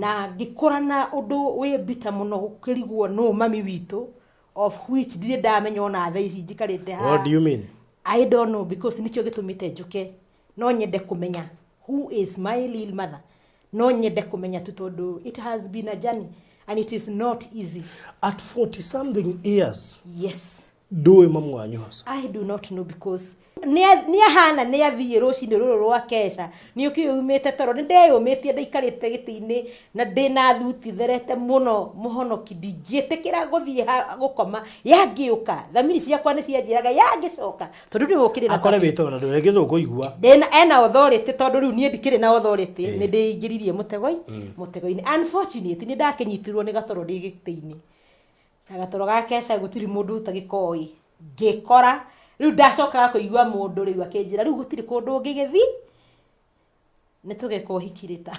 Na ngĩkũra na ũndũ wĩ mbita mũno gũkĩrigwo nũ mami witũ, of which ndirĩ ndamenya ona thaa ici njikarĩte haha. What do you mean? I don't know, because nĩkĩo gĩtũmĩte njũke. No nyende kũmenya who is my real mother. No nyende kũmenya tu tondũ it has been a journey and it is not easy. At 40 something years? Yes. Ndũĩ mamu wanyu hasa? I do not know, because nĩ ahana nĩ athiĩ rũcinĩ rũrũ rwa keca nĩ ũkĩyũmĩte toro nĩ ndeyũmĩtie ndaikarĩte gĩtĩ-inĩ na ndĩna thuti therete mũno mũhonoki ndingĩtĩkĩra gũthiĩ gũkoma yangĩũka thamiri ciakwa nĩ cianjĩraga yangĩcoka tondũ rĩu ũkĩrĩ na akore wĩtona ndũ rĩngĩ tũkũigua. Ndĩna ena authority tondũ rĩu niĩ ndikĩrĩ na authority, nĩ ndĩingĩririe mũtego-inĩ. Unfortunately, nĩ ndakĩnyitirwo nĩ gatoro ndĩ gĩtĩ-inĩ na gatoro ga keca gũtirĩ mũndũ ũtagĩkoĩ ngĩkora rĩu ndacokaga kũigua mũndũ rĩu akĩnjĩra rĩu gũtirĩ kũndũ ũngĩgĩthiĩ nĩ tũgeka ũhiki rĩta.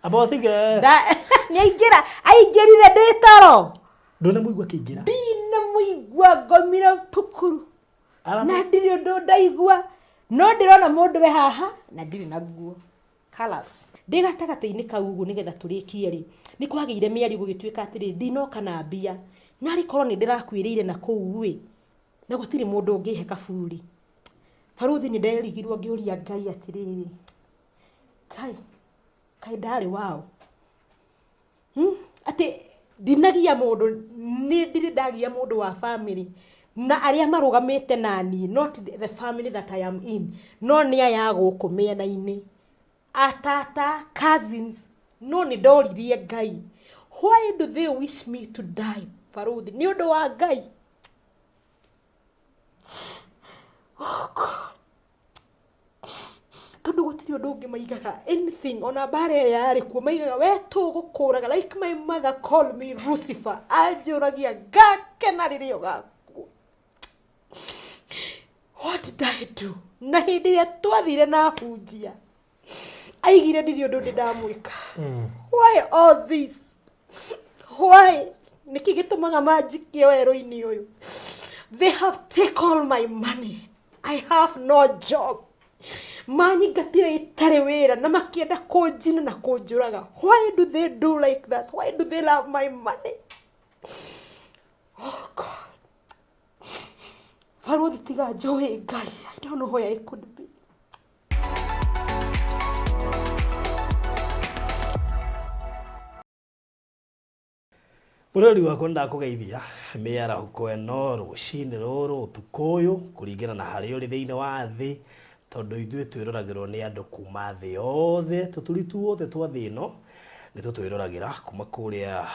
About think Nĩ aingĩra aingĩrire ndĩ toro. Ndũnamũigua akĩingĩra? Ndinamũigua, ngomire pukuru na ndirĩ ũndũ ndaigua no ndĩrona mũndũ we haha na ndirĩ na nguo. Kalas. Ndĩ gatagatĩ-inĩ kau ũguo nĩgetha tũrĩkie rĩ, nĩ kwagĩire mĩario gũgĩtuĩka atĩrĩrĩ, ndinoka na mbia, narĩ korwo nĩ ndĩrakuĩrĩire na kũu ĩ, na gũtirĩ mũndũ ũngĩhe kaburi. Barũthi nĩ nderigirwo ngĩũria Ngai atĩrĩrĩ, Ngai, kaĩ ndarĩ waũ? Atĩ ndinagia mũndũ, nĩ ndirĩ ndagia mũndũ wa family na arĩa marũgamĩte naniĩ, not the family that I am in, no nĩ aya a gũkũ mĩena-inĩ, atata, cousins, no nĩ ndoririe Ngai, why do they wish me to die? Barũthi, nĩ ũndũ wa Ngai. Oh God. Tondũ gũtirĩ ũndũ ũngĩ maigaga anything ona mbara ĩyo yarĩ kuo maigaga we tũgũkũraga, like my mother call me Lucifer, anjũragia ngakena rĩrĩa ũgakua. What did I do? Na hĩndĩ ĩrĩa twathire na hunjia aigire ndirĩ ũndũ ndĩ ndamwĩka. Why all this? Why? Nĩkĩ gĩtũmaga manjikie werũ-inĩ ũyũ? They have take all my money. I have no job. Manyingatire itarĩ wĩra na makĩenda kũnjina na kũnjũraga. Why do they do like that? Why do they love my money? Oh God. Barũthi, tiga njũĩ Ngai. I don't know where I could be. Mũrori wakwa, ndakũgeithia mĩarahũko ĩno, rũcinĩ rũrũ, ũtukũ ũyũ, kũringana na harĩa ũrĩ thĩinĩ wa thĩ, tondũ ithuĩ twĩroragĩrwo nĩ andũ kuma thĩ yothe, tũturi tuothe twa thĩ ĩno nĩ tũtwĩroragĩra kuma kũrĩa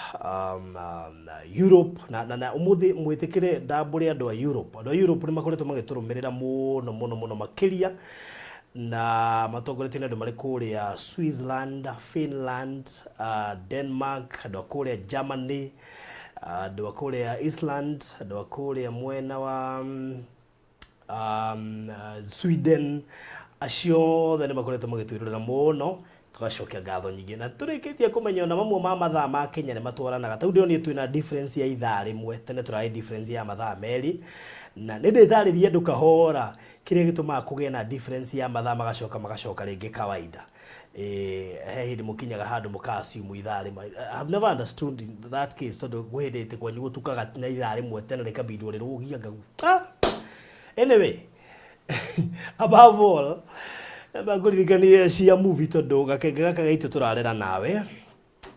Europe na ũmũthĩ mwĩtĩkĩre ndambũre andũ a Europe. Andũ a Europe nĩ makoretwo magĩtũrũmĩrĩra mũno mũno mũno makĩria na matongoretio nĩ andũ marĩ kũrĩa Switzerland, Finland, Denmark, andũ a kũrĩa Germany, andũ a kũrĩa Iceland, andũ a kũrĩa mwena wa Sweden, acio othe nĩ makoretwo magĩtwĩrorera mũno, tũgacokia ngatho nyingĩ na tũrĩkĩtie kũmenya ona mamwe ma mathaa ma Kenya nĩ matwaranaga. Tarĩu ndĩronire twĩna difference ya ithaa rĩmwe, tene tũrarĩ difference ya mathaa merĩ, na nĩ ndĩtarĩrie andũ kahora kĩrĩa gĩtũmaga kũgĩe na difference ya mathaa magacoka magacoka rĩngĩ kawaida. He hĩndĩ mũkinyaga handũ mũka assume ithaa rĩmwe. I have never understood in that case, tondũ gwĩ hĩndĩ ĩtĩ kwanyu gũtukaga na ithaa rĩmwe tene rĩkabindwo rĩrũgia ngagu. Anyway, above all, ngũririkanie cia movie tondũ gakenge gaka gaitũ tũrarera nawe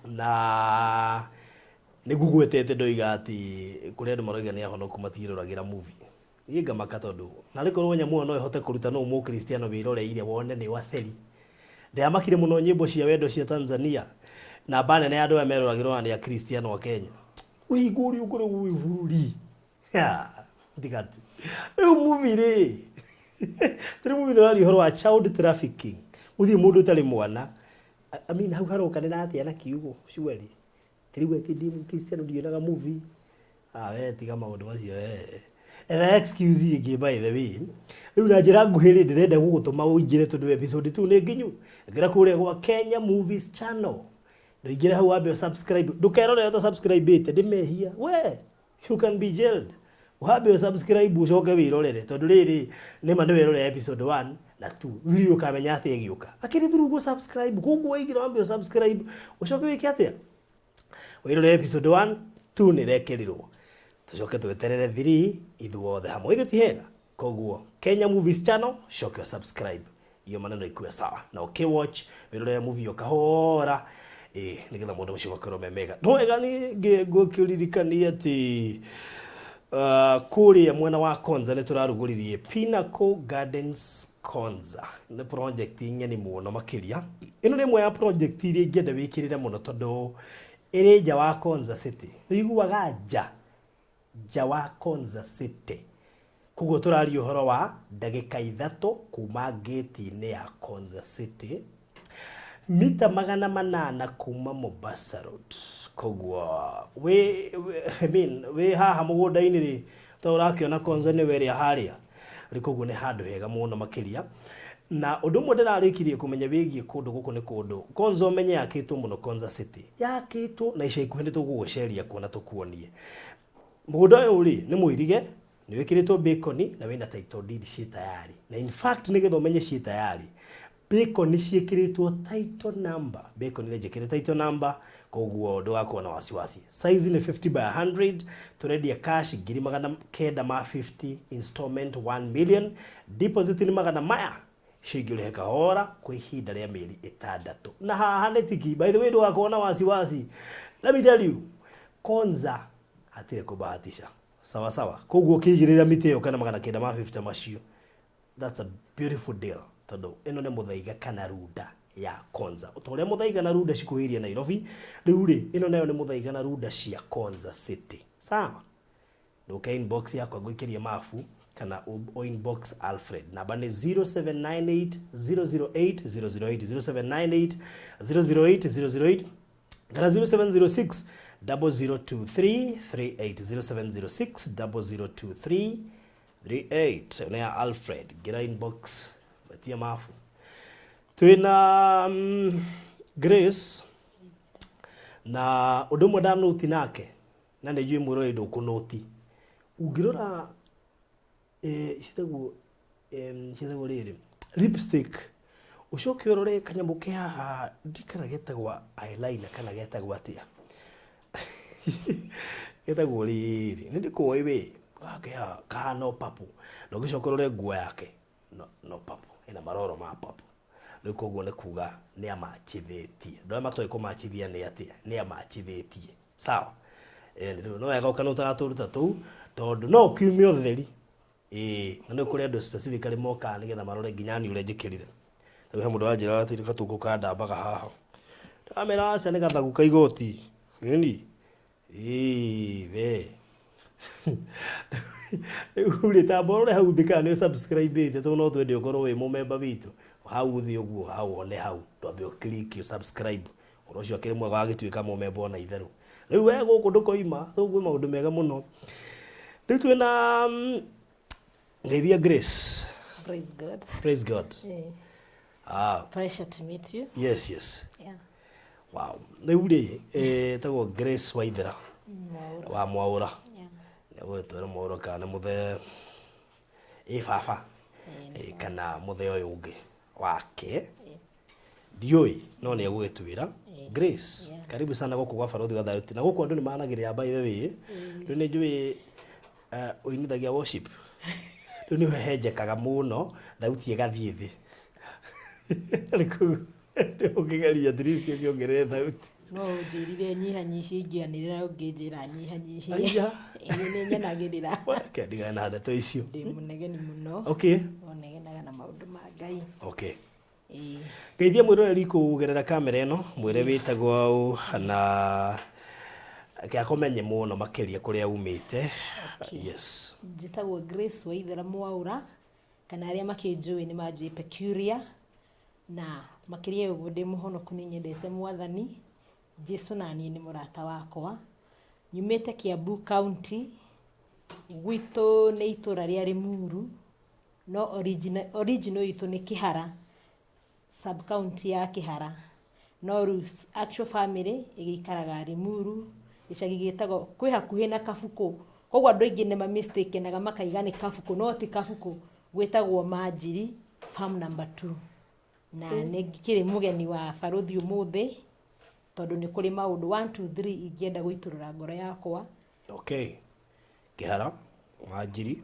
na nĩ ngũgwetete ndoiga atĩ kũrĩ andũ maroiga nĩ ahonoku matiĩroragĩra movie. Niĩ ngamaka tondũ narĩ korwo nyamũ ĩyo no ĩhote kũruta nũ mũkristiano wĩroreire wone nĩ watheri. Ndĩamakire mũno nyĩmbo cia wendo cia Tanzania, namba nene ya andũ aya meroragĩrwo ona nĩ akristiano a Kenya. Ũhingo ũrĩa ũkoragwo wĩ bũrũri. Tiga tu. Rĩu movie rĩ, tũrĩ movie nĩũraria ũhoro wa child trafficking. Gũthiĩ mũndũ ũtarĩ mwana. I mean, hau harokanĩra atĩa na kiugo surely? Rĩu atĩ ndĩ mũkristiano ndionaga movie. Ah, we tiga maũndũ macio we. Etha excuse ĩngĩ by the way. Rĩu na njĩra nguhĩ rĩ, ndĩrenda gũgũtũma ũingĩre tondũ episode 2 nĩ nginyu. Ingĩra kũrĩa gwa Kenya Movies Channel. Ndũingĩre hau wambe subscribe. Ndũkerorere ũta subscribe ĩte, ndĩ mehia. We, you can be jailed. Wambe ũ subscribe ũcoke wĩrorere tondũ rĩrĩ nĩma nĩ werorera episode 1 na 2 thiri ũkamenya atĩa ĩgĩũka. Akĩrĩ through gũ subscribe koguo waingĩra wambe ũ subscribe ũcoke wĩke atĩa? Wĩrore episode 1 2 nĩ ĩrekĩrirwo. Tũcoke tweterere 3 ithuothe hamwe. Ithe ti hega? Koguo Kenya Movies Channel coke subscribe iyo maneno ikuwe sawa na ũkĩwatch wĩrorere movie o kahora ĩ nĩgetha maũndũ macio makorwo me mega. No wega ningĩ ngũkĩririkania atĩ kũrĩa mwena wa Konza nĩ tũrarugũririe Pinnacle Gardens Konza. Nĩ project ng'eni mũno makĩria. Ĩno nĩ ĩmwe ya project iria ingĩenda wĩkĩrĩre mũno tondũ ĩrĩ nja wa Konza City. Nĩ ũiguaga nja? Nja wa Konza City. Koguo tũraria ũhoro wa ndagĩka 3 kuma ngĩti-inĩ ya Konza City, mita 800 kuma Mombasa Road. Koguo wĩ, I mean, wĩ haha mũgũnda-inĩ rĩ, to ũrakĩona Konza nĩwe ĩrĩa harĩa. Rĩu koguo nĩ handũ hega mũno makĩria. Na ũndũ ũmwe ndĩrarĩkirie kũmenya wĩgiĩ kũndũ gũkũ nĩ kũndũ Konza ũmenye yakĩtwo mũno Konza City. Yakĩtwo na ica ikuhĩ nĩ tũgũgũceria kuo na tũkuonie. Mũgũnda ũyũ rĩ nĩ mũirige, nĩ wĩkĩrĩtwo bacon na wĩna title deed ciĩ tayari. Na in fact nĩgetha ũmenye ciĩ tayari, bacon ciĩkĩrĩtwo title number. Bacon nĩ njĩkĩre title number, koguo ndũgakorwo na wasiwasi. Size nĩ 50 by 100, tũrendia cash 950,000, installment 1 million, deposit nĩ magana maya icio ingĩ ũrĩhe kahora kwa ihinda rĩa mĩeri 6. Na haha nĩ tiki, by the way ndũgakorwo na wasiwasi. Let me tell you, Konza hatirĩ kũbahatisha. Sawa sawa. Koguo ũkĩigĩrĩra mĩtĩ ĩyo kana 950 macio, that's a beautiful deal tondũ ĩno nĩ Muthaiga kana Runda ya Konza. Ta ũrĩa Muthaiga na Runda cikuhĩrĩirie Nairobi, rĩu rĩ ĩno nayo nĩ Muthaiga na Runda cia Konza City. Sawa? Ndũke inbox yakwa ngũikĩrie mabu kana o inbox Alfred. Namba nĩ 0798 008 008 0798 008 008 kana 0706 0023 38 0706 0023 38. Nĩ ya Alfred. Ngira inbox metie mabu. Twĩna Grace na ũndũ ũmwe ndanũti nake na nĩ njũĩ mwĩroreri ndũkũnũti. Ũngĩrora citagwo rĩrĩ lipstick, ũcoke ũrore kanyamũ ke haha ndikana getagwo eyeliner kana getagwo atĩa getagwo rĩrĩ nĩ ndĩkoĩ we gake haha kahana o purple, na ũgĩcoka ũrore nguo yake no purple, ĩna maroro ma purple. Rĩu koguo nĩ kuga nĩ amachithĩtie. Andũ arĩa matoĩ kũmachithia nĩ atĩa? Nĩ amachithĩtie. Sawa? Rĩu no wega ũkanũtaga tũruta tũu tondũ no ũkiume ũtheri. Ĩĩ, na nĩ kũrĩ andũ specifically mokaga nĩgetha marore nginya niĩ ũrĩa njĩkĩrire. Rĩu he mũndũ wanjĩraga atĩ gatũngũ kandambaga haha. Ndamera aca nĩ gathagu ka igoti. Ĩni. Ĩĩ we. Rĩu rĩ tamba ũrore hau thĩ kana nĩ subscribe tondũ no twende ũkorwo wĩ mũmemba witũ. Hau thĩ ũguo hau one hau ndwambe ũ click ũ subscribe. Ũhoro ũcio akĩrĩ mwega wagĩtuĩka mũmemba ona itherũ. Rĩu we gũkũ ndũkoima, gũkũ kwĩ maũndũ mega mũno. Rĩu twĩna Ngeithia Grace. Praise God. Praise God. Pleasure to meet you. Yes, yes. Yeah. Wow. Rĩu rĩ, tagwo Grace Waithera. Mwaũra. Wa Mwaũra. Yeah. Nĩgũgĩtwĩra Mwaũra kana nĩ mũthee ĩ baba. Kana mũthee ũyũ ũngĩ wake. Ndiũĩ no nĩ egũgĩtwĩra. Grace, karibu sana gũkũ gwa Barothi wa Thayũ. Na gũkũ andũ nĩ managĩrĩra by the way. Rĩu nĩ njũĩ ũinithagia worship. Rĩu nĩ ũhehenjekaga mũno, thauti ĩgathiĩ thĩ. Rĩu ũngĩgeria at least ũkĩongerere thauti. No ũnjĩrire nyihanyihie ingĩanĩrĩra ũngĩnjĩra nyihanyihie. Aya. Ĩĩ nĩ nyenagĩrĩra. Reke ndigane na ndeto icio. Ndĩ mũnegeni mũno. Okay. Ũnegenaga na maũndũ ma Ngai. Okay. Ĩĩ. Ngeithia mwĩroreri kũgerera kamera ĩno, mwĩre wĩtagwo ũ na reke akũmenye mũno makĩria kũrĩa umĩte. Okay. Yes. Njĩtagwo Grace Waithera Mwaũra, kana arĩa makĩnjũĩ nĩ manjũĩ Peculiar, na makĩria ya ũguo ndĩ mũhonoku nĩ nyendete Mwathani, Jesu na niĩ nĩ mũrata wakwa. Nyumĩte Kiambu County, gwitũ nĩ itũra rĩa Limuru, no original itũ nĩ Kĩhara, sub county ya Kĩhara. No rĩu actual family ĩgĩikaraga Limuru, gĩcagi gĩtagwo, kwĩ hakuhĩ na Kabukũ. Koguo andũ aingĩ nĩ mamistakenaga makaiga nĩ Kabuku, no ti Kabuku, gwĩtagwo Manjiri farm number 2. Na nĩ ngĩkĩrĩ mũgeni wa barũthi ũmũthĩ, tondũ nĩ kũrĩ maũndũ 1 2 3 ingĩenda gũitũrũra ngoro yakwa. Okay, Kĩhara, Manjiri,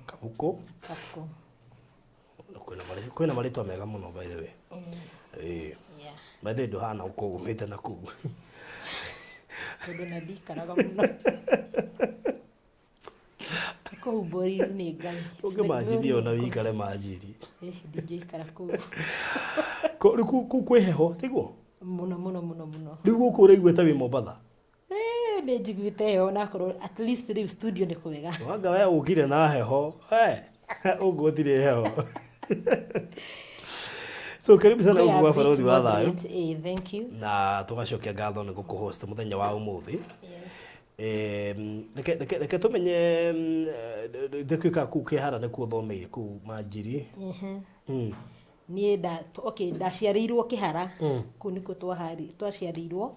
Kabuku. Kabuku. Kwĩna marĩtwa mega mũno, by the way. Ĩĩ. By the way, ndũhana ũkũ umĩte na kũu. Tondũ na ndikaraga mũno. Kũu mbũri nĩ Ngai. Ũngĩmanjithia ona wĩikare Manjiri. Eh, ndingĩikara kũu. Rĩu kũu kwĩ heho, tiguo? Mũno mũno mũno mũno. Rĩu gũkũ ũraigua ta wĩ Mombatha? Eh, nĩ njiguĩte heho nakorwo at least rĩu studio nĩ kwega. Wanga we ũkire na heho. Eh, ũguo gũtirĩ heho. So karibu sana gũkũ gwa Barũthi wa Thayũ. Eh, thank you. Na tũgacokia ngatho nĩ gũkũ-host mũthenya wa ũmũthĩ. Yes. Reke tũmenye ndĩkuĩka kũu Kĩhara nĩkuo ũthomeire kũu Manjiri. Niĩ nda okay, ndaciarĩirwo Kĩhara. Kũu nĩkuo twaciarĩirwo.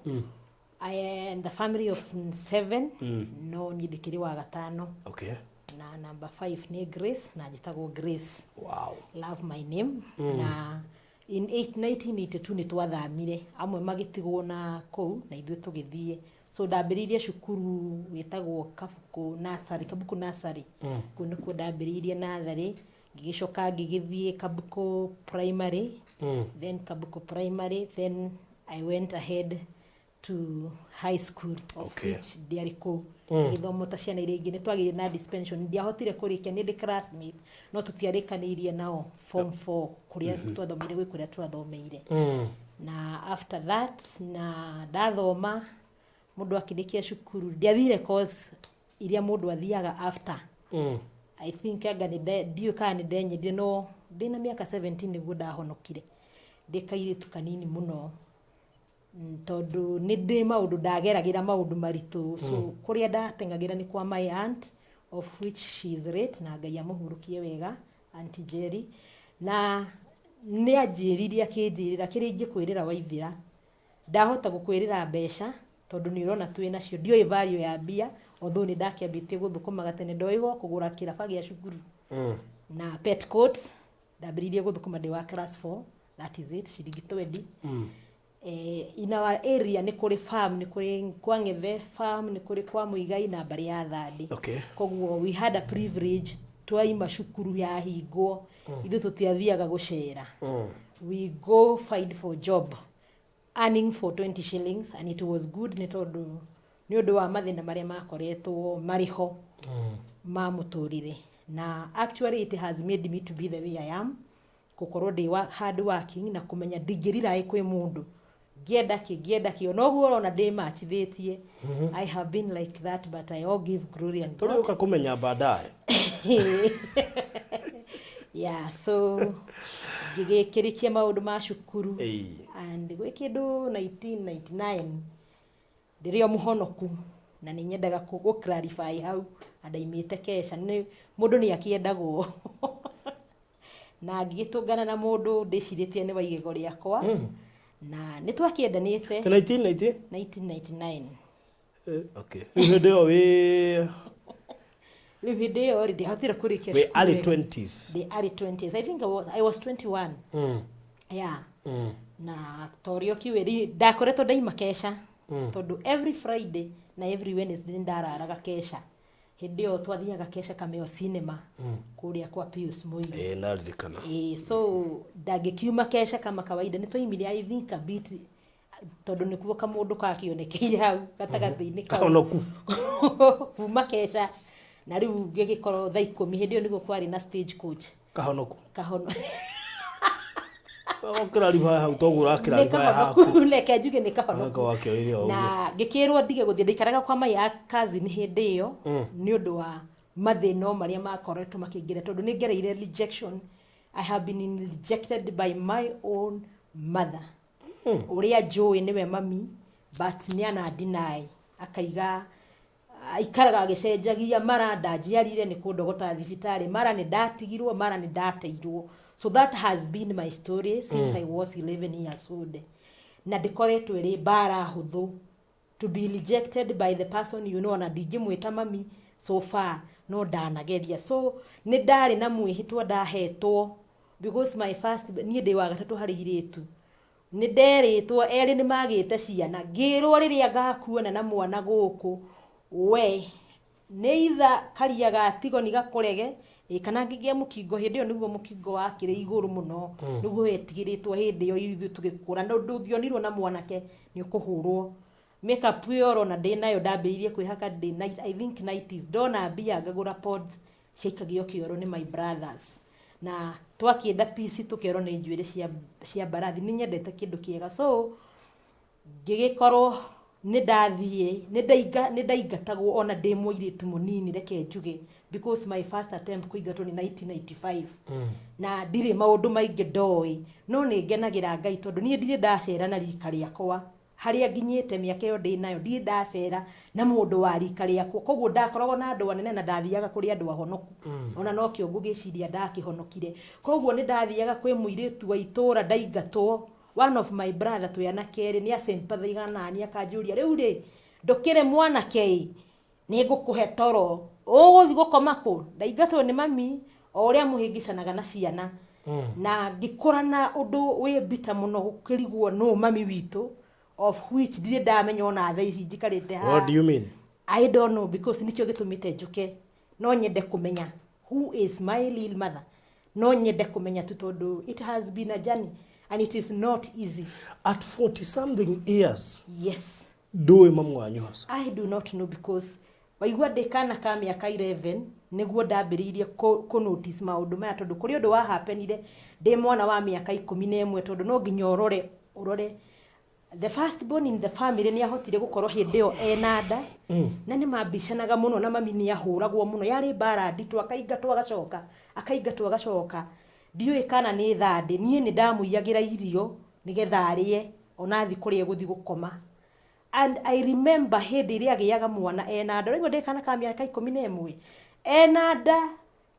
I am the family of seven. No niĩ ndĩkĩrĩ wa gatano. Na number 5 nĩ Grace, na njĩtagwo Grace. Love my name. Na in 1982 nĩ twathamire, amwe magĩtigwo na kũu na ithuĩ tũgĩthiĩ. So ndambĩrĩirie cukuru wĩtagwo Kabuku Nursery, Kabuku Nursery. Kũu nĩkuo ndambĩrĩirie nursery, ngĩgĩcoka ngĩgĩthiĩ Kabuku Primary, then Kabuku Primary, then I went ahead to high school, of which ndiarĩ kũu gĩthomo ta ciana iria ingĩ. Nĩ twagĩire na dispensation, ndiahotire kũrĩkia, nĩ ndĩ classmate no tũtiarĩkanĩirie nao form 4 kũrĩa twathomeire, gwĩ kũrĩa twathomeire. Na after that, na ndathoma, mũndũ akĩrĩkia cukuru, ndiathire course iria mũndũ athiaga after. I think anga nĩ ndiũĩ kana nĩ ndenyendire, no ndĩna mĩaka 17 nĩguo ndahonokire, ndĩ kairĩtu kanini mũno. Tondũ nĩ ndĩ maũndũ ndageragĩra, maũndũ maritũ. So kũrĩa ndateng'agĩra nĩ kwa my aunt, of which she is late, na Ngai amũhurũkie wega, Auntie Jerry. Na nĩ anjĩrire, akĩnjĩrĩra kĩrĩa ingĩkwĩrĩra Waithĩra, ndahota gũkwĩrĩra mbeca tondũ nĩ ũrona twĩ nacio, ndiũĩ value ya mbia, although nĩ ndakĩambĩtie gũthũkũmaga tene, ndoĩ go kũgũra kĩraba gĩa cukuru na petcoat. Ndambĩrĩirie gũthũkũma ndĩ wa class 4, that is it, ciringi 20. In our area nĩ kũrĩ farm, nĩ kũrĩ kwa Ng'ethe farm, nĩ kũrĩ kwa Mũigai na mbarĩ ya Thandĩ. Koguo we had a privilege, twaima cukuru yahingwo, ithuĩ tũtiathiaga gũcera, we go find for job earning for 20 shillings, and it was good nĩ tondũ nĩ ũndũ wa mathĩna marĩa makoretwo marĩ ho ma mũtũrĩre. Na actually it has made me to be the way I am, gũkorwo ndĩ wa hard working na kũmenya ndingĩriraĩ kwĩ mũndũ, ngĩenda kĩ, ngĩenda kĩ, onoguo ũrona ndĩ machithĩtie. I have been like that, but I all give glory and God. Tũrĩũka kũmenya baadaye. Yeah, so ngĩgĩkĩrĩkia maũndũ ma cukuru and gwĩ kĩndũ 1999 ndĩrĩ o mũhonoku, na nĩ nyendaga gũ clarify hau, na ndaimĩte keca, nĩ mũndũ nĩ akĩendagwo, na ngĩgĩtũngana na mũndũ ndĩcirĩtie nĩ wa igego rĩakwa, na nĩ twakĩendanĩte. 1990? 1999. Okay, rĩu hĩndĩ ĩyo wĩ Rĩu hĩndĩ ĩyo rĩ, ndiahotire kũrĩkia wĩ cukuru early wega. 20s. The early 20s, I think I was 21. Yeah. Na ta ũrĩa ũkiũĩ rĩ, ndakoretwo ndaima keca, tondũ every Friday na every Wednesday nĩ ndararaga keca. Hĩndĩ ĩyo twathiaga keca Kameo Cinema, kũrĩa kwa Pius Mũiru. Ĩĩ, naririkana. Ĩĩ, so ndangĩkiuma keca kama kawaida, nĩ twaimire I think a bit, tondũ nĩkuo kamũndũ kakĩonekeire hau gatagatĩ-inĩ kau. Kahonoku. Kuma keca na rĩu ngĩgĩkorwo thaa 10, hĩndĩ ĩyo nĩguo kwarĩ na stage coach. Kahonoku. Kahono. Ũkĩraribaya hau toguo Nĩ ũrakĩraribaya haku. Kahonoku, reke njuge nĩ kahonoku. Anga wakĩoire o ũguo. Na ngĩkĩrwo ndige gũthiĩ, ndaikaraga kwa my cousin hĩndĩ ĩyo, nĩ ũndũ wa mathĩna o marĩa makoretwo makĩingĩra, tondũ nĩ ngereire rejection. I have been rejected by my own mother, ũrĩa njũĩ nĩwe mami, but nĩ ana deny, akaiga aikaraga agĩcenjagia, mara ndanjiarire nĩ kũndogota thibitarĩ, mara nĩ ndatigirwo, mara nĩ ndateirwo. So that has been my story since I was 11 years old, na ndĩkoretwo ĩrĩ mbara hũthũ to be rejected by the person you know, na ndingĩmwĩta mami. So far no ndanageria. So nĩ ndarĩ na mwĩhĩtwa ndahetwo, because my first, niĩ ndĩ wa gatatũ harĩ irĩtu. Nĩ nderĩtwo erĩ nĩ magĩte ciana, ngĩrwo rĩrĩa ngakuona na mwana gũkũ, we nĩ itha karia ga tigoni gakũrege ĩ kana ngĩgĩa mũkingo. Hĩndĩ ĩyo nĩguo mũkingo wakĩrĩ igũrũ mũno, nĩguo wetigĩrĩtwo hĩndĩ ĩyo ithuĩ tũgĩkũra. Na ndũngĩonirwo na mwanake, nĩ ũkũhũrwo. Makeup ĩyo ũrona ndĩ nayo, ndambĩrĩirie kwĩhaka ndĩ I think 90s. Ndona mbia ngagũra pods ciaikagio kĩoro nĩ my brothers, na twakĩenda pici tũkerwo nĩ njuĩrĩ cia mbarathi. Nĩ nyendete kĩndũ kĩega, so ngĩgĩkorwo nĩ ndathiĩ nĩ ndaingatagwo ona ndĩ mũirĩtu mũnini, reke njuge, because my first attempt kũingatwo nĩ 1995 na ndirĩ maũndũ maingĩ ndoĩ. No nĩ ngenagĩra Ngai tondũ niĩ ndirĩ ndacera na rika rĩakwa. Harĩa nginyĩte, mĩaka ĩyo ndĩ nayo, ndirĩ ndacera na mũndũ wa rika rĩakwa. Koguo ndakoragwo na andũ anene na ndathiaga kũrĩ andũ ahonoku, ona nokĩo ngũgĩciria ndakĩhonokire. Koguo nĩ ndathiaga kwĩ mũirĩtu wa itũra ndaingatwo. One of my brother, twĩ anake erĩ, nĩ asympathaiga nani, akanjũria, "Rĩu rĩ, ndũkĩrĩ mwanake ĩ, nĩ ngũkũhe toro, ũgũthiĩ gũkoma kũ?" Ndaingatwo nĩ mami o ũrĩa mũhĩngĩcanaga na ciana, na ngĩkũra na ũndũ wĩ mbita mũno gũkĩrigwo nũ mami witũ, of which ndirĩ ndamenya ona thaa ici njikarĩte haha. What do you mean? I don't know, because nĩkĩo gĩtũmĩte njũke. No nyende kũmenya who is my real mother. No nyende kũmenya tu, tondũ it has been a journey and it is not easy. At 40 something years? Yes. Ndũĩ mamu wanyu hasa? I do not know, because waigua ndĩ kana ka mĩaka 11 nĩguo ndambĩrĩirie kũ notice maũndũ maya, tondũ kũrĩ ũndũ wa happenire ndĩ mwana wa mĩaka 11, tondũ no nginya ũrore ũrore the first born in the family nĩ ahotire gũkorwo hĩndĩ ĩyo ena nda, na nĩ mambicanaga mũno na mami. Nĩ ahũragwo mũno, yarĩ mbara nditũ, akaingatwo agacoka, akaingatwo agacoka. Ndiũĩ kana nĩ thandĩ. Niĩ nĩ ndamũiyagĩra irio nĩgetha arĩe ona athi kũrĩa egũthiĩ gũkoma. And I remember hĩndĩ ĩrĩa agĩaga mwana ena nda, ũraigua, ndĩ kana ka mĩaka 11 ena nda,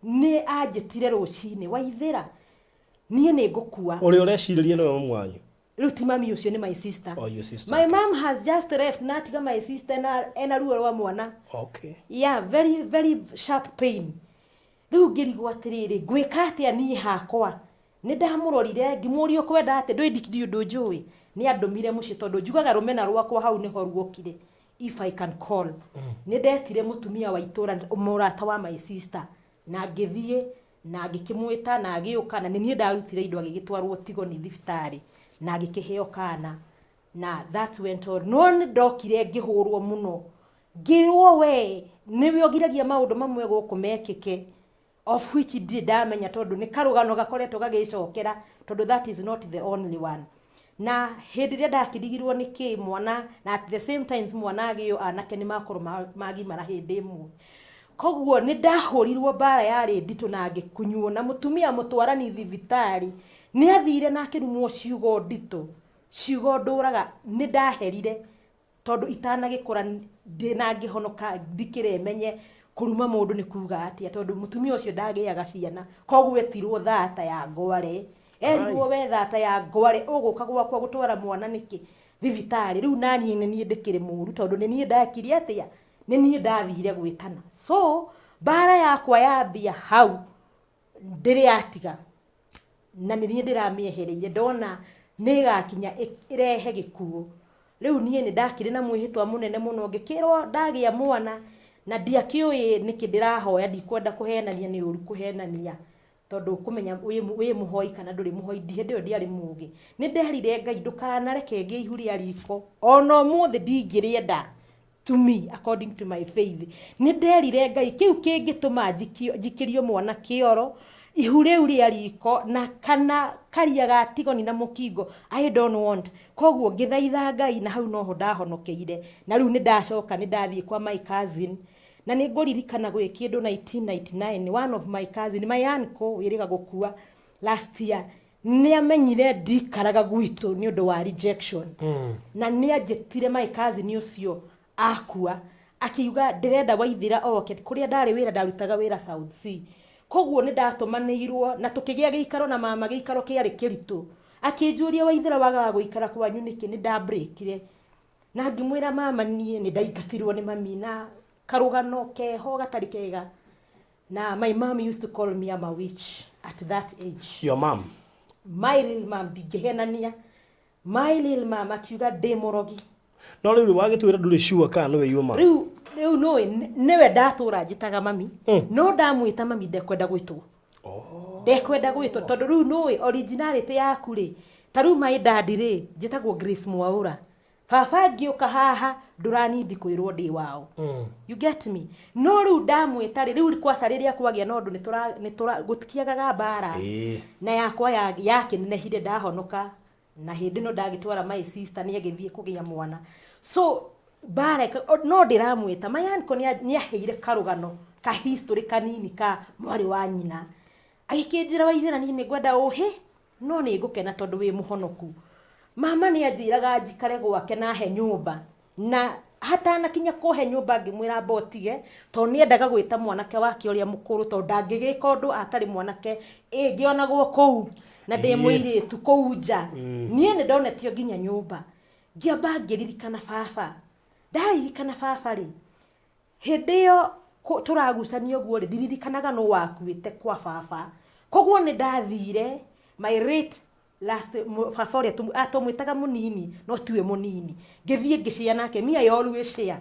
nĩ anjĩtire rũcinĩ, "Waithĩra, niĩ nĩ ngũkua." Ũrĩa ũrecirĩria nĩwe mamu wanyu? Rĩu ti mami ũcio, nĩ my sister. Oh, your sister. My mom has just left na atiga my sister na ena ruo rwa mwana. Yeah, very very sharp pain. Rĩu ngĩrigwo atĩrĩrĩ, ngwĩka atĩa niĩ hakwa? Nĩ ndamũrorire, ngĩmũria, "Ũkwenda atĩa? Ndũĩ ndikiri ũndũ njũĩ." Nĩ andũmire mũciĩ, tondũ njugaga rũmena rwakwa hau nĩho ruokire, if I can call. Nĩ ndetire mũtumia wa itũra, mũrata wa my sister, na ngĩthiĩ na ngĩkĩmwĩta na agĩũka, na nĩ niĩ ndarutire indo, agĩgĩtwarwo Tigoni thibitarĩ na agĩkĩheo kana, na that went on. No nĩ ndokire ngĩhũrwo mũno, ngĩrwo, "We nĩwe ũgiragia maũndũ mamwe gũkũ mekĩke," of which ndirĩ ndamenya, tondũ nĩ karũgano gakoretwo gagĩcokera, tondũ that is not the only one. Na hĩndĩ ĩrĩa ndakĩrigirwo nĩ kĩ mwana, na at the same times mwana agĩo, anake nĩ makorwo magimara hĩndĩ ĩmwe. Koguo nĩ ndahũrirwo mbara yarĩ nditũ na ngĩkunywo, na mũtumia mũtwarani thibitarĩ nĩ athire na akĩrumwo ciugo nditũ, ciugo ndũraga. Nĩ ndaherire tondũ itanagĩkũra ndĩna ngĩhonoka, ndikĩremenye kũruma mũndũ nĩ kuga atĩa, tondũ mũtumia ũcio ndagĩaga ciana. Koguo etirwo thata ya ngware, erirwo, "We thata ya ngware, ũgũka gwakwa gũtwara mwana nĩkĩ thibitarĩ?" Rĩu naniĩ nĩ niĩ ndĩkĩrĩ mũru, tondũ nĩ niĩ ndakire atĩa, nĩ niĩ ndathire gwĩtana. So mbara yakwa yambia hau, ndĩrĩ yatiga, na nĩ niĩ ndĩramĩehereire, ndona nĩ ĩgakinya ĩrehe gĩkuũ. Rĩu niĩ nĩ ndakĩrĩ na mwĩhĩtwa mũnene mũno, ngĩkĩrwo ndagĩa mwana, na ndiakĩũĩ nĩkĩ ndĩrahoya. Ndikwenda kũhenania, nĩ ũru kũhenania, tondũ ũkũmenya wĩ mũhoi kana ndũrĩ mũhoi. Hĩndĩ ĩyo ndiarĩ mũgĩ. Nĩ nderire Ngai, "Ndũkanareke ngĩe ihu rĩa riko, ona ũmũthĩ ndingĩrĩenda." To me, according to my faith, nĩ nderire Ngai kĩu kĩngĩtũma njikĩrio mwana kĩoro, ihu rĩu rĩa riko na kana karia ga tigoni na mũkingo, I don't want. Koguo ngĩthaitha Ngai, na hau noho ndahonokeire. Na rĩu nĩ ndacoka, nĩ ndathiĩ kwa my cousin, na nĩ ngũririkana gwĩ kĩndũ 1999, one of my cousin, my uncle wĩrĩga gũkua last year, nĩ amenyire ndikaraga gwitũ nĩ ũndũ wa rejection, na nĩ anjĩtire. My cousin ũcio akua, akiuga, "Ndĩrenda Waithĩra oke kũrĩa ndarĩ wĩra." Ndarutaga wĩra South C. Koguo nĩ ndatũmanĩirwo na tũkĩgĩa gĩikaro na mama, gĩikaro kĩarĩ kĩritũ. Akĩnjũria, "Waithĩra, wagaga gũikara kwanyu nĩkĩ?" Nĩ ndabreakire na ngĩmwĩra, "Mama, niĩ nĩ ndaingatirwo nĩ mami na Karũgano keho gatarĩ kega. Na my mom used to call me I'm a witch at that age. Your mom? My real mom, ndingĩhenania. My real mom akiuga ndĩ mũrogi. No rĩu wagĩtwĩra ndũrĩ sure kana nĩwe your mom. Rĩu nũĩ nĩwe ndatũra njĩtaga mami. No ndamwĩta mami ndekwenda gwĩtwo. Oh. Ndekwenda gwĩtwo tondũ rĩu nũĩ originality yaku rĩ, ta rĩu my dad rĩ, njĩtagwo Grace Mwaũra. Baba ngĩũka haha ndũranindi kwĩrwo ndĩ wao. You get me? No rĩu ndamwĩta rĩ, rĩu kwaca rĩrĩa kwagĩa na ũndũ nĩtũra gũtikiagaga mbara. Na yakwa yakĩnenehire ndahonoka, na hĩndĩ ĩno ndagĩtwara my sister nĩ agĩthiĩ kũgĩa mwana. So mbara no ndĩramwĩta, my uncle nĩaheire karũgano ka history kanini ka mwarĩ wa nyina. Agĩkĩnjĩra Waithera niĩ nĩngwenda ũhĩ, no nĩ ngũkena tondũ wĩ mũhonoku. Mama nĩ anjĩraga njikare gwake na ahe nyũmba, na hatanakinya kũhe nyũmba ngĩmwĩra amba ũtige, tondũ nĩ endaga gwĩta mwanake wake ũrĩa mũkũrũ, tondũ ndangĩgĩka ũndũ atarĩ mwanake, ĩngĩonagwo kũu na ndĩ mũirĩtu kũu nja. Niĩ nĩ ndonetio nginya nyũmba. Ngĩamba ngĩririkana baba. Ndaririkana baba rĩ, hĩndĩ ĩyo tũragucania ũguo rĩ, ndiririkanaga nũ wakuĩte kwa baba. Koguo nĩ ndathire my late last baba ũrĩa tũmwĩtaga mũnini, no tiwe mũnini. Ngĩthiĩ ngĩshare nake, me I always share.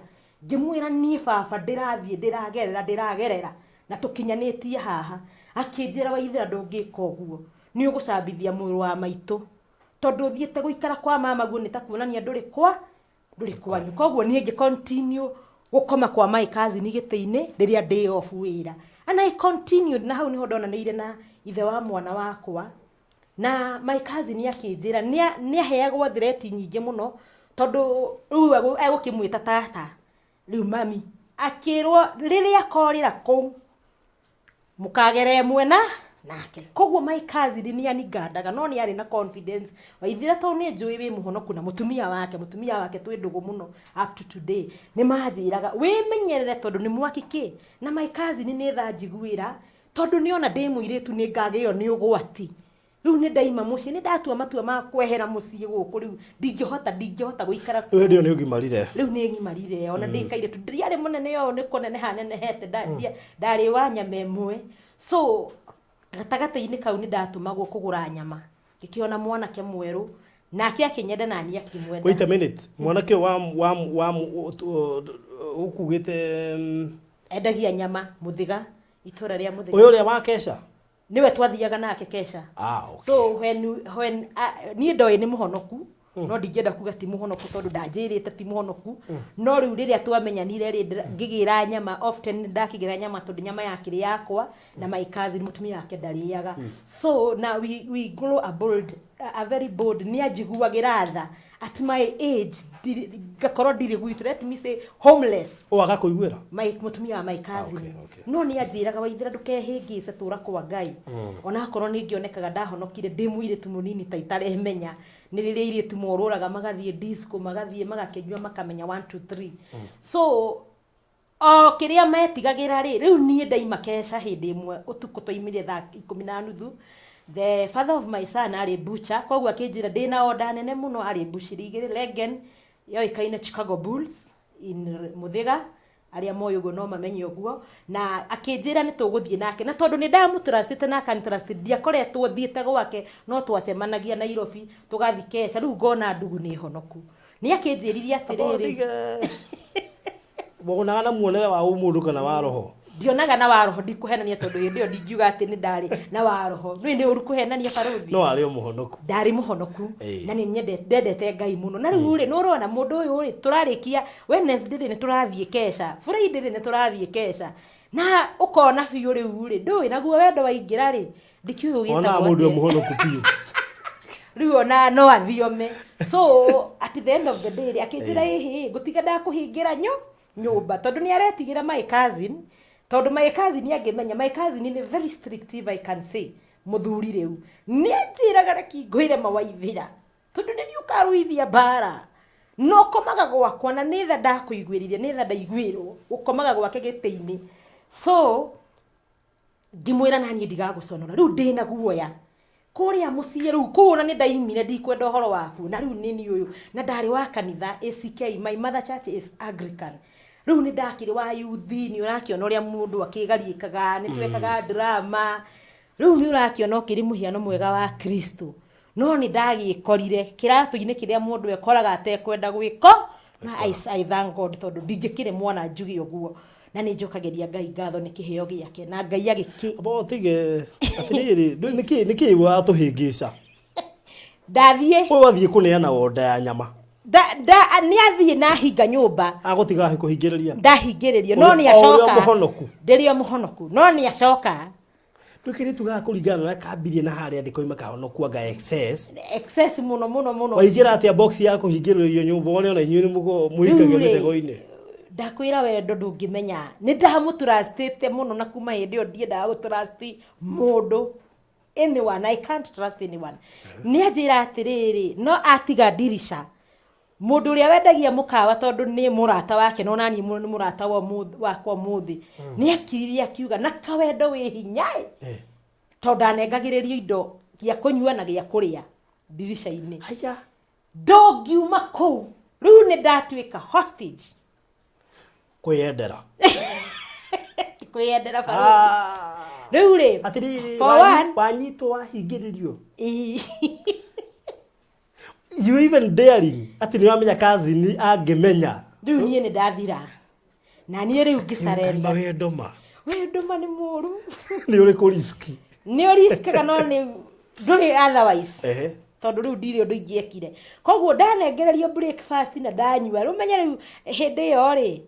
Ngĩmwĩra niĩ baba ndĩrathiĩ ndĩragerera ndĩragerera na tũkinyanĩtie haha. Akĩnjĩra Waithera ndũngĩka ũguo, nĩ ũgũcambithia mũrũ wa maitũ. Tondũ ũthiĩte gũikara kwa mama guo nĩ ta kuonania ndũrĩ kwa ndũrĩ kwanyu. Koguo niĩ ngĩ continue gũkoma kwa my cousin gĩtĩ-inĩ rĩrĩa ndĩ off wĩra. And I continued, na hau nĩho ndonanĩire na ithe wa mwana wakwa. Na my cousin akĩnjĩra nĩaheagwo threat nyingĩ mũno tondũ rĩu egũkĩmwĩta tata, rĩu mami akĩrwo rĩrĩa akorĩra kũu mũkagere ĩmwe na nake. Koguo my cousin nĩ anigandaga, no nĩ arĩ na confidence. Waithera tondũ nĩ njũĩ wĩ mũhonoku na mũtumia wake twĩ ndũgũ mũno up to today. Nĩ manjĩraga wĩmenyerere tondũ nĩ mwaki kĩ. Na my cousin nĩ tha njiguĩra tondũ nĩ ona ndĩ mũirĩtu nĩ ngagĩo nĩ ũgwati. Rĩu nĩ ndaima mũciĩ, nĩ ndatua matua ma kwehera mũciĩ gũkũ rĩu ndingĩhota gũikara Rĩu hĩndĩ ĩyo nĩ ũgimarire. Rĩu nĩ ngimarire, ona ndĩ kairĩtu ndiarĩ mũnene ũũ nĩ kũneneha nenehete, ndarĩ wa nyama ĩmwe. So gatagatĩ-inĩ kau nĩ ndatũmagwo kũgũra nyama, ngĩkĩona mwanake mwerũ nake akĩnyenda na niĩ akĩmwenda. Wait a minute, mwanake ũyũ wa ũkugĩte, endagia nyama Mũthĩga, itũra rĩa Mũthĩga. Ũyũ ũrĩa wa Kesha? Nĩwe twathiaga nake Kesha. Okay. So when niĩ ndoĩ nĩ mũhonoku, no ndingĩenda kuga ti mũhonoku tondũ ndanjĩrĩte ti mũhonoku. No rĩu rĩrĩa twamenyanire rĩ, ngĩgĩra nyama, often ndakĩgĩra nyama tondũ nyama yakĩrĩ yakwa na my cousin mũtumia wake ndarĩaga. So na we grow a bold, a very bold, nĩ anjiguagĩra tha at my age, ngakorwo ndirĩ gwitũ, let me say homeless. O agakũiguĩra? My mũtumia wa my cousin. Okay, okay. No nĩ anjĩraga Waithera ndũkehĩngĩce tũra kwa Ngai. Ona akorwo nĩ ngĩonekaga ndahonokire ndĩ mũirĩtu mũnini ta itaremenya. Nĩ rĩrĩa airĩtu morũraga magathiĩ disco, magathiĩ magakĩnyua makamenya 1 2 3. So o kĩrĩa metigagĩra rĩ, rĩu niĩ ndaima Kesha hĩndĩ ĩmwe ũtukũ twaimire thaa ikũmi na nuthu. The father of my son arĩ butcher, koguo akĩnjĩra ndĩna order nene mũno, arĩ bushiri igĩrĩ Legen yoĩkaine Chicago Bulls in Mũthĩga, arĩa moĩ ũguo no mamenye ũguo, na akĩnjĩra nĩ tũgũthiĩ nake, na tondũ nĩ ndamũtrustĩte na akantrust, ndiakoretwo thiĩte gwake, no twacemanagia Nairobi tũgathiĩ Kesha, rĩu ngona ndugu nĩ honoku. Nĩ akĩnjĩririe atĩrĩrĩ, Wonaga na muonere wa ũmũndũ kana wa roho? Ndionaga na wa roho, ndikũhenania tondũ hĩndĩ ĩyo ndingiuga atĩ nĩ ndarĩ na wa roho. Nĩ nĩ ũru kũhenania barũthi. No arĩ o mũhonoku. Ndarĩ mũhonoku. Na nĩ ndendete Ngai mũno. Na rĩu rĩ, nĩ ũrona mũndũ ũyũ rĩ, tũrarĩkia Wednesday rĩ, nĩ tũrathiĩ Kesha. Friday rĩ, nĩ tũrathiĩ Kesha. Na ũkona biũ rĩu rĩ, ndũĩ naguo wendo waingĩra rĩ, ndikĩũĩ ũgĩtagwo Wonaga mũndũ atĩa. e mũhonoku biũ. Rĩu ona no athiome. So at the end of the day rĩ, akĩnjĩra ĩhĩ, ngũtiga ndakũhingĩra nyũmba tondũ nĩ aretigĩra my cousin, tondũ my cousin angĩmenya, my cousin nĩ very strict if I can say, mũthuri rĩu nĩ anjĩraga reke ngwĩre mawaithĩra tondũ nĩ niĩ ũkarũithia mbara, no komaga gwakwa na nĩ tha ndakũiguĩrĩire, nĩ tha ndaiguĩrwo gũkomaga gwake gĩtĩ-inĩ. So ngĩmwĩra na niĩ ndigagũconora, rĩu ndĩna guoya kũrĩa mũciĩ rĩu kũu ona nĩ ndaimire, ndikwenda ũhoro waku, na rĩu nĩ niĩ ũyũ, na ndarĩ wa kanitha ACK, my mother church is Anglican. Rĩu nĩ ndakĩrĩ wa yuthi, nĩ ũrakĩona ũrĩa mũndũ akĩgariĩkaga, nĩ twekaga drama. Rĩu nĩ ũrakĩona ũkĩrĩ mũhiano mwega wa Kristo. No nĩ ndagĩkorire kĩratũ-inĩ kĩrĩa mũndũ ekoraga atekwenda gwĩko. Na I thank God tondũ ndingĩkĩrĩ mwana njuge ũguo. Na nĩ njokagĩria Ngai ngatho nĩ kĩheo gĩake. Na Ngai agĩkĩ... Amba ũtige atĩrĩrĩ, nĩkĩ watũhĩngĩca? Ndathiĩ. Ũyũ wathiĩ kũneana order ya nyama. Nĩ athiĩ na hinga nyũmba. Agũtiga kũhingĩrĩria? Ndahingĩrĩrio, no nĩ acoka. O ũrĩa mũhonoku. Ndĩrĩ o mũhonoku, no nĩ acoka. Ndũkĩrĩ tugaga kũringana na kambirie na harĩa thĩ koima kahonoku anga excess. Excess mũno mũno mũno. Waingĩra atĩa box ya kũhingĩrĩrio nyũmba ũrĩa ona inyuĩ nĩ mũikagia Rĩu rĩ, mĩtego-inĩ? Ndakwĩra wendo ndũngĩmenya. Nĩ ndamũtrustĩte mũno na kuma hĩndĩ ĩyo ndiendaga gũtrust mũndũ. Anyone, I can't trust anyone. Nĩ anjĩra atĩrĩrĩ, no atiga ndirisha. Mũndũ ũrĩa wendagia mũkawa tondũ nĩ mũrata wake no naniĩ nĩ mũrata wakwa ũmũthĩ. Nĩ akiririe akiuga na kawendo wĩ hinya ĩ. Tondũ ndanengagĩrĩrio indo gĩa kũnyua na gĩa kũrĩa ndirica-inĩ. Haya. Ndũngiuma kũu. Rĩu nĩ ndatuĩka hostage. Kwĩyendera. Kwĩyendera barũthi. Rĩu rĩ, Atĩrĩrĩ, for one, wanyitwo wahingĩrĩrio. Ii. You even daring atĩ nĩ wamenya cousin angĩmenya. Rĩu niĩ nĩ ndathira. Na niĩ rĩu ngĩcarenda. Karima wendo ma. Wendo ma nĩ mũru. Nĩ ũrĩkũ risk? Nĩ ũriskaga no nĩ ndũrĩ otherwise. Tondũ rĩu ndirĩ ũndũ ingĩekire. Koguo ndanengererio breakfast na ndanyua. Rĩu menye rĩu hĩndĩ ĩyo rĩ,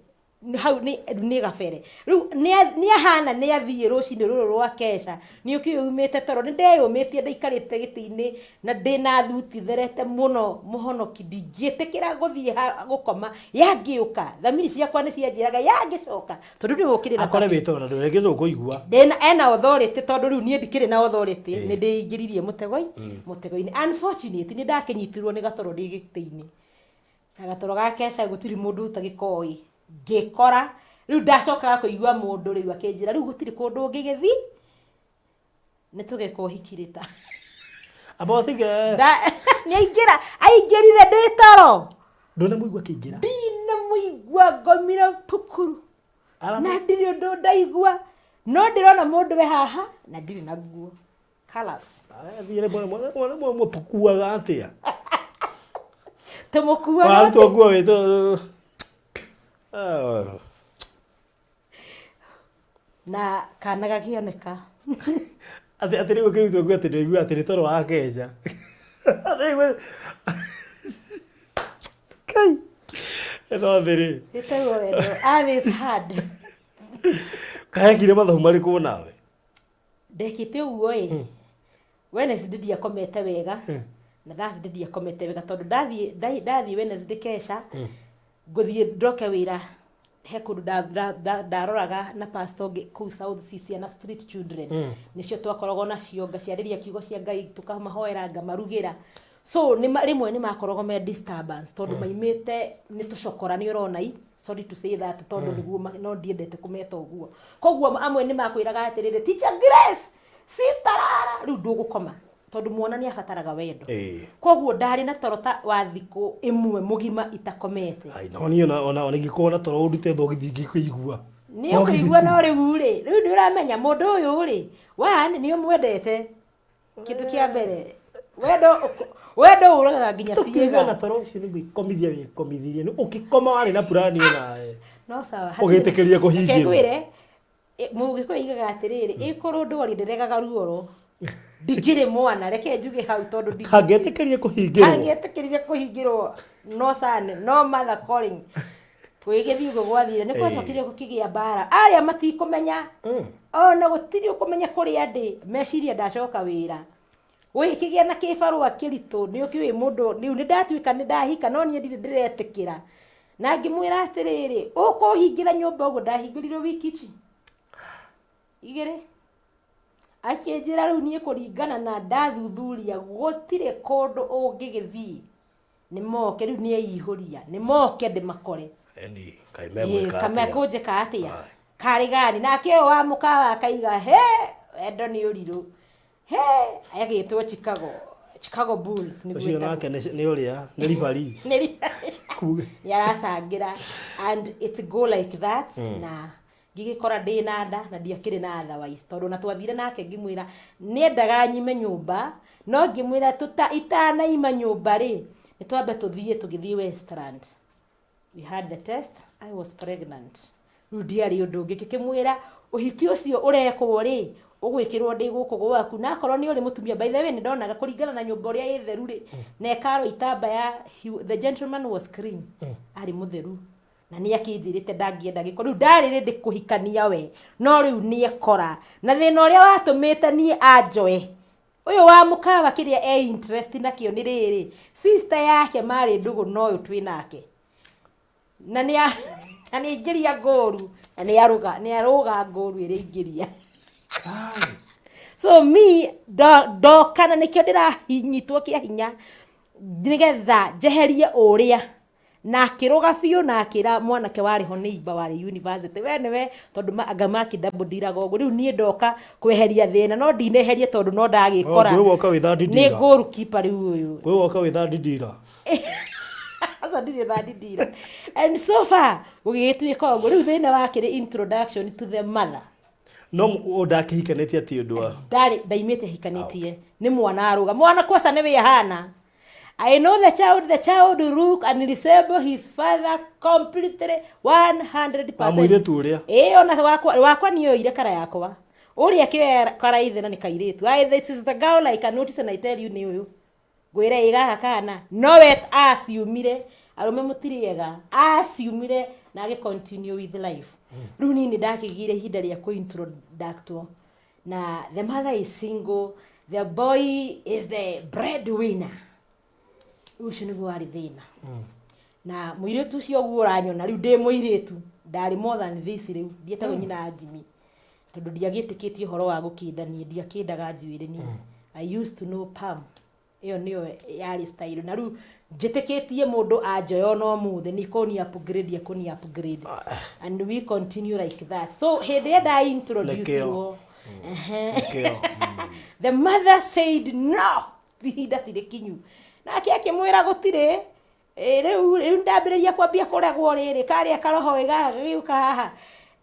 hau nĩ gabere. Rĩu nĩ ahana nĩ athiĩ rũcinĩ rũrũ rwa keca. Nĩ ũkĩyũmĩte toro. Nĩ ndeyũmĩtie ndaikarĩte gĩtĩ-inĩ na ndĩna thuti therete mũno mũhonoki. Ndingĩtĩkĩra gũthiĩ gũkoma. Yangĩũka, thamiri ciakwa nĩ cianjĩraga yangĩcoka. Tondũ rĩu ũkĩrĩ na Akore cabi. wĩtoro na ndũrĩ kĩndũ ũkũigua. Ndĩna ena authority tondũ rĩu niĩ ndikĩrĩ na authority, nĩ ndĩingĩririe mũtego-inĩ. Unfortunately, nĩ ndakĩnyitirwo nĩ gatoro ndĩ gĩtĩ-inĩ. Na gatoro ga keca gũtirĩ mũndũ ũtagĩkoĩ. Ngĩkora, rĩu ndacokaga kũigua mũndũ rĩu akĩnjĩra rĩu gũtirĩ kũndũ ũngĩgĩthiĩ, nĩ tũgeka ũhiki rĩ ta. Amba ũtige. Nĩ aingĩra, aingĩrire ndĩ toro. Ndũnamũigua akĩingĩra? Ndinamũigua, ngomire pukuru. Arama. Na ndirĩ ũndũ ndaigua. No ndĩrona mũndũ we haha na ndirĩ na nguo. Colours. Athiire mũtũkuaga atĩa? Tũmũkuaga Warutwo atĩa? nguo wĩtwo. Na kana gakĩoneka. Atĩ atĩ rĩu ũkĩrutwo nguo atĩ ndũigua atĩ nĩ toro wa keja. Kai. Ĩno thĩ rĩ. Ĩtagwo wendo. Earth is hard. Kahekire mathabu marĩkũ nawe? Ndekĩte ũguo ĩ. Wednesday ndiakomete wega. Na Thursday ndiakomete wega tondũ ndathiĩ Wednesday kesha. Ngũthiĩ ndoke wĩra he kũndũ ndaroraga na pastor ũngĩ kũu South C ciana street children. Nĩcio twakoragwo nacio, ngaciarĩria kiugo cia Ngai, tũkamahoera, ngamarugĩra. So rĩmwe nĩ makoragwo me disturbance tondũ maimĩte nĩ tũcokora nĩ ũrona i. Sorry to say that tondũ nĩguo no ndiendete kũmeta ũguo. Koguo amwe nĩ makwĩraga atĩrĩrĩ, Teacher Grace, citarara, rĩu ndũgũkoma tondũ mwana nĩ abataraga wendo. Koguo ndarĩ na toro ta wa thikũ ĩmwe mũgima itakomete. Ai, no niĩ ona ingĩkorwo na toro ũndute thogithi ingĩkũigua. Nĩ ũkũigua no rĩu rĩ, rĩu nĩ ũramenya mũndũ ũyũ rĩ, one nĩ ũmwendete. Kĩndũ kĩa mbere, wendo ũragaga nginya Tũkĩigua ciĩga. na toro ũcio nĩ gwĩkomithia wĩkomithirie. Nĩ ũkĩkoma warĩ na purani onawe. No sawa. Ũgĩtĩkĩria kũhingĩrwo. Reke ngwĩre, Mũgĩkũyũ oigaga atĩrĩrĩ, ĩkorwo ndwari ndĩregaga ruoro, ndingĩrĩ mwana, reke njuge hau tondũ ndingĩ- Kangĩtĩkĩria kũhingĩrwo. Kangĩtĩkĩria kũhingĩrwo, no son, no mother calling. Tũgĩgĩthiĩ ũguo gwathire, nĩ gwacokire gũkĩgĩa mbara. Arĩa matikũmenya, ona gũtirĩ ũkũmenya kũrĩa ndĩ, meciria ndacoka wĩra. Gũgĩkĩgĩa na kĩbarũa kĩritũ, nĩ ũkĩũĩ mũndũ, rĩu nĩ ndatuĩka nĩ ndahika, no niĩ ndirĩ ndĩretĩkĩra. Na ngĩmwĩra atĩrĩrĩ, ũkũhingĩra nyũmba ũguo, ndahingĩrirwo wiki ici igĩrĩ. Akĩnjĩra rĩu niĩ kũringana na ndathuthuria, gũtirĩ kũndũ ũngĩgĩthiĩ. Nĩ moke, rĩu nĩ eihũria, nĩ moke ndĩmakore. Eni, kaĩ megwĩka Ĩĩ, atĩa? mekũnjĩka atĩa? Aye. Karĩ gani? Nake ũyũ wa mũkawa akaiga, he, wendo nĩ ũrirũ. He, agĩtwo Chicago, Chicago Bulls nĩguo Ũcio ĩtagwo. nake nĩ ũrĩa, nĩ referee. Nĩ referee. Nĩ aracangĩra and it go like that. Na ngĩgĩkora ndĩ na nda na ndiakĩrĩ na otherwise, tondũ na twathire nake ngĩmwĩra nĩendaga nyime nyũmba, no ngĩmwĩra tũta itanaima nyũmba rĩ, nĩ twambe tũthiĩ. Tũgĩthiĩ Westland, we had the test, I was pregnant. Rĩu ndiarĩ ũndũ ũngĩ, ngĩkĩmwĩra ũhiki ũcio ũrekwo rĩ, ũgwĩkĩrwo ndĩ gũkũ gwaku, na akorwo nĩ ũrĩ mũtumia. By the way, nĩ ndonaga kũringana na nyũmba ũrĩa ĩ theru rĩ, na ĩkarwo itambaya, the gentleman was clean, arĩ mũtheru, na nĩ akĩnjĩrĩte ndangĩenda gĩko. Rĩu ndarĩ rĩndĩ kũhikania we, no rĩu nĩ ekora na thĩna ũrĩa watũmĩte niĩ anjoe ũyũ wa mũkawa. Kĩrĩa e interest nakĩo nĩ rĩrĩ, sister yake marĩ ndũgũ na ũyũ twĩ nake, na nĩ na nĩ aingĩria ngũru, na nĩ arũga ngũru ĩrĩa ingĩria. So me ndoka na nĩkĩo ndĩrahinyitwo kĩa hinya nĩgetha njeherie ũrĩa, na akĩrũga biũ na akĩra mwanake warĩ ho nĩ imba warĩ university we nĩwe, tondũ anga makĩndabũndiraga ũguo. Rĩu niĩ ndoka kweheria thĩna, no ndineherie tondũ no ndagĩkora. Gwĩ woka wĩ third nĩ dealer. Goalkeeper rĩu ũyũ. Gwĩ woka wĩ third dealer. Aca, ndirĩ third dealer. And so far gũgĩgĩtuĩka ũguo. Rĩu thĩna wakĩrĩ introduction to the mother. No ndakĩhikanĩtie atĩ ũndũ wa Ndarĩ ndaimĩte hikanĩtie, nĩ mwana arũga mwana kwaca nĩ wĩ ahana. I know the child, the child look and resemble his father completely 100%. Wa mũirĩtu ũrĩa. Ĩĩ, ona wakwa wakwa nĩ oire kara yakwa. Ũrĩa akĩoya kara ithe na nĩ kairĩtu. I this is the girl I can notice and I tell you nĩ ũyũ. Ngwĩre ĩ gaka kana no we aciumire arũme mũtirĩ ega, aciumire na agĩ continue with life. Rĩu niĩ nĩ ndakĩgire ihinda rĩa kũ introductwo na the mother is single, the boy is the breadwinner. Rĩu ũcio nĩguo warĩ thĩna na mũirĩtu ũcio. Ũguo ũranyona rĩu ndĩ mũirĩtu, ndarĩ more than this. Rĩu ndietagwo nyina wa Jimmy tondũ ndiagĩtĩkĩtie ũhoro wa gũkĩnda. Niĩ ndiakĩndaga njuĩrĩ niĩ. I used to know perm, ĩyo nĩyo yarĩ style, na rĩu njĩtĩkĩtie mũndũ anjoya ona ũmũthĩ nĩ kũni upgrade, ekũni upgrade and we continue like that. So hĩndĩ ĩrĩa nda introduce-irwo, ehe. Nĩkĩo. The mother said no, ihinda tirĩ kinyu, nake akĩmwĩra gũtirĩ. Ĩ, rĩu ndambĩrĩria kwambia kũregwo rĩrĩ karĩa karoho ĩ gaka gagĩũka haha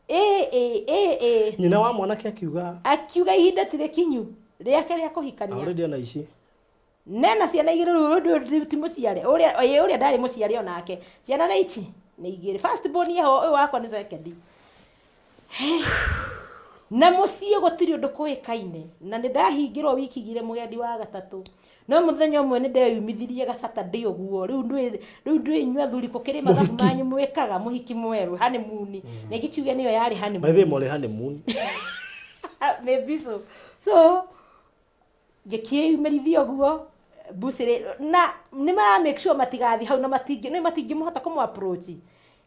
ĩ ĩ ĩ ĩ. Nyina wa mwanake akiuga Akiuga ihinda tirĩ kinyu rĩake rĩa kũhikania. Already ona ici. Nena ciana igĩrĩ rĩu, ũndũ ti mũciare ũrĩa ĩ ũrĩa ndarĩ mũciare onake, ciana nĩ ici nĩ igĩrĩ, first born eho, ũyũ wakwa nĩ second. Na mũciĩ gũtirĩ ũndũ kũĩkaine, na nĩ ndahingĩrwo wiki igĩrĩ mũgendi wa gatatũ, no mũthenya ũmwe nĩ ndeyumithirie ga Saturday ũguo. Rĩu ndwĩ inyuĩ athuri kũkĩrĩ mathabu manyu mwĩkaga mũhiki mwerũ honeymoon, na ingĩkiuge nĩyo yarĩ By the honeymoon. Way, morĩ honeymoon. Maybe so. So ngĩkĩyumĩrithia ũguo mbucĩrĩ na nĩ mara make sure matigathiĩ hau na matingĩ nĩ matingĩmũhota kũmũ approach.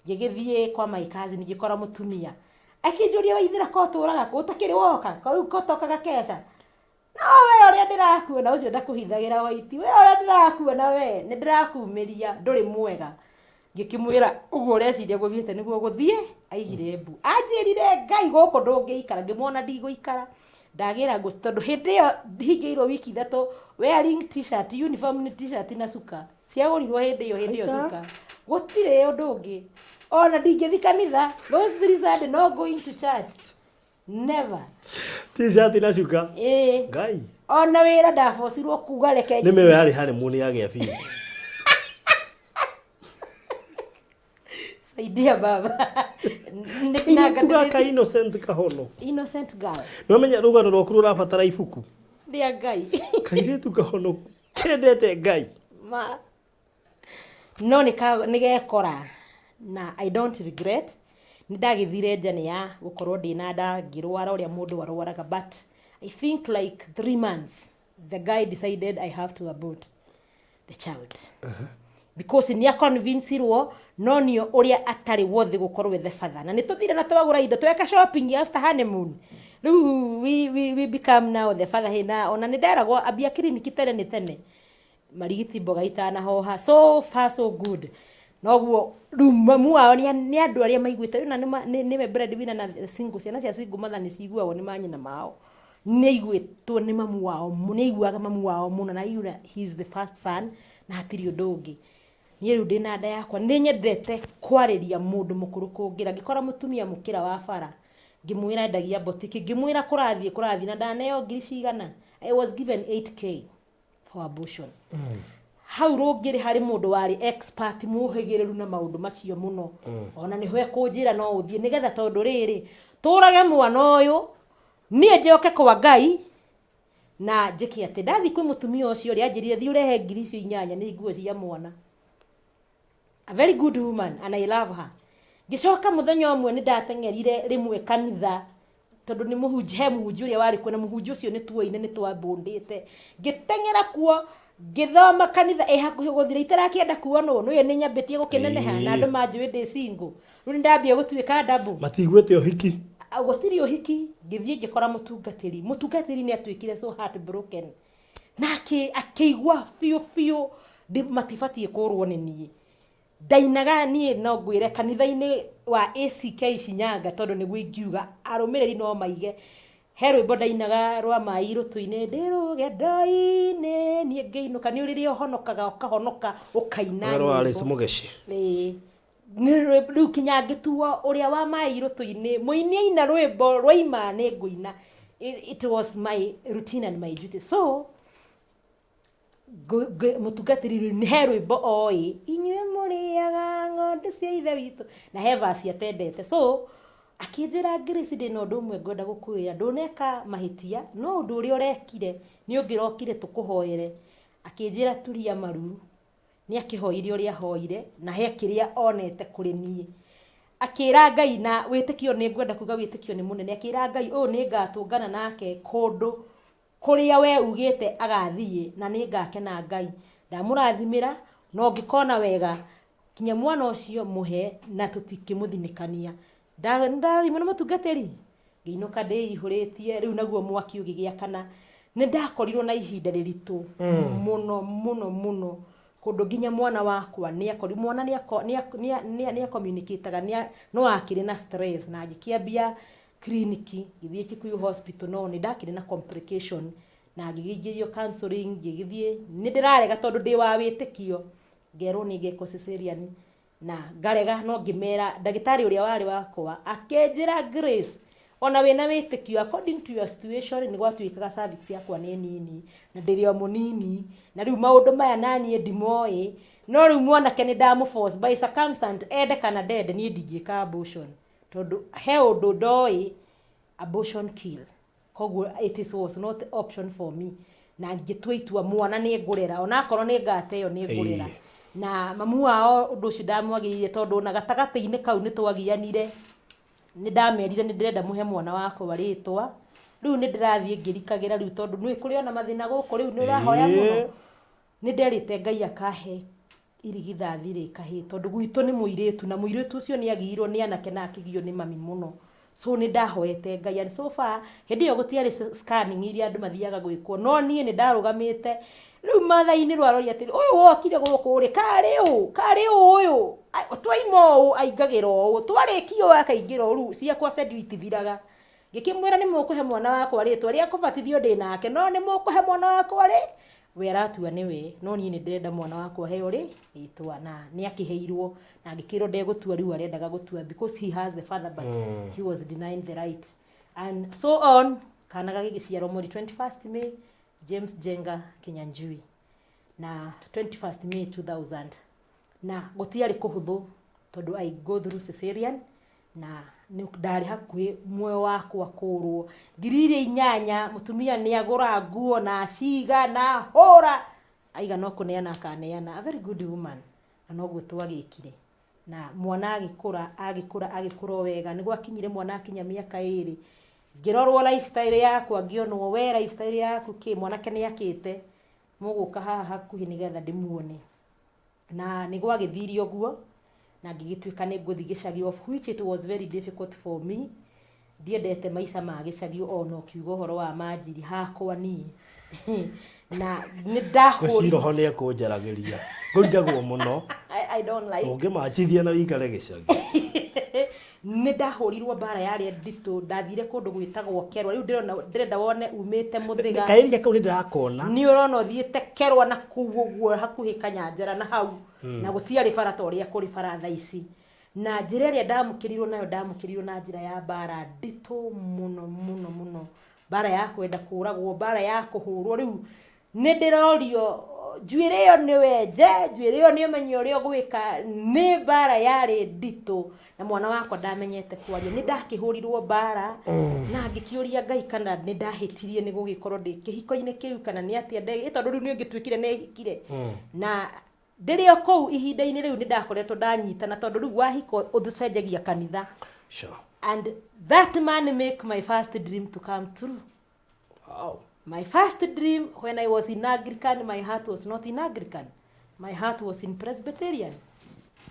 Ngĩgĩthiĩ kwa my cousin, ngĩkora mũtumia akĩnjũria, "Waithĩra ko ũtũraga kũ ũtakĩrĩ woka ko rĩu ko tokaga keca?" No we ũrĩa ndĩrakuona ũcio ndakũhithagĩra waiti, we ũrĩa ndĩrakuona we nĩ ndĩrakumĩria ndũrĩ mwega. Ngĩkĩmwĩra ũguo ũreciria gũthiĩte nĩguo gũthiĩ aigire mbu, anjĩrire Ngai gũkũ ndũngĩikara. Ngĩmwona ndigũikara, ndagĩra ngũ tondũ hĩndĩ ĩyo hingĩirwo wiki 3 wearing T-shirt, uniform nĩ T-shirt na cuka ciagũrirwo hĩndĩ ĩyo Aitha. Cuka gũtirĩ ũndũ ũngĩ, ona ndingĩthi kanitha those three Sunday, no going to church, never. T-shirt na cuka. Ĩĩ. Ngai. Ona wĩra ndabocirwo kuga reke. Nĩ mĩyo yarĩ honeymoon yagĩa biũ. Saidia baba. Kairĩtu gaka innocent kahono. Innocent girl. Nĩ wamenya rũgano rwaku rũrabatara ibuku. Rĩa Ngai. Kairĩtu kahono kendete Ngai. Ma no nĩ gekora na I don't regret. Nĩ ndagĩthire njane ya gũkorwo ndĩna nda, ngĩrwara ũrĩa mũndũ arwaraga, but I think like 3 months the guy decided I have to abort the child because nĩ aconvincirwo no nio ũrĩa atarĩ worthy gũkorwo with the father. Na nĩ tũthire na twagũra indo, tweka shopping after honeymoon. Rĩu we become now the father hina. Ona nĩ nderagwo ambia kiriniki tene nĩ tene marigiti mboga itanahoha. So far so good. Noguo rĩu mamu wao nĩ andũ arĩa maiguĩte rĩu na nĩwe breadwinner na single, ciana cia single mother nĩ ciguagwo nĩ manyina mao, nĩ aiguĩtwo nĩ mamu wao, nĩ aiguaga mamu wao mũno, na aiguaga he is the first son na hatirĩ ũndũ ũngĩ. Niĩ rĩu ndĩna nda yakwa, nĩ nyendete kwarĩria mũndũ mũkũrũ kũngĩra. Ngĩkora mũtumia mũkĩra wa bara, ngĩmwĩra endagia mbotiki, ngĩmwĩra kũrathiĩ kũrathiĩ na ndaneo ngiri cigana. I was given 8K for abortion. Hau rũngĩrĩ harĩ mũndũ warĩ expert mũhĩgĩrĩru na maũndũ macio mũno. Ona nĩho ekũnjĩra no ũthiĩ nĩgetha tondũ rĩrĩ, tũrage mwana ũyũ, niĩ njoke kwa Ngai na njĩke atĩ. Ndathiĩ kwĩ mũtumia ũcio rĩ, anjĩrire thiĩ ũrehe ngiri icio inyanya nĩ nguo cia mwana. A very good woman and I love her. Ngĩcoka mũthenya ũmwe nĩ ndateng'erire rĩmwe kanitha tondũ nĩ mũhunjia, he mũhunjia ũrĩa warĩ kuo na mũhunjia ũcio nĩ tuoine nĩ twambũndĩte. Ngĩteng'era kuo ngĩthoma kanitha ĩ hakuhĩ gũthira itarakĩenda kuonwo, nĩũĩ nĩ nyambĩtie gũkĩneneha na andũ manjũĩ ndĩ single. Rĩu nĩ ndambia gũtuĩka double. Matiguĩte ũhiki. Gũtirĩ ũhiki. Ngĩthiĩ ngĩkora mũtungatĩri. Mũtungatĩri nĩ atuĩkire so heartbroken. Na akĩigua biũ biũ matibatiĩ kũrwo nĩ niĩ. Ndainaga niĩ no ngwĩre kanitha-inĩ wa ACK Shinyanga tondũ nĩguo ingiuga arũmĩrĩri no maige. He rwĩmbo ndainaga rwa maĩ irũtũ-inĩ, ndĩ rũgendo-inĩ niĩ ngĩinũka. Nĩ rĩrĩa ũhonokaga ũkahonoka ũkaina Rũĩ rwa Alice Mũgeci. Ĩĩ. Rĩu kinya ngĩtuo ũrĩa wa maĩ irũtũ-inĩ, mũini aina rwĩmbo rwaima nĩ ngũina. It was my routine and my duty. So, mũtungatĩri rĩu nĩ he rwĩmbo oĩ, inyuĩ mũrĩaga ng'ondu cia ithe witũ, na he verse atendete. So, akĩnjĩra Grace, ndĩna ũndũ ũmwe ngwenda gũkwĩra, ndũneka mahĩtia, no ũndũ ũrĩa ũrekire nĩ ũngĩrokire tũkũhoere. Akĩnjĩra turia maru, nĩ akĩhoire ũrĩa ahoire, na he kĩrĩa onete kũrĩ niĩ. Akĩra Ngai na wĩtĩkio, nĩ ngwenda kuga wĩtĩkio nĩ mũnene, akĩra Ngai ũũ nĩ ngatũngana nake kũndũ kũrĩa we ugĩte agathiĩ, na nĩ ngakena Ngai. Ndamũrathimĩra, na ũngĩkona wega, kinya mwana ũcio mũhe na tũtikĩmũthinĩkania. Ndathimwo nĩ mũtungatĩri, ngĩinũka ndĩihũrĩtie, rĩu naguo mwaki ũgĩgĩakana. Nĩ ndakorirwo na ihinda rĩritũ mũno mũno mũno, kũndũ nginya mwana wakwa nĩ akorirwo, mwana nĩ a-communicate-aga, no akĩrĩ na stress, na ngĩkĩambia kiriniki, ngĩthiĩ Kikuyu Hospital, no nĩ ndakĩrĩ na complication, na ngĩgĩingĩrio counseling, ngĩgĩthiĩ, nĩ ndĩrarega tondũ ndĩ wa wĩtĩkio, ngerwo nĩ ngekwo cesarean, na ngarega, no ngĩmera ndagĩtarĩ ũrĩa warĩ wakwa akĩnjĩra Grace, ona wĩna wĩtĩkio according to your situation, nĩ gwatuĩkaga cervix yakwa nĩ nini na ndĩrĩ o mũnini, na rĩu maũndũ maya naniĩ ndimoĩ, no rĩu mwanake nĩ ndamũ force by circumstance, ende kana ndende, niĩ ndingĩka abortion tondũ he ũndũ ndoĩ, abortion kill. Koguo it is was not option for me, na ngĩtua itua mwana nĩ ngũrera, onakorwo nĩ ngateo nĩ ngũrera. Na mamu wao ũndũ ũcio ndamwagĩrĩire, tondũ ona gatagatĩ-inĩ kau nĩ twagianire. Nĩ ndamerire nĩ ndĩrenda mũhe mwana wakwa rĩtwa. Rĩu nĩ ndĩrathiĩ ngĩrikagĩra rĩu, tondũ nĩ kũrĩ ona mathĩna gũkũ, rĩu nĩ ũrahoya mũno. Nĩ nderĩte Ngai akahe irigithathi rĩ kahĩĩ, tondũ gwitũ nĩ mũirĩtu, na mũirĩtu ũcio nĩ agiirwo nĩ anake na akĩgio nĩ mami mũno. So nĩ ndahoete Ngai, and so far hĩndĩ ĩyo gũtiarĩ scanning iria andũ mathiaga gwĩkwo, no niĩ nĩ ndarũgamĩte rĩu matha-inĩ rwarori atĩrĩ, ũyũ wokire gũkũ rĩ, karĩ ũ, karĩ ũ ũyũ twaima ũũ aingagĩra ũũ, twarĩkia ũũ akaingĩra ũũ, rĩu ciakwa cendio itithiraga. Ngĩkĩmwĩra nĩ mũkũhe mwana wakwa rĩtwa rĩa kũbatithio ndĩ nake, no nĩ mũkũhe mwana wakwa rĩ, we aratua nĩwe, no niĩ nĩ ndĩrenda mwana wakwa aheo rĩ rĩtwa, na nĩ akĩheirwo, na ngĩkĩrwo ndegũtua rĩu arendaga gũtua because he has the father, but he was denying the right and so on. Kana gagĩgĩciarwo mweri 21st May, James Jenga Kinyanjui, na 21st May 2000, na gũtiarĩ kũhũthũ tondũ I go through cesarean, na ndarĩ hakuhĩ muoyo wakwa kũrwo. Ngiri iria inyanya mũtumia nĩ agũra nguo na aciga na hũra aiga no kũneana akaneana. A very good woman, na noguo twagĩkire, na mwana agĩkũra agĩkũra agĩkũra o wega. Nĩ gwakinyire mwana akinya mĩaka 2, ngĩrorwo lifestyle yakwa, ngĩonwo we lifestyle yaku kĩ mwanake nĩ akĩte, mũgũka haha hakuhĩ nĩgetha ndĩmuone. Na nĩ gwagĩthire ũguo, na ngĩgĩtuĩka nĩ ngũthiĩ gĩcagi, of which it was very difficult for me. Ndiendete maica ma gĩcagi, ona ũkiuga ũhoro wa manjiri hakwa niĩ na nĩ ndahũri Gwĩciroho nĩ ekũnjaragĩria, ngũrigagwo mũno. I don't like Ũngĩmachithia na wĩikare gĩcagi. Nĩ ndahũrirwo mbara yarĩ nditũ. Ndathire kũndũ gwĩtagwo Kerwa. Rĩu ndĩrona ndĩrenda wone umĩte Mũthĩga. Kaĩria kau nĩ ndĩrakona. Nĩ ũrona ũthiĩte Kerwa na kũu ũguo hakuhĩ Kanyanjara na hau. Na gũtiarĩ bara ta ũrĩa kũrĩ bara thaa ici. Na njĩra ĩrĩa ndamũkĩrirwo nayo, ndamũkĩrirwo na njĩra ya mbara nditũ mũno mũno mũno. Mbara ya kwenda kũragwo, mbara ya kũhũrwo. Rĩu nĩ ndĩrorio njuĩrĩ ĩyo nĩ wenje, njuĩrĩ ĩyo nĩ ũmenye ũrĩa ũgwĩka. Nĩ mbara yarĩ nditũ na mwana wakwa ndamenyete kwaria. Nĩ ndakĩhũrirwo mbara na ngĩkĩũria Ngai kana nĩ ndahĩtirie nĩ gũgĩkorwo ndĩ kĩhiko-inĩ kĩu kana nĩ atĩa tondũ rĩu nĩ ngĩtuĩkire nĩ hikire. Na ndĩrĩ o kũu ihinda-inĩ rĩu nĩ ndakoretwo ndanyitana, tondũ rĩu wahika ũcenjagia kanitha. And that man make my first dream to come true. My first dream when I was in Anglican, my heart was not in Anglican. My heart was in Presbyterian.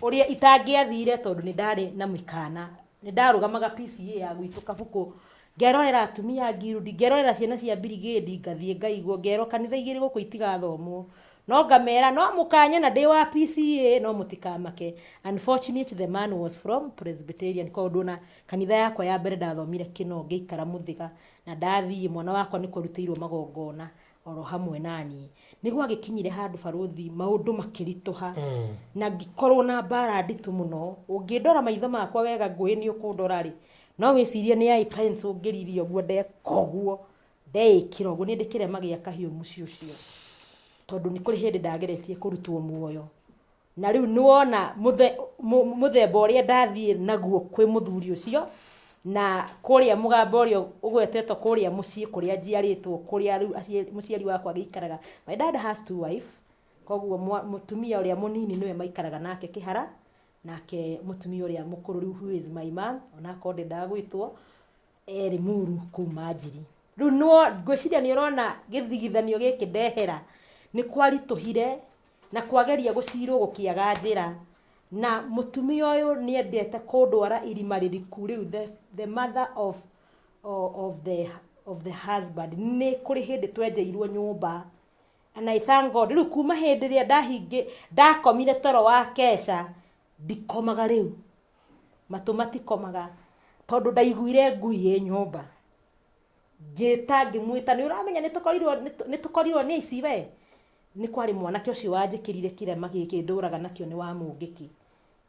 Ũrĩa itangĩathire tondũ nĩ ndarĩ na mĩkana. Nĩ ndarũgamaga PCA ya gwitũ Kabukũ, ngerorera atumia a ngirudi, ngerorera ciana cia birigĩdi, ngathiĩ ngaigwo, ngerwo kanitha igĩrĩ gũkũ itigathomwo. No ngamera no mũkanyona ndĩ wa PCA no mũtikamake. Unfortunately the man was from Presbyterian, tondũ ona kanitha yakwa ya mbere ndathomire Kĩno ngĩikara Mũthĩga, na ndathiĩ mwana wakwa nĩ kwarutĩirwo magongona oro hamwe na niĩ. Nĩ gwagĩkinyire handũ barũthi maũndũ makĩritũha na ngĩkorwo na mbara nditũ mũno. Ũngĩndora maitho makwa wega ngũĩ nĩ ũkũndora rĩ, no wĩcirie nĩ eye pencil ngĩririe ũguo ndeka ũguo ndeĩkĩra ũguo, niĩ ndĩ kĩrema gĩa kahiũ mũciĩ ũcio, tondũ nĩ kũrĩ hĩndĩ ndageretie kũrutwo muoyo. Na rĩu nĩwona mũthemba ũrĩa ndathiĩ naguo kwĩ mũthuri ũcio, na kũrĩa mũgambo ũrĩa ũgwetetwo kũrĩa mũciĩ kũrĩa njiarĩtwo, kũrĩa rĩu mũciari wakwa agĩikaraga. My dad has two wife, koguo mũtumia ũrĩa mũnini nĩwe maikaraga nake kĩhara, nake mũtumia ũrĩa mũkũrũ rĩu who is my mom, onakorwo ndendaga gwĩtwo, erĩ Muru kũu Manjiri. Rĩu ngwĩciria nĩ ũrona gĩthigithanio gĩkĩ ndehera nĩ kwaritũhire na kwageria gũcirwo gũkĩaga njĩra. Na mũtumia ũyũ nĩ endete kũndwara irima rĩriku rĩu, the mother of the husband. Nĩ kũrĩ hĩndĩ twenjeirwo nyũmba and I thank God. Rĩu kuma hĩndĩ ĩrĩa ndakomire toro wa keca, ndikomaga rĩu, matũ matikomaga, tondũ ndaiguire ngui ĩ nyũmba. Ngĩta ngĩmwĩta, nĩ ũramenya nĩ tũkorirwo nĩ aici we. Nĩ kwarĩ mwanake ũcio wanjĩkĩrire kĩrema gĩkĩ ndũraga nakĩo nĩ wa Mũngĩkĩ,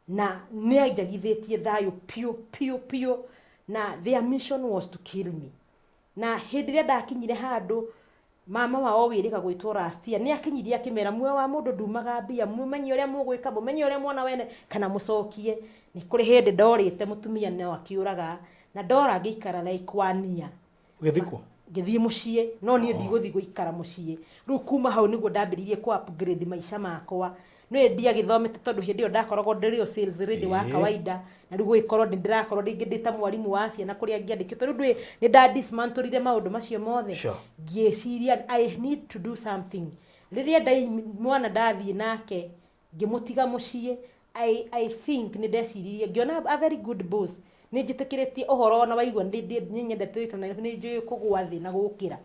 na nĩ anjagithĩtie thayũ piũ piũ piũ, na their mission was to kill me. Na hĩndĩ ĩrĩa ndakinyire handũ mama wao wĩrĩga gwĩtwo Rastia nĩ akinyirie akĩmera muoyo wa mũndũ ndumaga mbia, mũmenye ũrĩa mũgwĩka, mũmenye ũrĩa mwana wene kana mũcokie. Nĩ kũrĩ hĩndĩ ndorĩte mũtumia no akĩũraga, na ndora ngĩikara like one year. Ũgĩthikwo? Ngĩthiĩ mũciĩ, no niĩ ndigũthiĩ gũikara mũciĩ. Rĩu kuma hau nĩguo ndambĩrĩirie kũ upgrade maica makwa. Nĩ ndiagĩthomete, tondũ hĩndĩ ĩyo ndakoragwo ndĩrĩ o sales lady wa kawaida, na rĩu gũgĩkorwo nĩ ndĩrakorwo rĩngĩ ndĩ ta mwarimũ wa ciana kũrĩa ngĩandĩkĩtwo. Rĩu ndũĩ nĩ nda dismantlire maũndũ macio mothe. Ngĩciria I need to do something. Rĩrĩa ndai mwana ndathiĩ nake ngĩmũtiga mũciĩ, I think nĩ ndeciririe ngĩona a very good boss. Nĩ njĩtĩkĩrĩtie ũhoro ona waigua nĩ nyendete gũikara na nĩ njũĩ kũgũa thĩ na gũkĩra.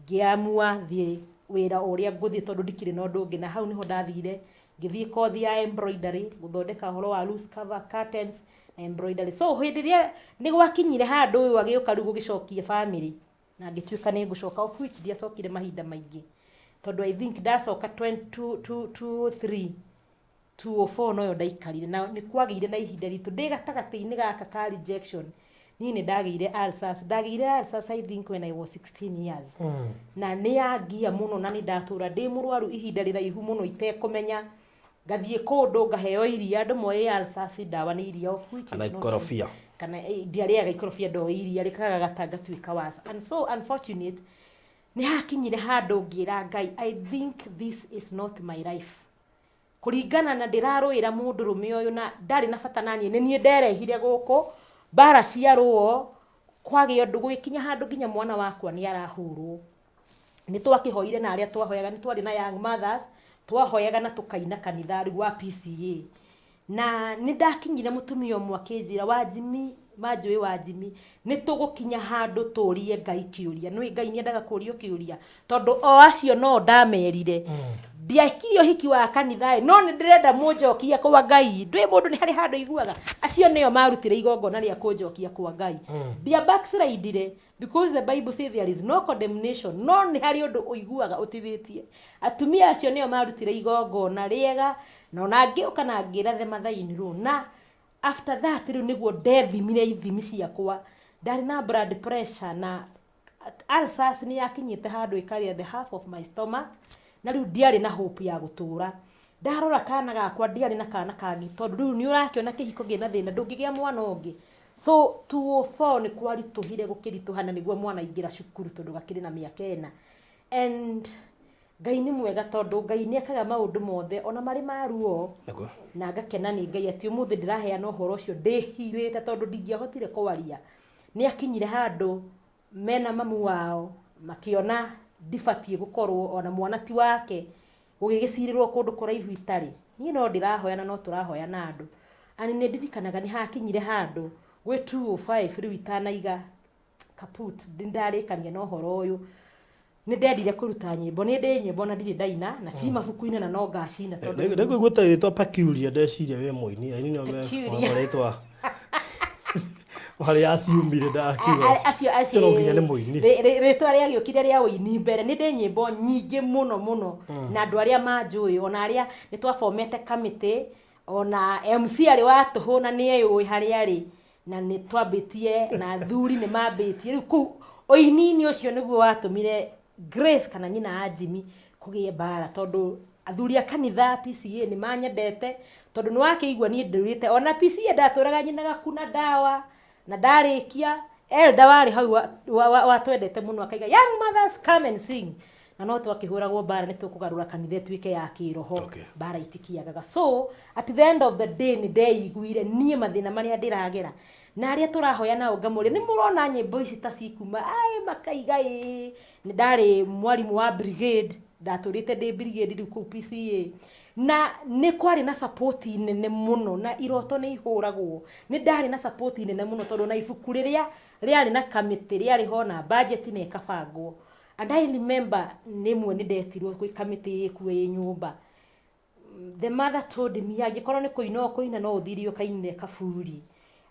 Ngĩamua thiĩ wĩra ũrĩa ngũthiĩ, tondũ ndikĩrĩ na ũndũ ũngĩ. Na hau nĩho ndathire ngĩthiĩ kothi ya embroidery, gũthondeka ũhoro wa loose cover curtains na embroidery. So hĩndĩ ĩrĩa nĩ gwakinyire handũ ũyũ agĩũka rĩu gũgĩcokia family, na ngĩtuĩka nĩ ngũcoka, of which ndiacokire mahinda maingĩ, tondũ I think ndacoka 2 3 204 noyo ndaikarire. Na nĩ kwagĩire na ihinda ritũ ndĩ gatagatĩ-inĩ gaka ka rejection, niĩ nĩ ndagĩire ulcers. Ndagĩire ulcers I think when I was 16 years, na nĩ yangia mũno, na nĩ ndatũra ndĩ mũrwaru ihinda rĩraihu mũno itekũmenya. Ngathiĩ kũndũ ngaheo iria, andũ moĩ ulcers ndawa nĩ iria, of which is Kana not true. ikorobia. Kana ndiarĩaga ikorobia, ndoĩ iria rĩkagagata ngatuĩka worse. And so unfortunate nĩ hakinyire handũ ngĩra Ngai, I think this is not my life, kũringana na ndĩrarũĩra mũndũrũme ũyũ na ndarĩ na bata naniĩ, nĩ niĩ nderehire gũkũ mbara cia rũo. Kwagĩa ũndũ gũgĩkinya handũ nginya mwana wakwa nĩ arahũrwo. Nĩ twakĩhoire na arĩa twahoyaga, nĩ twarĩ na young mothers, twahoyaga na tũkaina kanitha rĩu wa PCA. Na nĩ ndakinyire mũtumia ũmwe akĩnjĩra, Wanjimi, manjũĩ Wanjimi, nĩ tũgũkinya handũ tũrie Ngai kĩũria. Nĩũĩ Ngai nĩ endaga kũrio kĩũria, tondũ o acio no ndamerire. Ndiakirie ũhiki wa kanitha ĩ, no nĩ ndĩrenda mũnjokie kwa Ngai. Ndũĩ mũndũ nĩ harĩ handũ aiguaga. Acio nĩo marutire igongona rĩa kũnjokia kwa Ngai. Ndia backslidire because the Bible say there is no condemnation, no nĩ harĩ ũndũ ũiguaga ũtithĩtie. Atumia acio nĩo marutire igongona rĩega, na ona ngĩũka na ngĩra the mother in law. Na after that rĩu nĩguo ndethimire ithimi ciakwa. Ndarĩ na blood pressure na ulcers nĩ yakinyĩte handũ ĩkarĩa the half of my stomach, na rĩu ndiarĩ na hope ya gũtũra. Ndarora kana gakwa ndiarĩ na kana kangĩ, tondũ rĩu nĩ ũrakĩona kĩhiko kĩna thĩna, ndũngĩgĩa mwana ũngĩ. So 204 nĩ kwaritũhire gũkĩritũha, na nĩguo mwana aingĩra cukuru tondũ gakĩrĩ na mĩaka 4. And Ngai nĩ mwega, tondũ Ngai nĩ ekaga maũndũ mothe ona marĩ ma ruo. Nĩguo. Na ngakena nĩ Ngai atĩ ũmũthĩ ndĩraheana ũhoro ũcio ndĩhirĩte, tondũ ndingĩahotire kwaria. Nĩ akinyire handũ mena mamu wao makĩona ndibatiĩ gũkorwo ona mwana ti wake, gũgĩgĩcirĩrwo kũndũ kũraihu itarĩ. Niĩ no ndĩrahoya na no tũrahoya na andũ. And nĩ ndirikanaga nĩ hakinyire handũ gwĩ 205 rĩu itanaiga kaput, nĩ ndarĩkania na ũhoro ũyũ. Nĩ ndendire kũruta nyĩmbo, nĩ ndĩ nyĩmbo na ndirĩ ndaina na ci mabuku-inĩ na no ngacina tondũ Nĩ ngũigua ta rĩtwa Peculiar, ndeciria wĩ mũini. Aini nĩo Peculiar. rĩtwa harĩa aciumire ndakiuga. Acio Ũcio no nginya nĩ mũini. Rĩtwa rĩagĩũkire rĩa ũini mbere. Nĩ ndĩ nyĩmbo nyingĩ mũno mũno, na andũ arĩa manjũĩ ona arĩa nĩ twabomete kamĩtĩ, ona MC arĩ wa tũhũ na nĩ eyũĩ harĩa arĩ, na nĩ twambĩtie na athuri nĩ mambĩtie. Rĩu kũu ũini-inĩ ũcio nĩguo watũmire Grace kana nyina wa Jimmy kũgĩe mbara, tondũ athuri a kanitha PCA nĩ manyendete, tondũ nĩ wakĩigua niĩ ndũrĩte ona PCA ndatũraga nyinaga kuna ndawa na ndarĩkia. Elder warĩ hau watwendete mũno akaiga, "Young mothers, come and sing," na no twakĩhũragwo mbara nĩ tũkũgarũra kanitha ĩtuĩke ya kĩroho. Mbara itikiagaga. So at the end of the day nĩ ndeiguire niĩ mathĩna marĩa ndĩragera na arĩa tũrahoya nao ngamũria, nĩ mũrona nyĩmbo ici ta cikuma ai makaiga ĩ. Nĩ ndarĩ mwarimũ wa brigade, ndatũrĩte ndĩ brigade rĩu kũu PCA, na nĩ kwarĩ na support nene mũno, na iroto nĩ ihũragwo. Nĩ ndarĩ na support nene mũno, tondũ na ibuku rĩrĩa rĩarĩ na kamĩtĩ rĩarĩ ho na budget na ĩkabangwo. And I remember rĩmwe nĩ ndetirwo gwĩ kamĩtĩ ĩkuo ĩ nyũmba. The mother told me, angĩkorwo nĩ kũina ũkũina, no ũthire ũkainĩre kaburi.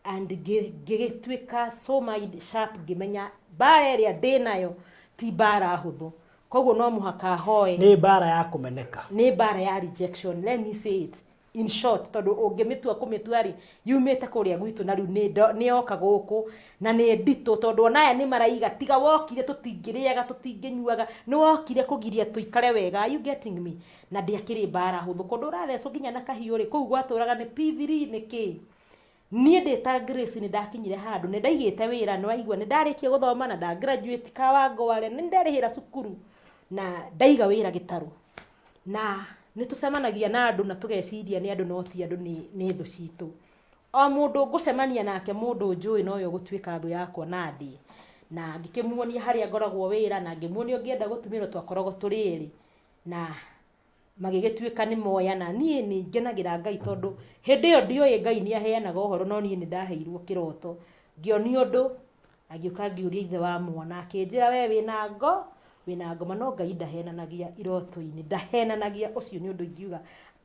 And ngĩgĩtuĩka so mind sharp, ngĩmenya mbara ĩrĩa ndĩnayo ti mbara hũthũ, koguo no mũhaka hoe. Nĩ mbara ya kũmeneka. Nĩ mbara ya rejection, let me say it in short, tondũ ũngĩmĩtua kũmĩtua rĩ, yumĩte kũrĩa gwitũ na rĩu nĩ yoka gũkũ na nĩ nditũ, tondũ ona aya nĩ maraiga tiga wokire tũtingĩrĩaga, tũtingĩnyuaga, nĩ wokire kũgiria tũikare wega. Are you getting me? Na ndĩakĩrĩ mbara hũthũ, kũndũ ũrathecwo nginya na kahiũ rĩ, kũu gwatũraga nĩ P3 nĩ kĩ. Niĩ ndĩ ta Grace nĩ ndakinyire handũ nĩ ndaigĩte wĩra, nĩ waigua, nĩ ndarĩkia gũthoma na nda graduate Kawangware, nĩ nderĩhĩra cukuru na ndaiga wĩra gĩtarũ. Na nĩ tũcemanagia na andũ na tũgeciria nĩ andũ, no ti andũ, nĩ thũ citũ. O mũndũ ngũcemania nake, mũndũ njũĩ nowe ũgũtuĩka thũ yakwa. Na ndĩ na ngĩkĩmuonia harĩa ngoragwo wĩra, na ngĩmuonia ũngĩenda gũtumĩrwo twakoragwo tũrĩ erĩ, na magĩgĩtuĩka nĩ moyana. Niĩ nĩ ngenagĩra Ngai, tondũ hĩndĩ ĩyo ndioĩ Ngai nĩ aheanaga ũhoro, no niĩ nĩ ndaheirwo kĩroto, ngĩonio ũndũ na ngĩũka ngĩũria ithe wa mwana, akĩnjĩra, "We wĩna ngo wĩna ngoma." No Ngai ndahenanagia iroto-inĩ, ndahenanagia. Ũcio nĩ ũndũ ingiuga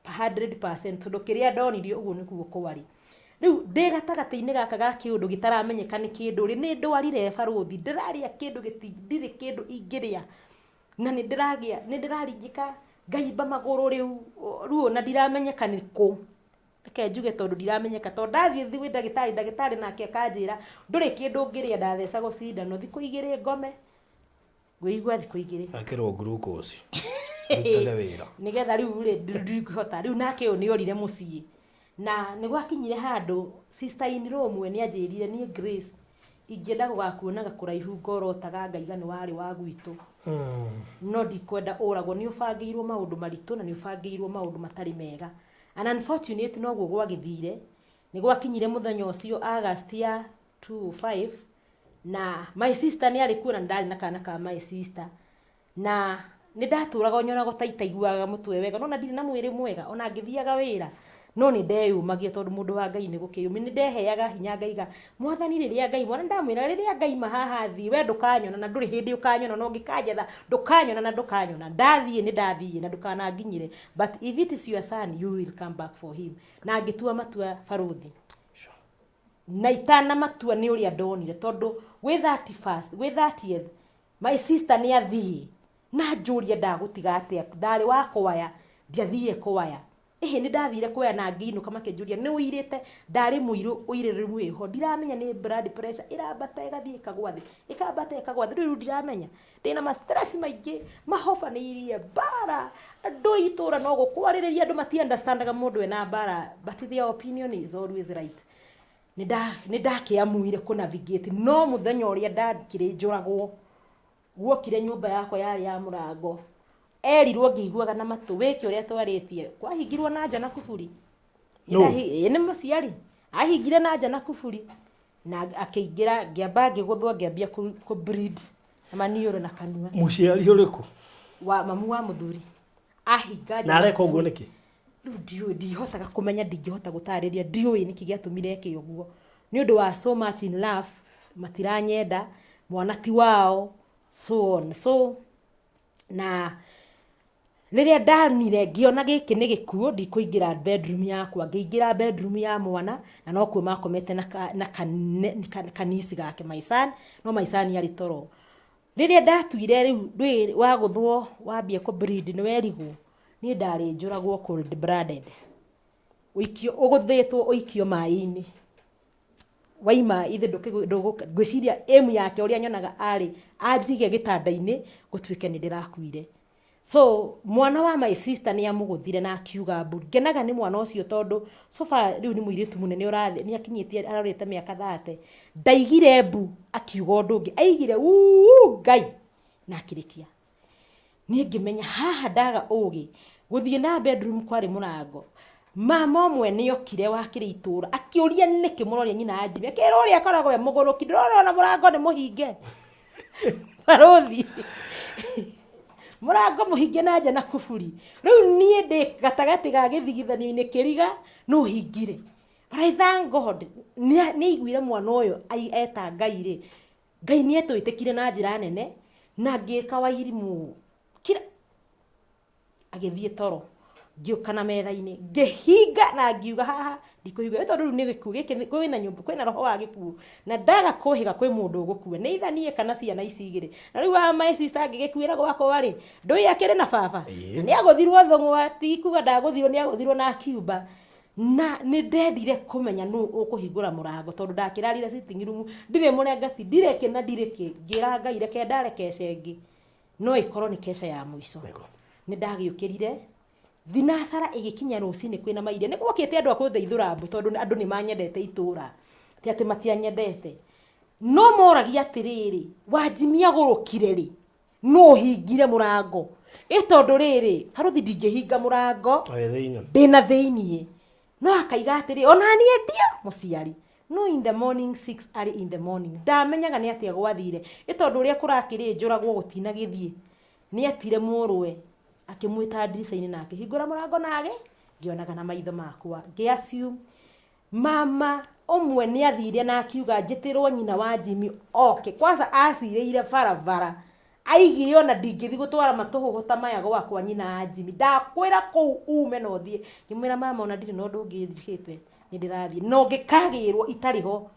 100%, tondũ kĩrĩa ndonirio ũguo nĩguo kwarĩ. Rĩu ndĩ gatagatĩ-inĩ gaka ga kĩũndũ gĩtaramenyeka nĩ kĩndũ rĩ, nĩ ndwarire barũthi, ndĩrarĩa kĩndũ gĩti ndirĩ kĩndũ ingĩrĩa, na nĩ ndĩragĩa, nĩ ndĩraringĩka, ngaimba magũrũ rĩu ruo, na ndiramenyeka nĩ kũ. Reke njuge, tondũ ndiramenyeka, tondũ ndathiĩ gwĩ ndagĩtarĩ, ndagĩtarĩ nake akanjĩra ndũrĩ kĩndũ ũngĩrĩa. Ndathecagwo cindano thikũ 2 ngome, ngwĩigua thikũ 2. Ekĩrwo glucose rutage wĩra. Nĩgetha rĩu rĩ ndingĩhota rĩu. Nake ũyũ nĩ orire mũciĩ, na nĩ gwakinyire handũ sister in law ũmwe nĩ anjĩrire, "Niĩ Grace ingĩenda gũgakuonaga kũraihu, ngorotaga ngaiga nĩ warĩ wa gwitũ, no ndikwenda ũragwo. Nĩ ũbangĩirwo maũndũ maritũ na nĩ ũbangĩirwo maũndũ matarĩ mega." And unfortunate noguo gwagĩthire. Nĩ gwakinyire mũthenya ũcio August ya 25, na my sister nĩ arĩ kuo, na ndarĩ na kana ka my sister, na nĩ ndatũraga nyonaga ta itaiguaga mũtwe wega, no na ndirĩ na mwĩrĩ mwega ona ngĩthiaga wĩra. No nĩ ndeyũmagia tondũ mũndũ wa Ngai nĩ gũkĩyũmia. Nĩ ndeheaga hinya ngaiga, Mwathani rĩrĩa ngaima, ona nĩ ndamwĩraga rĩrĩa ngaima haha thiĩ, we ndũkanyona na ndũrĩ hĩndĩ ũkanyona, ona ũngĩkanjetha ndũkanyona na ndũkanyona. Ndathiĩ nĩ ndathiĩ na ndũkananginyĩre. But if it is your son, you will come back for him. Na ngĩtua matua barũthi. Na itanamatua nĩ ũrĩa ndonire tondũ gwĩ 31st, gwĩ 30th, my sister nĩ athiĩ na anjũrie ndagũtiga atĩa. Ndarĩ wa kwaya, ndiathire kwaya. Ĩhĩ nĩ ndathire kwaya na ngĩinũka makĩnjũria nĩ ũirĩte, ndarĩ mũirũ ũirĩrĩru wĩho, ndiramenya nĩ blood pressure ĩrambata ĩgathiĩ ĩkagwa thĩ, ĩkambata ĩkagwa thĩ, rĩu ndiramenya. Ndĩna ma stress maingĩ, mahobanĩirie mbara, andũ a itũra no gũkwarĩrĩria, andũ mati understand aga mũndũ ena mbara, but their opinion is always right. Nĩ ndakĩamuire kũ navigate, no mũthenya ũrĩa ndakĩrĩ njũragwo, Guokire nyũmba yakwa yarĩ ya mũrango. Erirwo ngĩiguaga na matũ, wĩke ũrĩa twarĩtie. Kwahingirwo na nja na kuburi. Nũ? Ĩĩ nĩ mũciari. Ahingire na nja na kuburi. Na akĩingĩra, ngĩamba ngĩgũthwo ngĩambia kũ bleed na maniũrũ na kanua. Mũciari ũrĩkũ? Wa mamu wa mũthuri. Ahinga nja Na areka ũguo nĩkĩ? Rĩu ndiũĩ, ndihotaga kũmenya, ndingĩhota gũtarĩria, ndiũĩ nĩkĩ gĩatũmire eke ũguo. Nĩ ũndũ wa so much in love, matiranyenda, mwana ti wao, so on. So, na rĩrĩa ndanire ngĩona gĩkĩ nĩ gĩkuũ, ndikũingĩra bedroom yakwa, ngĩingĩra bedroom ya mwana, na nokuo makomete na kanisi gake my son, no my son arĩ toro. Rĩrĩa ndatuire rĩu ndũĩ wagũthwo wambia kũ bleed nĩ werigwo, niĩ ndarĩ njũragwo cold blooded. Ũikio, ũgũthĩtwo ũikio maĩ-inĩ. Waima ithe ngwĩciria aim yake ũrĩa nyonaga arĩ, anjige gĩtanda-inĩ gũtuĩke nĩ ndĩrakuire. So mwana wa my sister nĩ amũgũthire na akiuga mbu. Ngenaga nĩ mwana ũcio tondũ so far rĩu nĩ mũirĩtu mũnene ũrathiĩ, nĩ akinyĩtie arorete mĩaka 30. Ndaigire mbu akiuga ũndũ ũngĩ, aigire uu Ngai na akĩrĩkia. Niĩ ngĩmenya haha ndaga ũgĩ, gũthiĩ na bedroom kwarĩ mũrango. Mama ũmwe nĩ okire wakĩrĩ itũra akĩũria nĩkĩ mũroria nyina anjimia, akĩrwo ũrĩa akoragwo e mũgũrũki, ndĩrona ona mũrango nĩ mũhinge. Barũthi mũrango mũhinge na nja na kuburi. Rĩu niĩ ndĩ gatagatĩ ga gĩthigithanio-inĩ kĩriga no hingire. But I thank God nĩ aiguire mwana ũyũ eta Ngai rĩ, Ngai nĩ etwĩtĩkire na njĩra nene na ngĩka wairimũ kira agĩthiĩ toro ngĩũka na metha-inĩ ngĩhinga na ngiuga haha ndikũhinga nĩ tondũ rĩu nĩ gĩkuũ gĩkĩ kwĩna nyũmba kwĩna roho wa gĩkuũ na ndaga kũhĩga kwĩ mũndũ ũgũkua nĩ either niĩ kana ciana ici igĩrĩ na rĩu wa my sister angĩgĩkuĩra gwakwa rĩ ndũĩ akĩrĩ na baba na nĩ agũthirwo thũng'wa ti kuga ndagũthirwo nĩ agũthirwo na akiumba na nĩ ndendire kũmenya nũ ũkũhingũra mũrango tondũ ndakĩrarire sitting room ndirĩ mũrengeti ndirĩ kĩ na ndirĩ kĩ ngĩra Ngai reke ndare keca ĩngĩ no ĩkorwo nĩ keca ya mũico. Nĩ ndagĩũkĩrire thinacara ĩgĩkinya rũcinĩ kwĩna mairia. Nĩ gwokĩte andũ a kũndeithũra mbu tondũ andũ nĩ manyendete itũra, ti atĩ matianyendete. No moragia atĩrĩrĩ, Wanjimi agũrũkire rĩ? Nũ ũhingire mũrango? Ĩ tondũ rĩrĩ, barũthi ndingĩhinga mũrango ndĩna thĩiniĩ. No akaiga atĩrĩ, ona niĩ ndio mũciari. No in the morning, 6 early in the morning, ndamenyaga nĩ atĩa gwathire. Ĩ tondũ ũrĩa kũrakĩrĩ njũragwo gũtinagĩthiĩ. Nĩ etire mũrũwe, akĩmwĩta ndirica-inĩ na akĩhingũra mũrango na agĩ, ngĩonaga na maitho makwa. Ngĩ assume mama ũmwe nĩ athire na akiuga njĩtĩrwo nyina wa Jimmy oke. Kwanza acirĩire barabara. Aigire ona ndingĩthiĩ gũtwara matũhũhũ ta maya gwakwa nyina wa Jimmy. Ndakwĩra kũu ume na ũthiĩ. Ngĩmwĩra mama ona ndirĩ na ũndũ ũngĩ njĩkĩte, nĩ ndĩrathiĩ. Na ũngĩkagĩrwo itarĩ ho,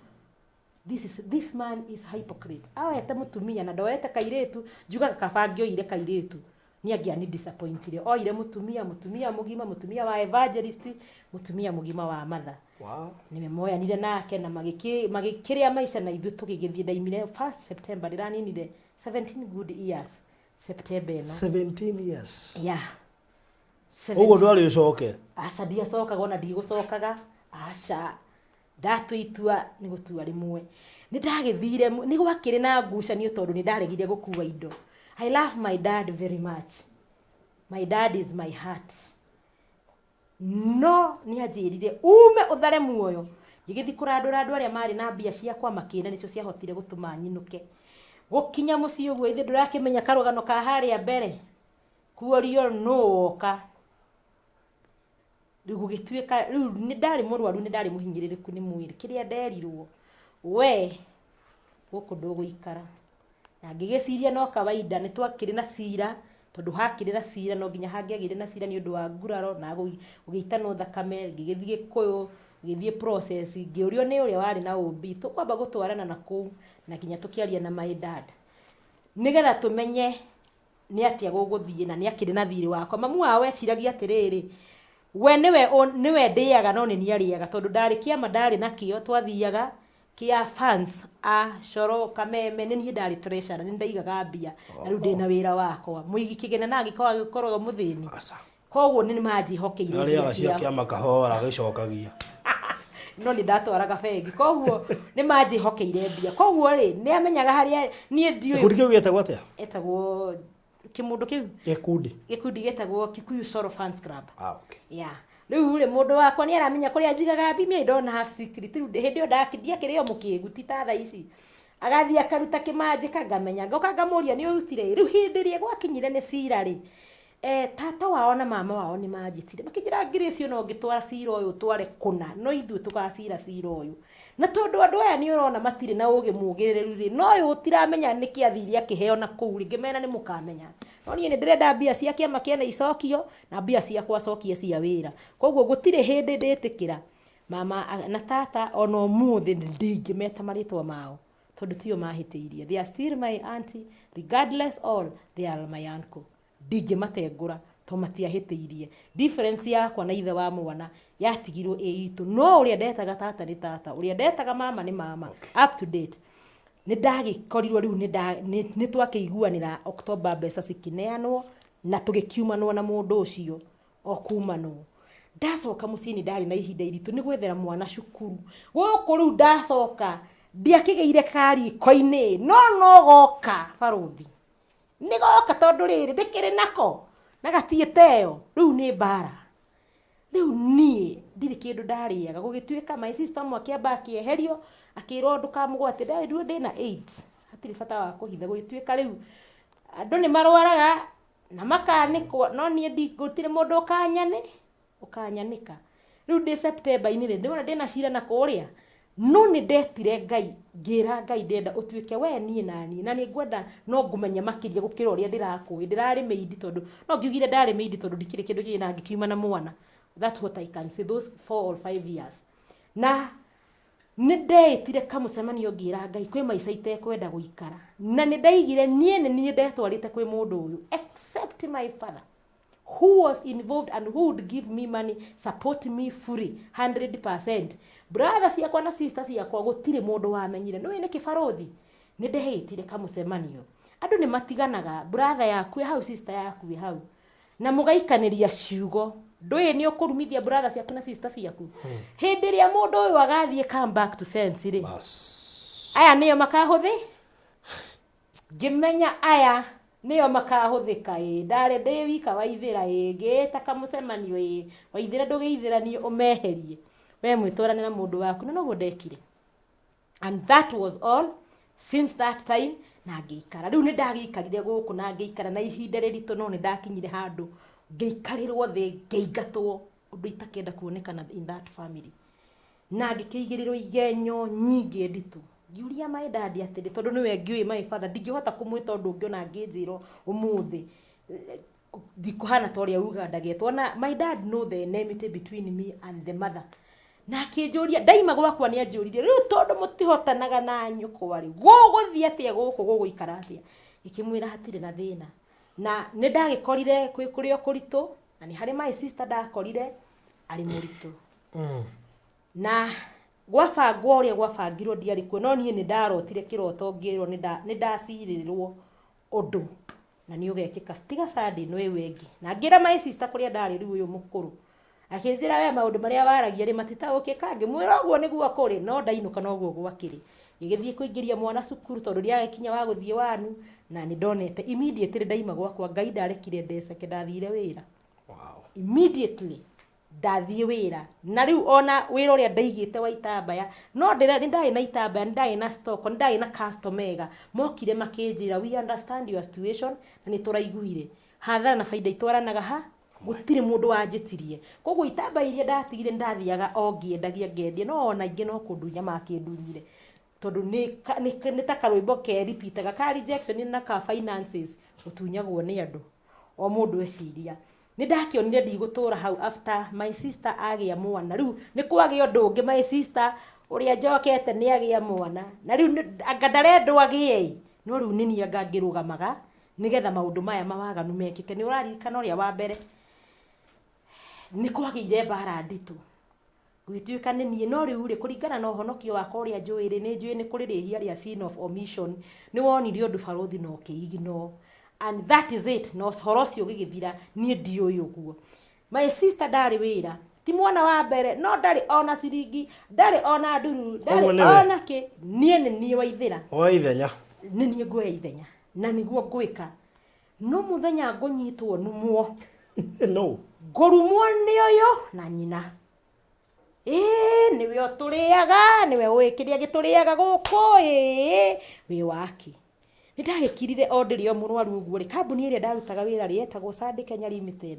this man is hypocrite. Oete mũtumia na ndoete kairĩtu, njugaga kaba angĩoire kairĩtu. Nĩ angĩani disappointire. Oire mũtumia, mũtumia mũgima, mũtumia wa evangelist, mũtumia mũgima wa mother. Nĩwe moyanire nake na magĩkĩrĩa maica na ithuĩ tũgĩgĩthiĩ. Ndaimire 1st September, ndĩraninire 17 good years September ĩno. 17 years. Yeah. Ũguo ndwarĩ ũcoke? Aca, ndiacokaga ona ndigũcokaga. Aca. Ndatua itua nĩ gũtua rĩmwe. Nĩ ndagĩthire, nĩ gwakĩrĩ na ngucanio tondũ nĩ ndaregire gũkua indo. I love my dad very much. My dad is my heart. No nĩ anjĩrire ume ũthare muoyo. Ngĩgĩthiĩ kũrandũra andũ arĩa marĩ na mbia ciakwa makĩna nĩcio ciahotire gũtũma nyinũke. Gũkinya mũciĩ ũguo ithe ndũrakĩmenya karũgano ka harĩa mbere. Kuorio nũ woka. Rĩu gũgĩtuĩka rĩu nĩ ndarĩ mũrwaru, nĩ ndarĩ mũhinyĩrĩrĩku nĩ mwĩrĩ. Kĩrĩa nderirwo, we gũkũ ndũgũikara. Na ngĩgĩciria no kawaida, nĩ twakĩrĩ na cira, tondũ hakĩrĩ na cira no nginya hangĩagĩire na cira nĩ ũndũ wa nguraro na gũgĩitanwo thakame, ngĩgĩthiĩ Gĩkũyũ, ngĩthiĩ process, ngĩũrio nĩ ũrĩa warĩ na OB, tũkwamba gũtwarana na kũu na nginya tũkĩaria na my dad, nĩgetha tũmenye nĩ atĩa gũgũthiĩ na nĩ akĩrĩ na thirĩ wakwa. Mamu wao eciragia atĩrĩrĩ, we nĩwe nĩwe ndĩaga no nĩ niĩ arĩaga, tondũ ndarĩ kĩama ndarĩ nakĩo, twathiaga kĩa fans a Coro Kameme, nĩ niĩ ndarĩ treasurer, nĩ ndaigaga mbia na rĩu ndĩna wĩra wakwa. Mũigi kĩgĩna na angĩkorwo agĩkorwo mũthĩni. Aca. Koguo nĩ manjĩhokeire Arĩaga mbia cia ciao. kĩama kahora agĩcokagia. No nĩ ndatwaraga bengi, koguo nĩ manjĩhokeire mbia, koguo rĩ, nĩ amenyaga harĩa niĩ ndiũĩ. Gĩkundi kĩu gĩetagwo atĩa? Etagwo kĩmũndũ kĩu. Gĩkundi. Gĩkundi gĩtagwo Kikuyu Soro Fans Club. Ah, okay. Yeah. Rĩu rĩ, mũndũ wakwa nĩ aramenya kũrĩa njigaga mbia. Me, I don't have secret. Rĩu hĩndĩ ĩyo ndiakĩrĩ o mũkĩgu, ti ta thaa ici. Agathiĩ akaruta kĩmanjĩka, ngamenya, ngoka ngamũria, nĩ ũrutire? Rĩu hĩndĩ ĩrĩa gwakinyire nĩ cira rĩ, tata wao na mama wao nĩ manjĩtire, makĩnjĩra, Grace, ona ũngĩtwara cira ũyũ ũtware kũna, no ithuĩ tũgacira cira ũyũ. Na tondũ andũ aya nĩ ũrona matirĩ na ũgĩ mũgĩrĩru rĩ, no ũyũ ũtiramenya nĩkĩ athire akĩheo na kũu rĩ, ngĩmera nĩ mũkamenya. No niĩ nĩ ndĩrenda mbia cia kĩama kĩene icokio na mbia ciakwa cokie cia wĩra. Koguo gũtirĩ hĩndĩ ndĩtĩkĩra mama na tata, ona ũmũthĩ ndingĩmeta marĩtwa mao tondũ tio mahĩtĩirie. They are still my auntie, regardless all, they are my uncle. Ndingĩmatengũra to matiahĩtĩirie. Difference yakwa na ithe wa mwana yatigirwo ĩ itũ, no ũrĩa ndetaga tata nĩ tata, ũrĩa ndetaga mama nĩ mama. Up to date nĩ ndagĩkorirwo rĩu nĩ twakĩiguanĩra October, mbeca cikĩneanwo na tũgĩkiumanwo na mũndũ ũcio o kumanwo. Ndacoka mũciĩ nĩ ndarĩ na ihinda iritũ nĩ gwethera mwana cukuru gũkũ. Rĩu ndacoka ndiakĩgĩire kariko-inĩ, no no goka barũthi nĩ goka, tondũ rĩrĩ ndĩkĩrĩ nako na gatiĩte ĩyo. Rĩu nĩ mbara, rĩu niĩ ndirĩ kĩndũ ndarĩaga. Gũgĩtuĩka my sister ũmwe akĩamba akĩeherio, akĩrwo ndũkamũgwate, nderirwo ndĩna AIDS, hatirĩ bata wa kũhitha. Gũgĩtuĩka rĩu andũ nĩ marwaraga na makanĩkwo, no niĩ gũtirĩ mũndũ ũkanyanĩka. Rĩu ndĩ September-inĩ rĩ, ndĩrona ndĩna cira na kũrĩa, no nĩ ndetire Ngai, ngĩra Ngai, ndĩrenda ũtuĩke we niĩ na niĩ, na nĩ ngwenda no ngũmenye makĩria gũkĩra ũrĩa ndĩrakũĩ. Ndĩrarĩ maid, tondũ no ngiugire ndarĩ maid, tondũ ndikĩrĩ kĩndũ kĩngĩ na ngĩkiuma na mwana. That's what I can say, those 4 or 5 years. Na nĩ ndeĩtire kamũcemanio, ngĩra Ngai kwĩ maica itekwenda gũikara, na nĩ ndaigire niĩ nĩ niĩ ndetwarĩte kwĩ mũndũ ũyũ, except my father who was involved and who would give me money, support me fully 100%. Brother ciakwa na sister ciakwa, gũtirĩ mũndũ wamenyire. Nĩũĩ nĩkĩ, barũthi? Nĩ ndeĩtire kamũcemanio. Andũ nĩ matiganaga, brother yaku ĩ hau, sister yaku ĩ hau, na mũgaikanĩria ciugo. Ndũĩ nĩ ũkũrumithia brother ciaku na sister ciaku. Hĩndĩ ĩrĩa mũndũ ũyũ agathiĩ come back to sense rĩ, Bas. aya nĩo makahũthĩ. Ngĩmenya aya nĩo makahũthĩka. Ĩ ndarĩ ndĩ wika waithĩra, ĩ ngĩĩta kamũcemanio, ĩ waithĩra, ndũgĩithĩranie, ũmeherie we mwĩtwarane na mũndũ waku. Na noguo ndekire, and that was all since that time. Na ngĩikara, rĩu nĩ ndagĩikarire gũkũ na ngĩikara na ihinda rĩritũ, no nĩ ndakinyire handũ ngĩikarĩrwo thĩ, ngĩingatwo ũndũ itakĩenda kuonekana in that family, na ngĩkĩigĩrĩrwo igenyo nyingĩ nditũ. Ngiũria my dad atĩrĩ, tondũ nĩwe ngĩũĩ, my father ndingĩhota kũmwĩta ũndũ ũngĩ ona angĩnjĩra ũmũthĩ ndikũhana ta ũrĩa uga ndagetwo na my dad know the enmity between me and the mother. Na akĩnjũria ndaima gwakwa, nĩ anjũririe, rĩu tondũ mũtihotanaga na nyũkwa rĩ, gũgũthiĩ atĩa gũkũ, gũgũikara atĩa? Ngĩkĩmwĩra hatirĩ na thĩna. Na nĩ ndagĩkorire kwĩ kũrĩ o kũritũ, na nĩ harĩ my sister ndakorire arĩ mũritũ na gwabangwo ũrĩa gwabangirwo, ndiarĩ kuo. No niĩ nĩ ndarotire kĩroto ngĩrwo nĩ ndacirĩrwo ũndũ na nĩ ũgekĩka tiga Sunday ĩno ĩyo ĩngĩ. Na ngĩra my sister kũrĩa ndarĩ rĩu ũyũ mũkũrũ, akĩnjĩra, we maũndũ marĩa waragia rĩ matitaũkĩka. Ngĩmwĩra ũguo nĩguo kũrĩ, no ndainũka noguo gwakĩrĩ. Ngĩgĩthiĩ kũingĩria mwana cukuru tondũ ndiagĩkinya wa gũthiĩ wanu, na nĩ ndonete immediately ndaima gwakwa Ngai ndarekire ndeceke, ndathire wĩra. Immediately ndathiĩ wĩra, na rĩu ona wĩra ũrĩa ndaigĩte wa itambaya, no nĩ ndarĩ na itambaya, nĩ ndarĩ na stock, nĩ ndarĩ na customer ega mokire makĩnjĩra, we understand your situation na nĩ tũraiguire hathara na baida itwaranaga ha. Gũtirĩ mũndũ wanjĩtirie. Koguo itambaya iria ndatigire nĩ ndathiaga o ngĩendagia ngendia, no ona ingĩ no kũndunya makĩndunyire. Tondũ nĩ ta karwĩmbo ke repeat aga ka rejection na ka finances gũtunyagwo nĩ andũ. O mũndũ eciria. Nĩ ndakĩonire ndigũtũra hau after my sister agĩa mwana. Rĩu nĩ kwagĩa ũndũ ũngĩ, my sister ũrĩa njokete nĩ agĩa mwana. Na rĩu anga ndarendwo agĩe ĩ. No rĩu nĩ niĩ anga ngĩrũgamaga nĩgetha maũndũ maya mawaganu mekĩke. Nĩ ũraririkana ũrĩa wa mbere nĩ kwagĩire mbara nditũ. Gũgĩtuĩka nĩ niĩ, no rĩu rĩ, kũringana na ũhonokio wakwa ũrĩa njũĩ rĩ, nĩ njũĩ nĩ kũrĩ rĩhia rĩa sin of omission, nĩ wonire ũndũ barũthi na ũkĩ ignore, and that is it, na ũhoro ũcio ũgĩgĩthira, niĩ ndiũĩ ũguo. My sister ndarĩ wĩra, ti mwana wa mbere, no ndarĩ ona ciringi, ndarĩ ona ndururu, ndarĩ Ũguo nĩwe. ona kĩ, niĩ nĩ niĩ waithĩra. Woe ithenya. Nĩ niĩ nguoya ithenya, na nĩguo ngwĩka. No mũthenya ngũnyitwo numwo. No. Ngũrumwo nĩ ũyũ na nyina. Ĩĩ nĩwe ũtũrĩaga, nĩwe ũĩ kĩrĩa gĩtũrĩaga gũkũ, ĩĩ wĩ wake. Nĩ ndagĩkirire o ndĩrĩ o mũrwaru ũguo rĩ, kambuni ĩrĩa ndarutaga wĩra rĩ, yetagwo Sunday Kenya Limited.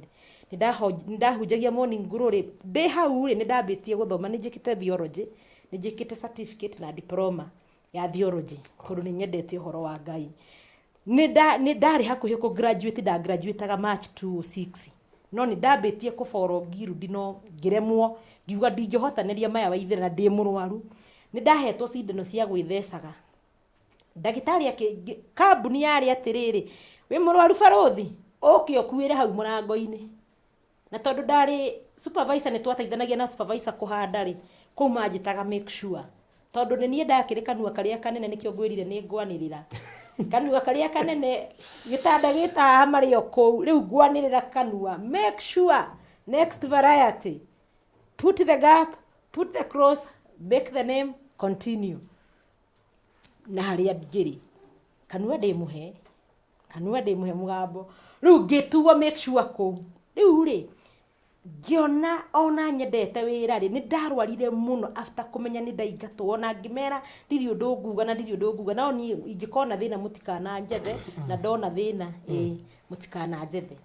Nĩ ndahunjagia Morning Glory. Ndĩ hau rĩ, nĩ ndambĩtie gũthoma, nĩ njĩkĩte theology, nĩ njĩkĩte certificate na diploma ya theology, tondũ nĩ nyendete ũhoro wa Ngai. Nĩ ndarĩ hakuhĩ kũ graduate, nda graduate March 2006. No nĩ ndambĩtie kũ follow guild no ngĩremwo, ngiuga ndingĩhotanĩria maya Waithĩra na ndĩ mũrwaru. Nĩ ndahetwo cindano cia gwĩthecaga. Ndagĩtarĩ akĩ, kambuni yarĩ atĩrĩrĩ, wĩ mũrwaru barũthi, ũke ũkuĩre hau mũrango-inĩ. Na tondũ ndarĩ supervisor, nĩ twateithanagia na supervisor kũhanda rĩ, kũu manjĩtaga make sure. Tondũ nĩ niĩ ndakĩrĩ kanua karĩa kanene, nĩkĩo ngwĩrire nĩ ngwanĩrĩra. Kanua karĩa kanene, gĩtanda gĩta haha marĩ o kũu, rĩu ngwanĩrĩra kanua. Make sure, next variety. Put the gap, put the cross, make the name, continue. Na harĩa ngĩrĩ, kanua ndĩmũhe, kanua ndĩmũhe mũgambo. Rĩu ngĩtuo make sure kũu. Rĩu rĩ, ngĩona ona nyendete wĩra rĩ, nĩ ndarwarire mũno after kũmenya nĩ ndaingatwo, ona ngĩmera ndirĩ ũndũ nguga na ndirĩ ũndũ nguga, no niĩ ingĩkona thĩna mũtikananjethe, na ndona thĩna, ĩĩ, mũtikananjethe.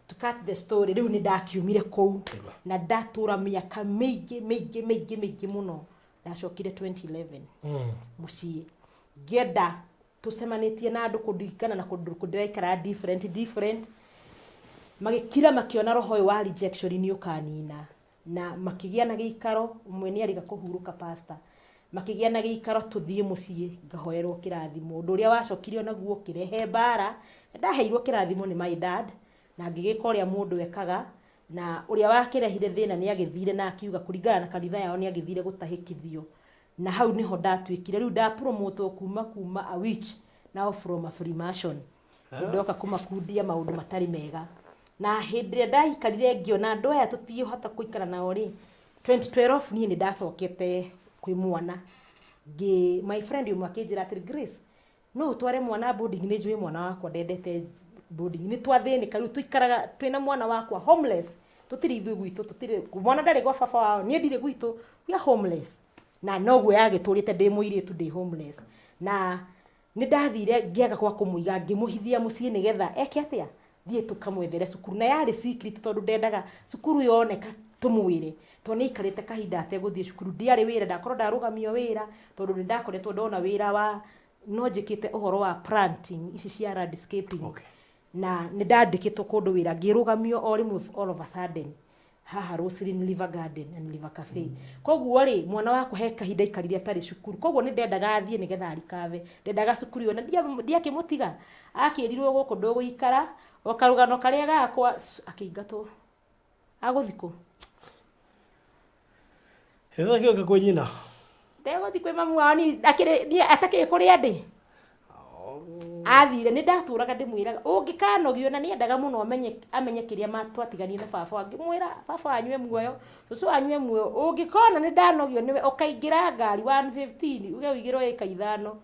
To cut the story, rĩu nĩ ndakiumire kũu na ndatũra mĩaka mĩingĩ mĩingĩ mĩingĩ mĩingĩ mũno. Ndacokire 2011 mũciĩ, ngĩenda tũcemanĩtie na andũ kũringana na kũndũ ndĩraikara different different, magĩkira makĩona roho ũyũ wa rejection nĩ ũkanina, na makĩgĩa na gĩikaro. Ũmwe nĩ arĩga kũhurũka pastor, makĩgĩa na gĩikaro tũthiĩ mũciĩ ngahoerwo kĩrathimo. Ũndũ ũrĩa wacokire onaguo ũkĩrehe mbara. Ndaheirwo kĩrathimo nĩ my dad na ngĩgĩka ũrĩa mũndũ ekaga, na ũrĩa wakĩrehire thĩna nĩ agĩthire na akiuga kũringana na kanitha yao nĩ agĩthire gũtahĩkithio, na hau nĩho ndatuĩkire rĩu ndapromotwo kuma a witch now from a Freemason. Ndoka kũmakundia maũndũ matarĩ mega, na hĩndĩ ĩrĩa ndaikarire ngĩona andũ aya tũtingĩhota gũikara nao rĩ, 2012 niĩ nĩ ndacokete kwĩ mwana. Ngĩ my friend ũmwe akĩnjĩra atĩrĩ, "Grace, no ũtware mwana boarding? Nĩ njũĩ mwana wakwa ndendete boarding. Nĩ twathĩnĩka rĩu, tũikaraga twĩna mwana wakwa homeless, tũtirĩ ithuĩ gwitũ, tũtirĩ, mwana ndarĩ gwa baba wao, niĩ ndirĩ gwitũ, we are homeless." Na noguo yagĩtũrĩte ndĩ mũirĩtu ndĩ homeless, na nĩ ndathire ngĩaga gwa kũmũiga, ngĩmũhithia mũciĩ nĩgetha eke atĩa, thiĩ tũkamwethere cukuru, na yarĩ secret tondũ ndendaga cukuru yoneka tũmwĩre, tondũ nĩ aikarĩte kahinda ategũthiĩ cukuru. Ndiarĩ wĩra, ndakorwo ndarũgamio wĩra tondũ nĩ ndakoretwo ndona wĩra wa no njĩkĩte ũhoro wa planting ici cia landscaping. Na nĩ ndandĩkĩtwo kũndũ wĩra, ngĩrũgamio o rĩmwe all of a sudden haha Roslyn River Garden and River Cafe. Koguo rĩ, mwana wakwa he kahinda aikarire atarĩ cukuru, koguo nĩ ndendaga athiĩ nĩgetha arikave, ndendaga cukuru ĩyo na ndiakĩmũtiga, akĩrirwo gũkũ ndũgũikara o karũgano karĩa gakwa, akĩingatwo agũthiĩ kũ? Ĩthakĩoka kwĩ nyina. Ndegũthiĩ kwĩ mamu wao ni akĩrĩ niĩ atakĩũĩ kũrĩa ndĩ. Athire nĩ ndatũraga ndĩmwĩraga ũngĩkanogio, na nĩendaga mũno amenye kĩrĩa twatiganire na baba. Ngĩmwĩra baba wanyu e muoyo, cũcũ wanyu e muoyo, ũngĩkona nĩ ndanogio nĩwe, ũkaingĩra ngari 115 uge ũigĩrwo ĩka 5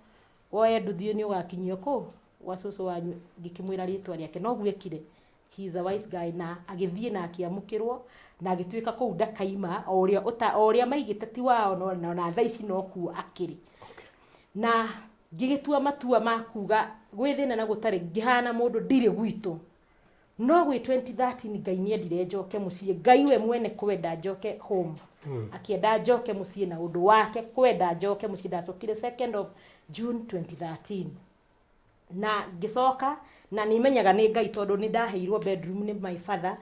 woe nduthi, nĩ ũgakinyio kũ gwa cũcũ wanyu. Ngĩkĩmwĩra rĩtwa rĩake, noguo ekire. He is a wise guy, na agĩthiĩ na akĩamũkĩrwo na agĩtuĩka kũu ndakaima o ũrĩa maigĩte ti wao, no na thaa ici no kuo akĩrĩ. Na ngĩgĩtua matua ma kuga gwĩ thĩna na gũtarĩ, ngĩhana mũndũ ndirĩ gwitũ. No gwĩ 2013 Ngai nĩendire njoke mũciĩ. Ngai we mwene kwenda njoke home, akĩenda njoke mũciĩ na ũndũ wake kwenda njoke mũciĩ. Ndacokire 2nd of June 2013 na ngĩcoka, na nĩ menyaga nĩ Ngai tondũ nĩ ndaheirwo bedroom nĩ my father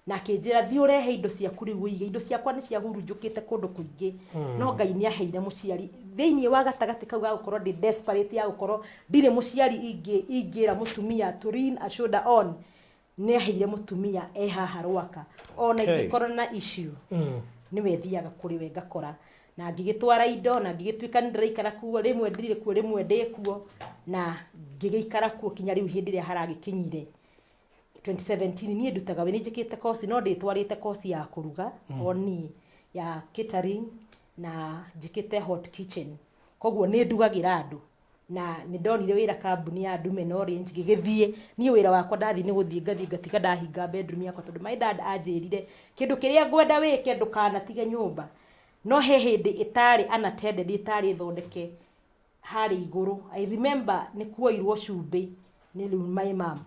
na akĩnjĩra, "Thiĩ ũrehe indo ciaku rĩu ũige." Indo ciakwa nĩ ciahurunjũkĩte kũndũ kũingĩ, no Ngai nĩ aheire mũciari thĩinĩ wa gatagatĩ kau ga gũkorwo ndĩ desperate, ya gũkorwo ndirĩ mũciari ingĩ ingĩra mũtumia to lean a shoulder on. Nĩ aheire mũtumia e haha Rwaka ona ingĩkorwo na issue, nĩwe thiaga kũrĩ we ngakora, na ngĩgĩtwara indo na ngĩgĩtuĩka nĩ ndĩraikara kuo. Rĩmwe ndirĩ kuo, rĩmwe ndĩ kuo, na ngĩgĩikara kuo kinya rĩu hĩndĩ ĩrĩa haragĩkinyire 2017. Niĩ ndutaga wĩ nĩ njĩkĩte kosi, no ndĩtwarĩte kosi ya kũruga o niĩ ya catering, na njĩkĩte hot kitchen, koguo nĩ ndugagĩra andũ. Na nĩ ndonire wĩra kambuni ya Dumen Orange, ngĩgĩthiĩ. Niĩ wĩra wakwa ndathiĩ nĩ gũthiĩ ngathiĩ ngatiga ndahinga bedroom yakwa, tondũ my dad anjĩrire kĩndũ kĩrĩa ngwenda wĩke, ndũkanatige nyũmba. No he hĩndĩ ĩtarĩ unattended, ĩtarĩ thondeke harĩ igũrũ. I remember nĩ kuoirwo cumbĩ nĩ rĩu my mom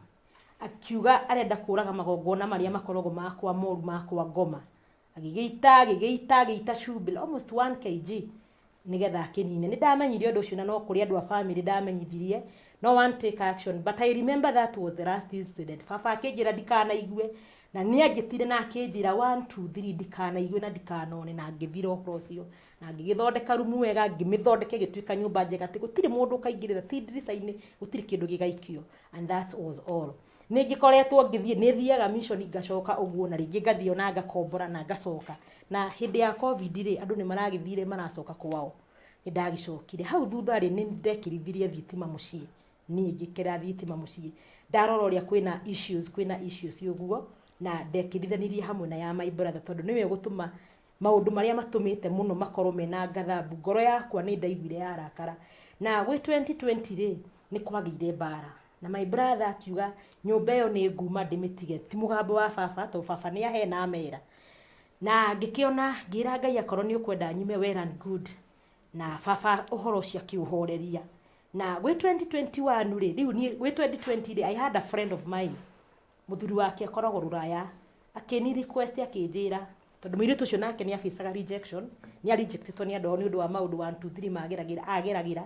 akiuga arenda kũraga magongona marĩa makoragwo makwa moru makwa ngoma, agĩgĩita agĩgĩita agĩita cumbĩ almost 1 kg nigetha akĩnine. Nĩ ndamenyire ũndũ ũcio, na no kũrĩ andũ a family ndamenyithirie, no one take action, but I remember that was the last incident. Baba akĩnjĩra ndikanaigue, na nĩ anjĩtire na akĩnjĩra 1 2 3, ndikanaigue na ndikanone, na ngĩthira ũhoro ũcio na ngĩgĩthondeka rumu wega, ngĩmĩthondeka ĩgĩtuĩka nyũmba njega atĩ gũtirĩ mũndũ ũkaingĩrĩra, ti ndirica-inĩ, gũtirĩ kĩndũ gĩgaikio, and that was all. Nĩ ngĩkoretwo ngĩthiĩ, nĩ thiaga mission, ngacoka ũguo, na rĩngĩ ngathiĩ ona ngakombora na ngacoka. Na hĩndĩ ya COVID rĩ, andũ nĩ maragĩthire maracoka kwao, nĩ ndagĩcokire. Hau thutha rĩ, nĩ ndekĩrithirie thitima mũciĩ, niĩ ngĩkĩra thitima mũciĩ, ndarora ũrĩa kwĩna issues, kwĩna issues ũguo, na ndekĩrithanirie hamwe na ya my brother, tondũ nĩwe ũgũtũma maũndũ marĩa matũmĩte mũno makorwo mena ngathambu. Ngoro yakwa nĩ ndaiguire yarakara. Na gwĩ 2020 rĩ, nĩ kwagĩire mbara na my brother akiuga nyũmba ĩyo nĩ nguma ndĩmĩtige, ti mũgambo wa baba, tondũ baba nĩ ahe na amera. Na ngĩkĩona, ngĩra Ngai, akorwo nĩ ũkwenda nyume, well and good. Na baba ũhoro ũcio akĩũhoreria. Na gwĩ 2021 rĩ, rĩu niĩ gwĩ 2020 rĩ, I had a friend of mine, mũthuri wake akoragwo rũraya, akĩni request, akĩnjĩra tondũ mũirĩtu ũcio nake nĩ abicaga rejection, nĩ arejectĩtwo nĩ andũ ao nĩ ũndũ wa maũndũ 1 2 3 mageragĩra ageragĩra.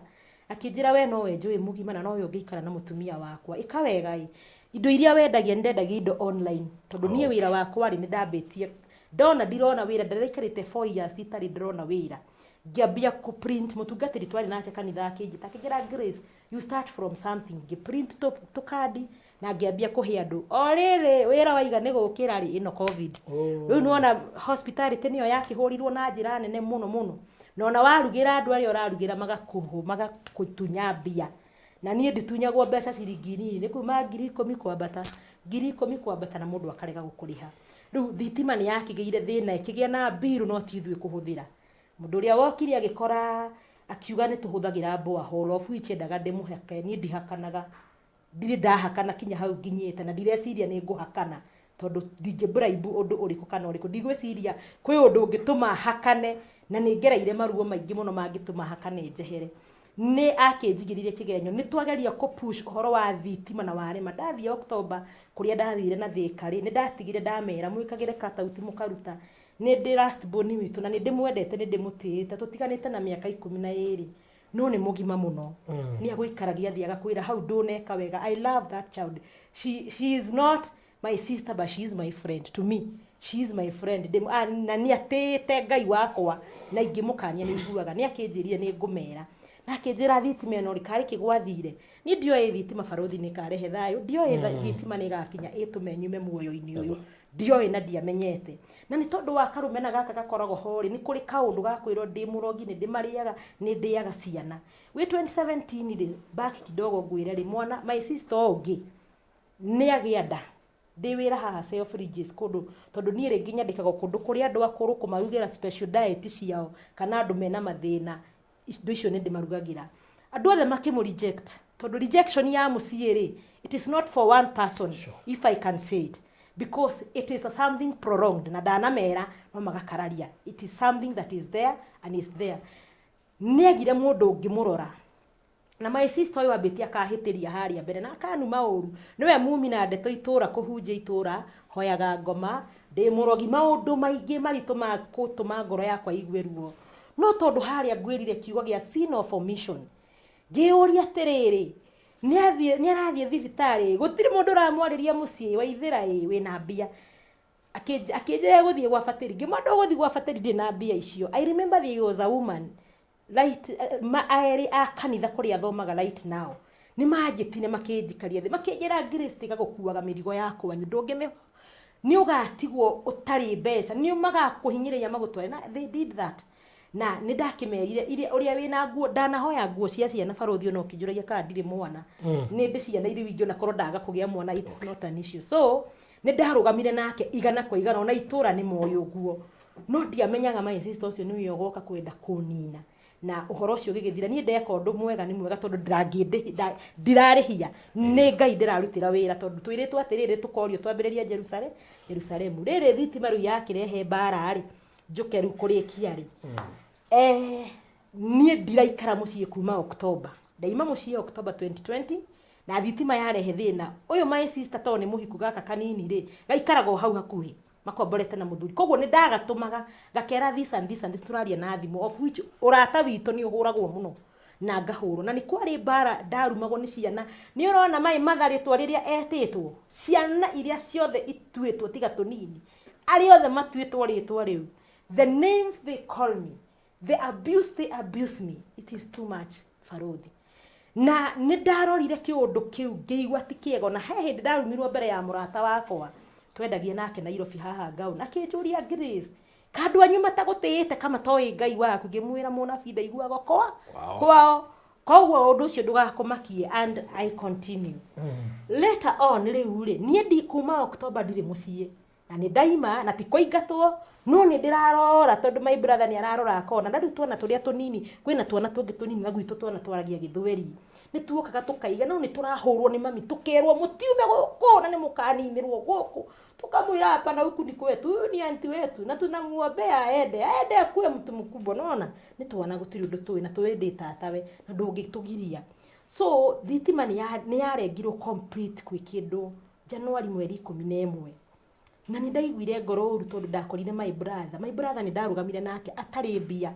Akĩnjĩra, "We nowe njũĩ mũgima na nowe ũngĩikara na mũtumia wakwa, ĩka wega ĩ indo iria wendagia." Nĩ ndendagia indo online, tondũ niĩ wĩra wakwa rĩ, nĩ ndambĩtie ndona ndirona wĩra, ndĩraikarĩte 4 years itarĩ ndĩrona wĩra. Ngĩambia kũ print. Mũtungatĩri twarĩ nake kanitha akĩnjĩta, akĩnjĩra, "Grace, you start from something." Ngĩ print tũkandi na ngĩambia kũhe andũ. O rĩrĩ wĩra waiga nĩ gũkĩra rĩ, ĩno COVID. Rĩu nĩwona hospitality nĩyo yakĩhũrirwo na njĩra nene mũno mũno, na ona warugĩra andũ arĩa ũrarugĩra magakũhũ magakũtunya mbia, na niĩ nditunyagwo mbeca ciringi nini, nĩ kuma 10,000 kwambata, 10,000 kwambata, na mũndũ akarega gũkũrĩha. Rĩu thitima nĩ yakĩgĩire thĩna, ĩkĩgĩa na mbiru, no ti ithuĩ kũhũthĩra. Mũndũ ũrĩa wokire agĩkora akiuga nĩ tũhũthagĩra borehole, of which endaga ndĩmũhake. Niĩ ndihakanaga, ndirĩ ndahakana kinya hau nginyĩte, na ndireciria nĩ ngũhakana, tondũ ndingĩ bribe ũndũ ũrĩkũ kana ũrĩkũ. Ndigwĩciria kwĩ ũndũ ũngĩtũma hakane, na nĩ ngereire maruo maingĩ mũno mangĩtũma hakane njehere. Nĩ akĩnjigĩrĩire kĩgenyo, nĩ twageria kũ push ũhoro wa thitima na warĩma. Ndathiĩ October kũrĩa ndathire na Thĩka rĩ, nĩ ndatigire ndamera mwĩkagĩre katauti mũkaruta. Nĩ ndĩ last born witũ na nĩ ndĩmwendete, nĩ ndĩmũtĩĩte, tũtiganĩte na mĩaka 12, no nĩ mũgima mũno. Nĩ agũikaragia thĩ agakwĩra hau ndũneka wega. I love that child. She is not my sister, but she is my friend. To me she is my friend. Na nĩ atĩĩte Ngai wakwa, na ingĩmũkania nĩ iguaga. Nĩ akĩnjĩrire nĩ ngũmera, na akĩnjĩra thitima ĩno rĩ, karĩ kĩgwathire. Niĩ ndioĩ thitima barothi nĩ karehe thayũ, ndioĩ thitima nĩ ĩgakinya ĩtũme nyume muoyo-inĩ ũyũ, ndioĩ na ndiamenyete. Na nĩ tondũ wa karũmena gaka gakoragwo ho rĩ, nĩ kũrĩ kaũndũ ga kwĩrwo ndĩ mũrogi, nĩ ndĩmarĩaga, nĩ ndĩaga ciana. Gwĩ 2017 rĩ, back kidogo ngwĩre rĩ, mwana my sister ũngĩ nĩ agĩa nda ndĩ wĩra haha Selfridges kũndũ, tondũ niĩ rĩngĩ nyandĩkagwo kũndũ kũrĩa andũ akũrũ kũmarugĩra special diet ciao, kana andũ mena mathĩna, indo icio nĩ ndĩmarugagĩra. Andũ othe makĩmũ reject, tondũ rejection ya mũciĩ rĩ, it is not for one person. If I can say it, because it is a something prolonged, na ndanamera no magakararia, it is something that is there and is there. Nĩ agire mũndũ ũngĩmũrora. Na my sister ũyũ ambĩtie akahĩtĩria harĩa mbere na akanuma ũru. Nĩwe mumi na ndeto itũra kũhunjia itũra, hoyaga ngoma, ndĩ mũrogi, maũndũ maingĩ maritũ ma gũtũma ngoro yakwa igue ruo. No tondũ harĩa ngwĩrire kiugo gĩa sin of omission, ngĩyũria atĩrĩrĩ, nĩ arathiĩ thibitarĩ, gũtirĩ mũndũ ũramwarĩria mũciĩ, Waithĩra ĩ, wĩna mbia. Akĩnjĩra egũthiĩ gwa Batĩri, ngĩmwĩra ndũgũthiĩ gwa Batĩri ndirĩ na mbia icio. I remember there was a woman right, erĩ a kanitha kũrĩa thomaga right now, nĩ manjĩtire makĩnjikaria thĩ, makĩnjĩra Grace tiga gũkuaga mĩrigo ya kwanyu, ndũngĩmĩhota, nĩ ũgatigwo ũtarĩ mbeca, nĩ magakũhinyĩrĩria magũtware, na they did that. Na nĩ ndakĩmerire iria ũrĩa wĩna nguo, ndanahoya nguo cia ciana barũthi ona ũkĩnjũragia kana ndirĩ mwana. Nĩ ndĩ ciana irĩ wingĩ ona korwo ndaga kũgĩa mwana it's not an issue. So nĩ ndarũgamire nake igana kwa igana ona itũra nĩ moĩ ũguo. No ndiamenyaga my sister ũcio nĩwe ũgoka kwenda kũnina. Na ũhoro ũcio ũgĩgĩthira. Niĩ ndeka ũndũ mwega nĩ mwega tondũ ndirarĩhia. Nĩ Ngai ndĩrarutĩra wĩra tondũ twĩrĩtwo atĩrĩrĩ tũkorio twambĩrĩrie Jerusalemu. Rĩrĩ thitima rĩu yakĩrehe mbara rĩ, njũke rĩu kũrĩkia rĩ. Niĩ ndiraikara mũciĩ kuma October. Ndaima mũciĩ October 2020 na thitima yarehe thĩna. Ũyũ my sister tondũ nĩ mũhiku gaka kanini rĩ, gaikaraga o hau hakuhĩ makomborete na mũthuri. Koguo nĩ ndagatũmaga gakera this and this and this, tũraria na thimũ, of which ũrata witũ nĩ ũhũragwo mũno na ngahũrwo. Na nĩ kwarĩ mbara ndarumagwo nĩ ciana. Nĩ ũrona my mother rĩtwa rĩrĩa etĩtwo, ciana iria ciothe ituĩtwo tiga tũnini, arĩa othe matuĩtwo rĩtwa rĩu, the names they call me, the abuse they abuse me, it is too much, barũthi. Na nĩ ndarorire kĩũndũ kĩu ngĩigua ti kĩega. Na he hĩndĩ ndarumirwo mbere ya mũrata wakwa twendagia nake Nairobi haha Ngaũ, na akĩnjũria Grace, kandũ anyu matagũtĩĩte kama toĩ Ngai waku? Ngĩmwĩra mũnabii ndaiguaga kwa kwao. Koguo ũndũ ũcio ndũgakũmakie, and I continue. Later on rĩu rĩ, niĩ ndi kuma October ndirĩ mũciĩ na nĩ ndaima na ti kũingatwo, no nĩ ndĩrarora tondũ my brother nĩ ararora akona. Na rĩu twana tũrĩa tũnini, kwĩna twana tũngĩ tũnini na gwitũ twana twaragia gĩthweri, nĩ tuokaga tũkaiga, no nĩ tũrahũrwo nĩ mami tũkerwo mũtiume gũkũ na nĩ mũkaninĩrwo gũkũ. Tukamwĩra hapana, huku ni kwetu, huyu ni auntie wetu na tunamuombea aende aende akuwe mtu mkubwa. Nona nĩ twana gũtirĩ ũndũ tũĩ na tũĩ ndĩ tatawe na ndũngĩtũgiria. So thitima nĩ yarengirwo complete kwĩ kĩndũ January mweri 11, na nĩ ndaiguire ngoro ũru tondũ ndakorire my brother. My brother nĩ ndarũgamire nake atarĩ mbia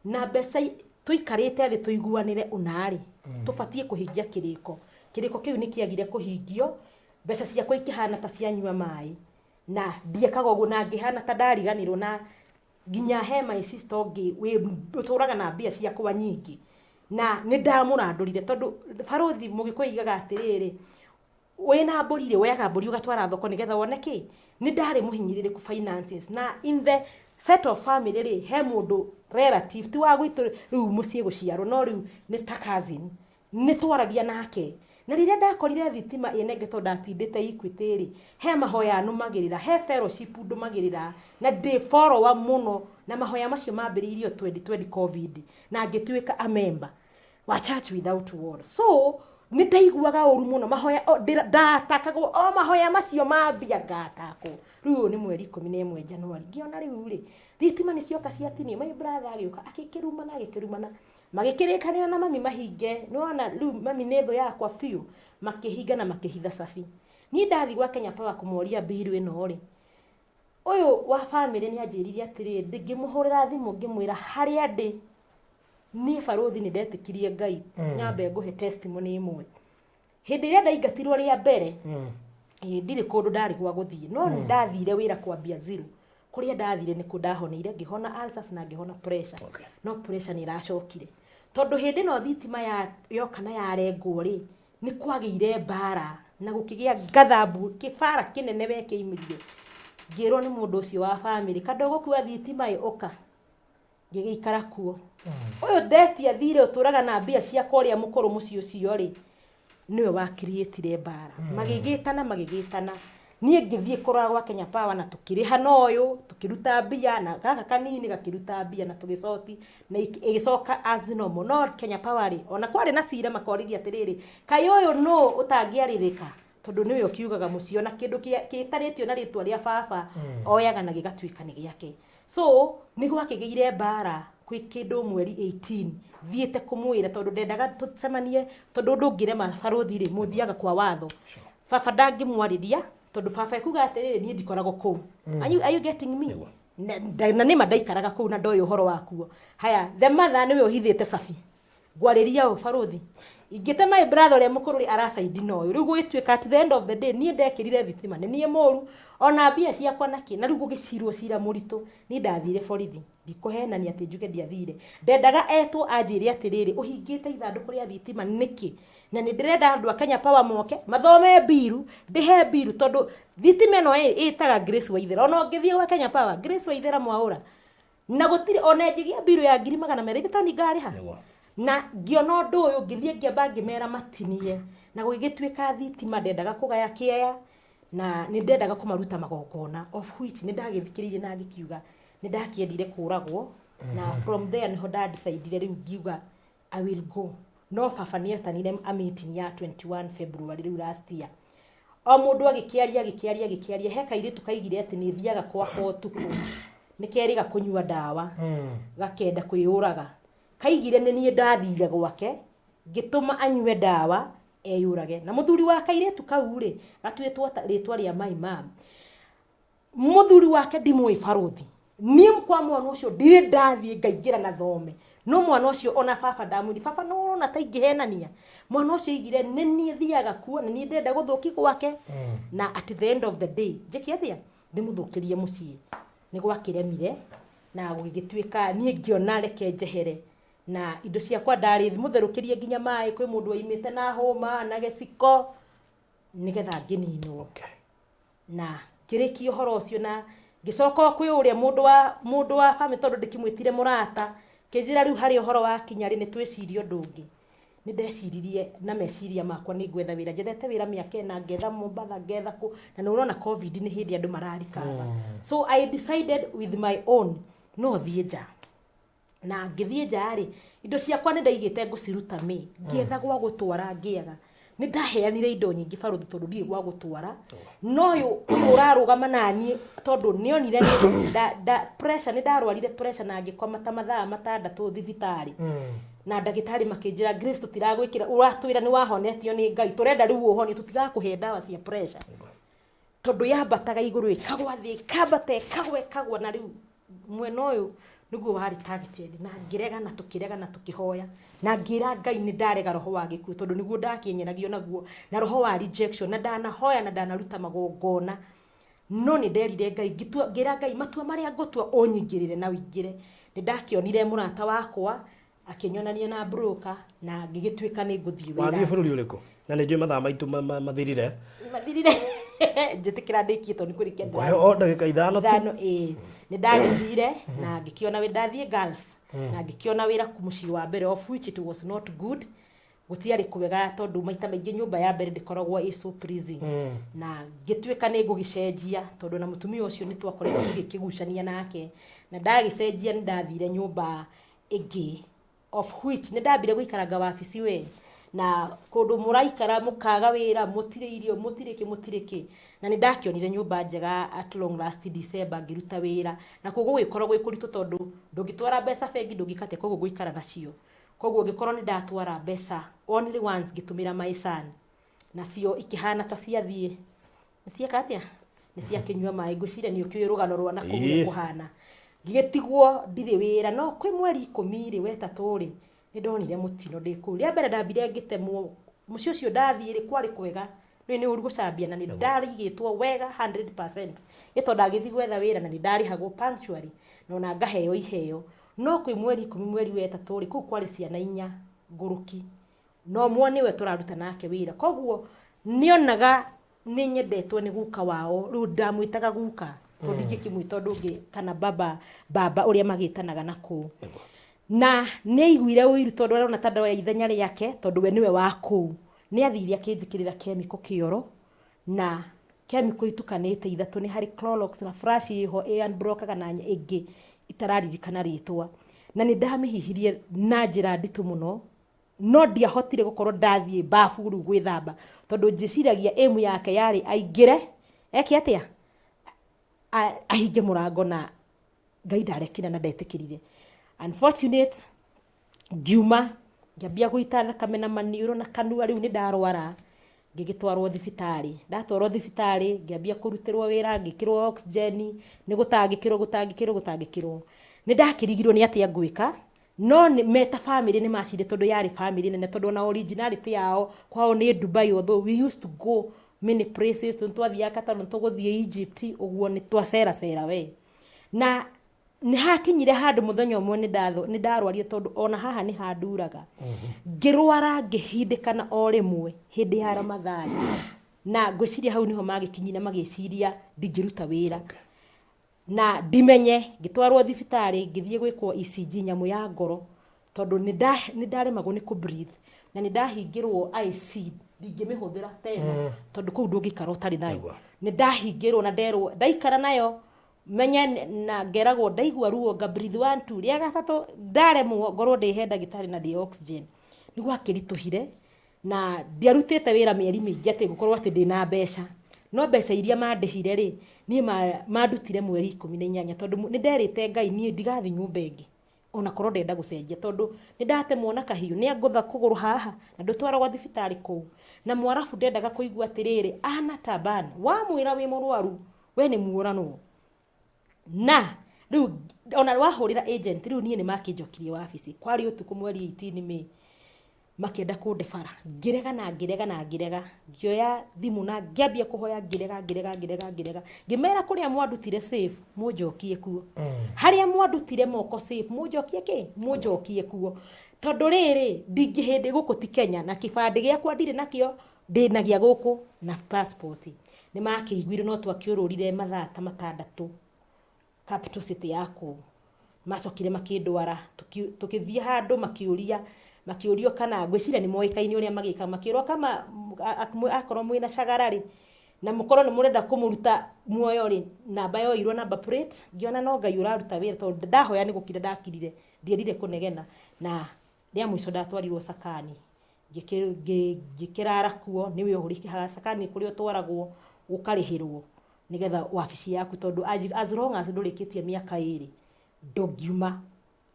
na mbeca tũikarĩte thĩ tũiguanĩre ũnarĩ tũbatiĩ kũhingia kĩrĩko. Kĩrĩko kĩu nĩ kĩagire kũhingio, mbeca ciakwa ikĩhana ta cianyua maĩ, na ndiekaga ũguo na ngĩhana ta ndariganĩrwo, na nginya he my sister ũngĩ ũtũraga na mbia ciakwa nyingĩ, na nĩ ndamũrandũrire tondũ barũthi mũgĩkũyũ aigaga atĩrĩrĩ, wĩna mbũri rĩ, woyaga mbũri ũgatwara thoko nĩgetha wone kĩ. Nĩ ndarĩ mũhinyĩrĩrĩku finances, na in the set of family rĩ, he mũndũ relative ti wa gwitũ rĩu mũciĩ gũciarwo, no rĩu nĩ ta cousin nĩ twaragia nake. Na rĩrĩa ndakorire thitima ĩnenge tondũ ndatindĩte Equity rĩ, he mahoya nũmagĩrĩra, he fellowship ndũmagĩrĩra na ndĩ follower mũno, na mahoya macio mambĩrĩirio 2020 COVID na ngĩtuĩka a member wa Church Without Wall. So nĩ ndaiguaga ũru mũno mahoya ndatakagwo o mahoya macio mambia ngatakwo. Rĩu ũyũ nĩ mweri 11 January, ngĩona rĩu rĩ thitima nĩ cioka ciatinio. My brother agĩũka agĩkĩrumana agĩkĩrumana, magĩkĩrĩkanĩra na mami mahinge. Nĩwona rĩu mami nĩ thũ yakwa biũ, makĩhinga na makĩhitha cabi. Niĩ ndathiĩ gwa Kenya Power kũmoria mbiru ĩno rĩ, ũyũ wa family nĩ anjĩrire atĩrĩrĩ, ngĩmũhũrĩra thimũ ngĩmwĩra harĩa ndĩ. Niĩ barũthi nĩ ndetĩkirie Ngai. Nyambe ngũhe testimony ĩmwe. Hĩndĩ ĩrĩa ndaingatirwo rĩa mbere, ndirĩ kũndũ ndarĩ gwa gũthiĩ, no nĩ ndathire wĩra kwambia zero. Kũrĩa ndathire nĩkuo ndahoneire, ngĩhona ulcers na ngĩhona pressure. No pressure nĩ ĩracokire tondũ hĩndĩ ĩno thitima yoka na yarengwo rĩ, nĩ kwagĩire mbara na gũkĩgĩa gathambu kĩbara kĩnene we kĩaimĩrire. Ngĩrwo nĩ mũndũ ũcio wa family, kandũ gũkua thitima ĩ ũka, ngĩgĩikara kuo. Ũyũ ndetia thirĩ ũtũraga na mbia ciakwa ũrĩa mũkũrũ mũciĩ ũcio rĩ, nĩwe wa create mbara. Magĩgĩtana magĩgĩtana, niĩ ngĩthiĩ kũrora gwa Kenya Power na tũkĩrĩha na ũyũ tũkĩruta mbia na gaka kanini gakĩruta mbia na tũgĩcoti na ĩgĩcoka as normal. No Kenya Power rĩ, ona kwarĩ na cira makoririe atĩrĩrĩ, kaĩ ũyũ nũ ũtangĩarĩrĩka, tondũ nĩwe ũkiugaga mũciĩ ona kĩndũ kĩtarĩtio na rĩtwa rĩa baba oyaga na gĩgatuĩka nĩ gĩake. So nĩ gwakĩgĩire mbara Kwĩ kĩndũ mweri 18 thiĩte kũmwĩra tondũ ndendaga tũcemanie, tondũ ũndũ ũngĩrema barũthi rĩ, mũthiaga kwa watho. Baba ndangĩmwarĩria tondũ baba ekuga atĩrĩrĩ, niĩ ndikoragwo kũu. Are you getting me? Nĩguo. Na nĩma ndaikaraga kũu na ndoĩ ũhoro wakuo. Haya, the mother nĩwe ũhithĩte cabi. Ngwarĩria ũ barũthi? Ingĩte my brother ũrĩa mũkũrũ rĩ, aracaidi na ũyũ. Rĩu gũgĩtuĩka at the end of the day niĩ ndekĩrire thitima nĩ niĩ mũru, ona mbia ciakwa nakĩ, na rĩu gũgĩcirwo cira mũritũ. Niĩ ndathire borithi, ndikũhenania atĩ njuge ndiathire. Ndendaga etwo anjĩre atĩrĩrĩ, ũhingĩte ithandũkũ rĩa thitima nĩkĩ? Na nĩ ndĩrenda andũ a Kenya Power moke mathome mbiru, ndĩhe mbiru, tondũ thitima ĩno ĩtaga Grace Waithera. Ona ũngĩthiĩ gwa Kenya Power, Grace Waithera Mwaũra, na gũtirĩ ona ĩngĩgĩa mbiru ya 200,000, ithe tondũ ngarĩha. Na ngĩona ũndũ ũyũ, ngĩthiĩ ngĩamba ngĩmera matinie, na gũgĩgĩtuĩka thitima ndendaga kũgaya kĩea, na nĩ ndendaga kũmaruta magongona, of which nĩ ndagĩthikĩrĩirie na ngĩkiuga nĩ ndakĩendire kũragwo. Na from there nĩho ndadecidire rĩu ngiuga I will go. No baba nĩ etanire a meeting ya 21 February rĩu last year. O mũndũ agĩkĩaria, agĩkĩaria, agĩkĩaria. He kairĩtu kaigire atĩ nĩ thiaga gwakwa ũtukũ, nĩ kerĩga kũnyua ndawa, gakenda kwĩyũraga. Kaigire nĩ niĩ ndathire gwake ngĩtũma anyue ndawa eyũrage. Na mũthuri wa kairĩtu kau rĩ, gatuĩtwo rĩtwa rĩa my mom. Mũthuri wake ndimũĩ barũthi. Niĩ kwa mwana ũcio ndirĩ ndathiĩ ngaingĩra na thome. No mwana ũcio ona baba ndamwĩrire, baba no ũrona ta ingĩhenania. Mwana ũcio aigire nĩ niĩ thiaga kuo, nĩ niĩ ndĩrenda gũthũki gwake. Na at the end of the day, njĩke atĩa? Ndĩmũthũkĩrie mũciĩ. Nĩ gwakĩremire na gũgĩgĩtuĩka niĩ ngĩona reke njehere. Na indo ciakwa ndarĩ mũtherũkĩrie nginya maĩ, kwĩ mũndũ waimĩte na hũma na gĩciko nĩgetha ngĩninwo. Na ngĩrĩkia ũhoro ũcio na ngĩcoka o kwĩ ũrĩa mũndũ wa family, tondũ ndĩkĩmwĩtire mũrata, kĩnjĩra rĩu harĩa ũhoro wakinya rĩ, nĩ twĩcirie ũndũ ũngĩ. Nĩ ndeciririe na meciria makwa nĩ ngwetha wĩra. Njethete wĩra mĩaka 4, ngetha Mombatha, ngetha kũ, na nĩ ũrona COVID nĩ hĩndĩ andũ mararikaba. So I decided with my own no thiĩ nja. Na ngĩthiĩ nja rĩ, indo ciakwa nĩ ndaigĩte ngũciruta mĩ, ngĩetha gwa gũtwara ngĩaga. Nĩ ndaheanire indo nyingĩ barũthi tondũ ndirĩ gwa gũtwara. No ũyũ ũrarũgama naniĩ tondũ nĩonire nĩ nda pressure, nĩ ndarwarire pressure na ngĩkoma ta mathaa 6 thibitarĩ. Na ndagĩtarĩ makĩnjĩra, Grace, tũtiragwĩkĩra, ũratwĩra nĩ wahonetio nĩ Ngai, tũrenda rĩu ũhonio, tũtigakũhe ndawa cia pressure. Tondũ yambataga igũrũ ĩkagwa thĩ, ĩkambata ĩkagwa ĩkagwa, na rĩu mwena ũyũ nĩguo warĩ targeted. Na ngĩregana, tũkĩregana, tũkĩhoya, na ngĩra Ngai nĩ ndarega roho wa gĩkuũ tondũ nĩguo ndakĩenyeragio naguo, na roho wa rejection, na ndanahoya na ndanaruta magongona. No nĩ nderire Ngai, ngĩtua, ngĩra Ngai matua marĩa ngũtua ũnyingĩrĩre na ũingĩre. Nĩ ndakĩonire mũrata wakwa akĩnyonania na broker na ngĩgĩtuĩka nĩ ngũthiĩ wĩra. Wathiĩ bũrũri ũrĩkũ? Na nĩ njũĩ mathaa maitũ mathirire. Mathirire. Njĩtĩkĩra ndĩkie tondũ nĩ kũrĩkia. Ngũhe o ndagĩka 5 tu. 5, ĩĩ. Nĩ ndagĩthire na ngĩkĩona wĩra, ndathiĩ Gulf na ngĩkĩona wĩra mũciĩ wa mbere, of which it was not good. Gũtiarĩ kwega tondũ maita maingĩ nyũmba ya mbere ndĩkoragwo ĩ so pleasing. Na ngĩtuĩka nĩ ngũgĩcenjia tondũ na mũtumia ũcio nĩ twakoretwo tũgĩkĩgucania nake. Na ndagĩcenjia nĩ ndathire nyũmba ĩngĩ, of which nĩ ndambire gũikaranga wabici we, na kũndũ mũraikara mũkaga wĩra, mũtirĩ irio, mũtirĩ kĩ, mũtirĩ kĩ. Na nĩ ndakĩonire nyũmba njega at long last December, ngĩruta wĩra. Na kuo gũgĩkorwo gwĩ kũritũ tondũ ndũngĩtwara mbeca bengi, ndũngĩka atĩa, koguo gũikara nacio. Koguo ngĩkorwo nĩ ndatwara mbeca only once ngĩtũmĩra my son, nacio ikĩhana ta ciathiĩ, nĩ cieka atĩa, nĩ ciakĩnyua maĩ. Ngwĩciria nĩ ũkĩũĩ rũgano rwa nakũu ũrĩa kũhana. Ngĩgĩtigwo ndirĩ wĩra. No kwĩ mweri 10 rĩ, wetatũ rĩ, nĩ ndonire mũtino ndĩ kũu. Rĩa mbere ndambire ngĩtemwo. Mũciĩ ũcio ndathiĩ rĩ, kwarĩ kwega, nĩ ũru gũcambia, na nĩ ndarigĩtwo wega 100%. Ĩ tondũ ndagĩthiĩ gwetha wĩra na nĩ ndarĩhagwo punctually na ona ngaheo iheo. No kwĩ mweri 10 mweri wetatũ rĩ, kũu kwarĩ ciana 4 ngũrũki, no ũmwe nĩwe tũraruta nake wĩra. Koguo nĩonaga nĩ nyendetwo nĩ guka wao, rĩu ndamwĩtaga guka tondũ ndingĩkĩmwĩta ũndũ ũngĩ, kana baba, baba ũrĩa magĩtanaga na kũu. Na nĩ aiguire ũiru tondũ arona ta ndoya ithenya rĩake, tondũ we nĩwe wa kũu. Nĩ athire akĩnjĩkĩrĩra kemiko kĩoro, na kemiko itukanĩte ithatũ, nĩ harĩ Clorox na Flash ĩho ĩ unblockaga na ĩngĩ itararirikana rĩtwa. Na nĩ ndamĩhihirie na njĩra nditũ mũno, no ndiahotire gũkorwo ndathiĩ babu rĩu gwĩthamba tondũ njĩciragia aim yake yarĩ aingĩre eke atĩa, ahinge mũrango, na Ngai ndarekire na ndetĩkĩrire. Unfortunate, ngiuma ngĩambia gũita thakame na maniũrũ na kanua, rĩu nĩ ndarwara. Ngĩgĩtwarwo thibitarĩ. Ndatwarwo thibitarĩ ngĩambia kũrutĩrwo wĩra, ngĩkĩrwo oxygen, nĩ gũtangĩkĩrwo gũtangĩkĩrwo gũtangĩkĩrwo. Nĩ ndakĩrigirwo nĩ atĩa ngwĩka, no nĩ me ta bamĩrĩ nĩ macire tondũ yarĩ bamĩrĩ nene, tondũ ona originality yao kwao nĩ Dubai, although we used to go many places, nĩ twathiaga Qatar, nĩ tũgũthiĩ Egypt, ũguo nĩ twaceracera we. Na nĩ hakinyire handũ mũthenya ũmwe nĩ ndarwarire, tondũ ona haha nĩ handuraga. Ngĩrwara ngĩhindĩkana o rĩmwe hĩndĩ ya Ramadhani, na ngwĩciria hau nĩho magĩkinyire magĩciria ndingĩruta wĩra. Na ndimenye, ngĩtwarwo thibitarĩ, ngĩthiĩ gwĩkwo ECG, nyamũ ya ngoro, tondũ nĩ ndaremagwo nĩ kũ breathe, na nĩ ndahingĩrwo IC, ndingĩmĩhũthĩra tena, tondũ kũu ndũngĩikara ũtarĩ nayo. Nĩ ndahingĩrwo na nderwo ndaikara nayo menye na ngeragwo ndaigua ruo nga breathe one two, rĩa gatatũ ndaremwo ngorwo ndĩ he ndagĩtarĩ na ndĩ oxygen. Nĩ gwakĩritũhire na ndiarutĩte wĩra mĩeri mĩingĩ atĩ gũkorwo atĩ ndĩna mbeca, no mbeca iria mandĩhire rĩ, niĩ mandutire mweri 18, tondũ nĩ nderĩte Ngai niĩ ndigathiĩ nyũmba ĩngĩ ona korwo ndenda gũcenjia, tondũ nĩ ndatemwo na kahiũ, nĩ angũtha kũgũrũ haha na ndũtwaragwo thibitarĩ kũu. Na mwarabu ndendaga kũigua atĩrĩrĩ, ana taban wamwĩra wĩ mũrwaru we nĩ muoranwo. Na rĩu ona wahũrĩra agent, rĩu niĩ nĩ makĩnjokirie wabici, kwarĩ ũtukũ mweri 18 May, makĩenda kũnde bara, ngĩrega na ngĩrega na ngĩrega, ngĩoya thimũ na ngĩambia kũhoya, ngĩrega ngĩrega ngĩrega ngĩrega, ngĩmera kũrĩa mwandutire safe mũnjokie kuo, harĩa mwandutire moko safe mũnjokie kĩ mũnjokie kuo, tondũ rĩrĩ ndingĩ hĩndĩ gũkũ ti Kenya, na kĩbandĩ gĩakwa ndirĩ nakĩo, ndĩnagia gũkũ na passport. Nĩ makĩiguire, no twakĩũrũrire mathaa ta 6 capital city ya kũu. Macokire makĩndwara, tũkĩthiĩ handũ makĩũria, makĩũrio kana ngwĩciria nĩ moĩkaine ũrĩa magĩkaga, makĩrwo kama akorwo mwĩna cagara rĩ, na mũkorwo nĩ mũrenda kũmũruta muoyo rĩ, namba yoirwo number plate. Ngĩona no Ngai ũraruta wĩra, tondũ ndahoya nĩ gũkira ndakirire, ndiendire kũnegena. Na rĩa mũico ndatwarirwo Sakani, ngĩkĩrara kuo, nĩwe ũrĩhaga Sakani kũrĩa ũtwaragwo ũkarĩhĩrwo nĩgetha wabici yaku, tondũ as long as ndũrĩkĩtie mĩaka 2 ndũngiuma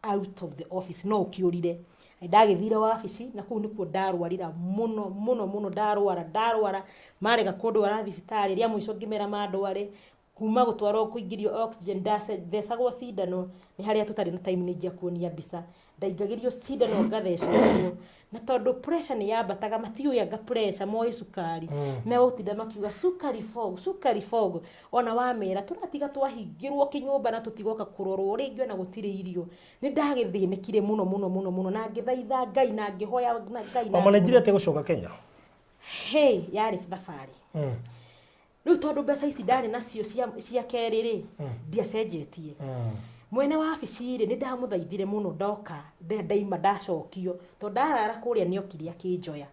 out of the office, no ũkĩũrire. Ndagĩthire wabici na kũu nĩkuo ndarwarira mũno mũno mũno, ndarwara ndarwara, marega kũndwara thibitarĩ. Rĩa mũico ngĩmera mandware, kuma gũtwarwo kũingĩrio oxygen, ndathecagwo cindano, nĩ harĩa tũtarĩ na time nĩ ingĩakuonia mbica, ndaingagĩrio cindano ngathecwo kuo, na tondũ pressure nĩ yambataga, matiũĩ anga pressure, moĩ cukari, megũtinda makiuga cukari fog, cukari fog. Ona wamera tũratiga twahingĩrwo kĩnyũmba na tũtigoka kũrorwo rĩngĩ, ona gũtirĩ irio. Nĩ ndagĩthĩnĩkire mũno mũno mũno mũno, na ngĩthaitha Ngai na ngĩhoya na Ngai na Wamanenjire atĩa gũcoka Kenya? Hey, yarĩ thabarĩ. Rĩu tondũ mbeca ici ndarĩ nacio cia kerĩ rĩ, ndiacenjetie. Mwene wabici rĩ, nĩ ndamũthaithire mũno, ndoka ndaima ndacokio, tondũ ndarara kũrĩa nĩ okire akĩnjoya.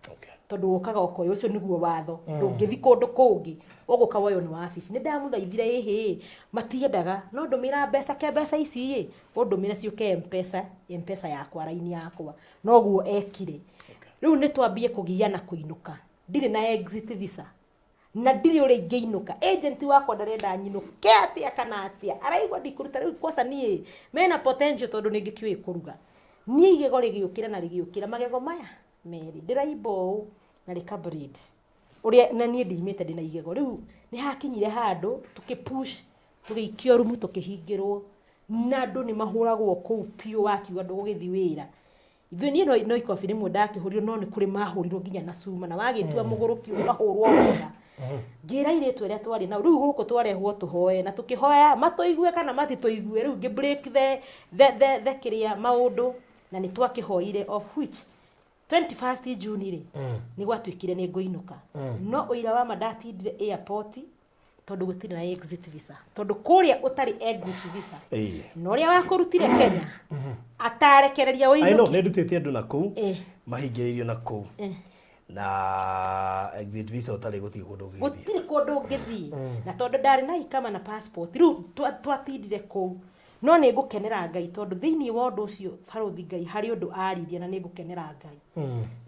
Tondũ ũkaga ũkoya, ũcio nĩguo watho, ndũngĩthi kũndũ kũngĩ, ũgũka woywo nĩ wabici. Nĩ ndamũthaithire, ĩhĩ matiendaga, no ndũmĩra mbeca ke mbeca ici ĩ, ũndũmĩre ciũke Mpesa, Mpesa yakwa, raini yakwa. Noguo ekire. Rĩu nĩ twambie kũgiana kũinũka, ndirĩ na exit visa na ndirĩ ũrĩa ingĩinũka. Agent wakwa ndarenda nyinũke atĩa kana atĩa, araigua ndikũruta. Rĩu kosa niĩ mena potential, tondũ nĩ ngĩkĩũĩ kũruga. Niĩ igego rĩgĩũkĩra na rĩgĩũkĩra, magego maya merĩ ndĩraimba ũũ na rĩka bleed ũrĩa, na niĩ ndimĩte ndĩna igego. Rĩu nĩ hakinyire handũ tũkĩ push, tũgĩikio rumu, tũkĩhingĩrwo, na andũ nĩ mahũragwo kũu biũ, wakiuga ndũgũgĩthiĩ wĩra. Ithuĩ niĩ no ikobi rĩmwe ndakĩhũrirwo, no nĩ kũrĩ mahũrirwo nginya na cuma, na wagĩtua mũgũrũki ũkahũrwo wega. Ngĩra airĩtu arĩa twarĩ nao, rĩu gũkũ twarehwo tũhoe, na tũkĩhoya matũigue kana matitũigue. Rĩu ngĩ break the kĩrĩa maũndũ, na nĩ twakĩhoire, of which 21st June rĩ, nĩ gwatuĩkire nĩ ngũinũka. No ũira wa ma ndatindire airport, tondũ gũtirĩ na exit visa, tondũ kũrĩa ũtarĩ exit visa na ũrĩa wakũrutire Kenya atarekereria I know, ũinũke. Nĩ ndutĩte andũ na kũu mahingĩrĩirio na kũu na exit visa ũtarĩ, gũtirĩ kũndũ ũngĩgĩthiĩ. Gũtirĩ kũndũ ũngĩthiĩ, na tondũ ndarĩ na ikama na passport, rĩu twatindire kũu. No nĩ ngũkenera Ngai tondũ thĩinĩ wa ũndũ ũcio barũthi Ngai harĩ ũndũ aririe na nĩ ngũkenera Ngai.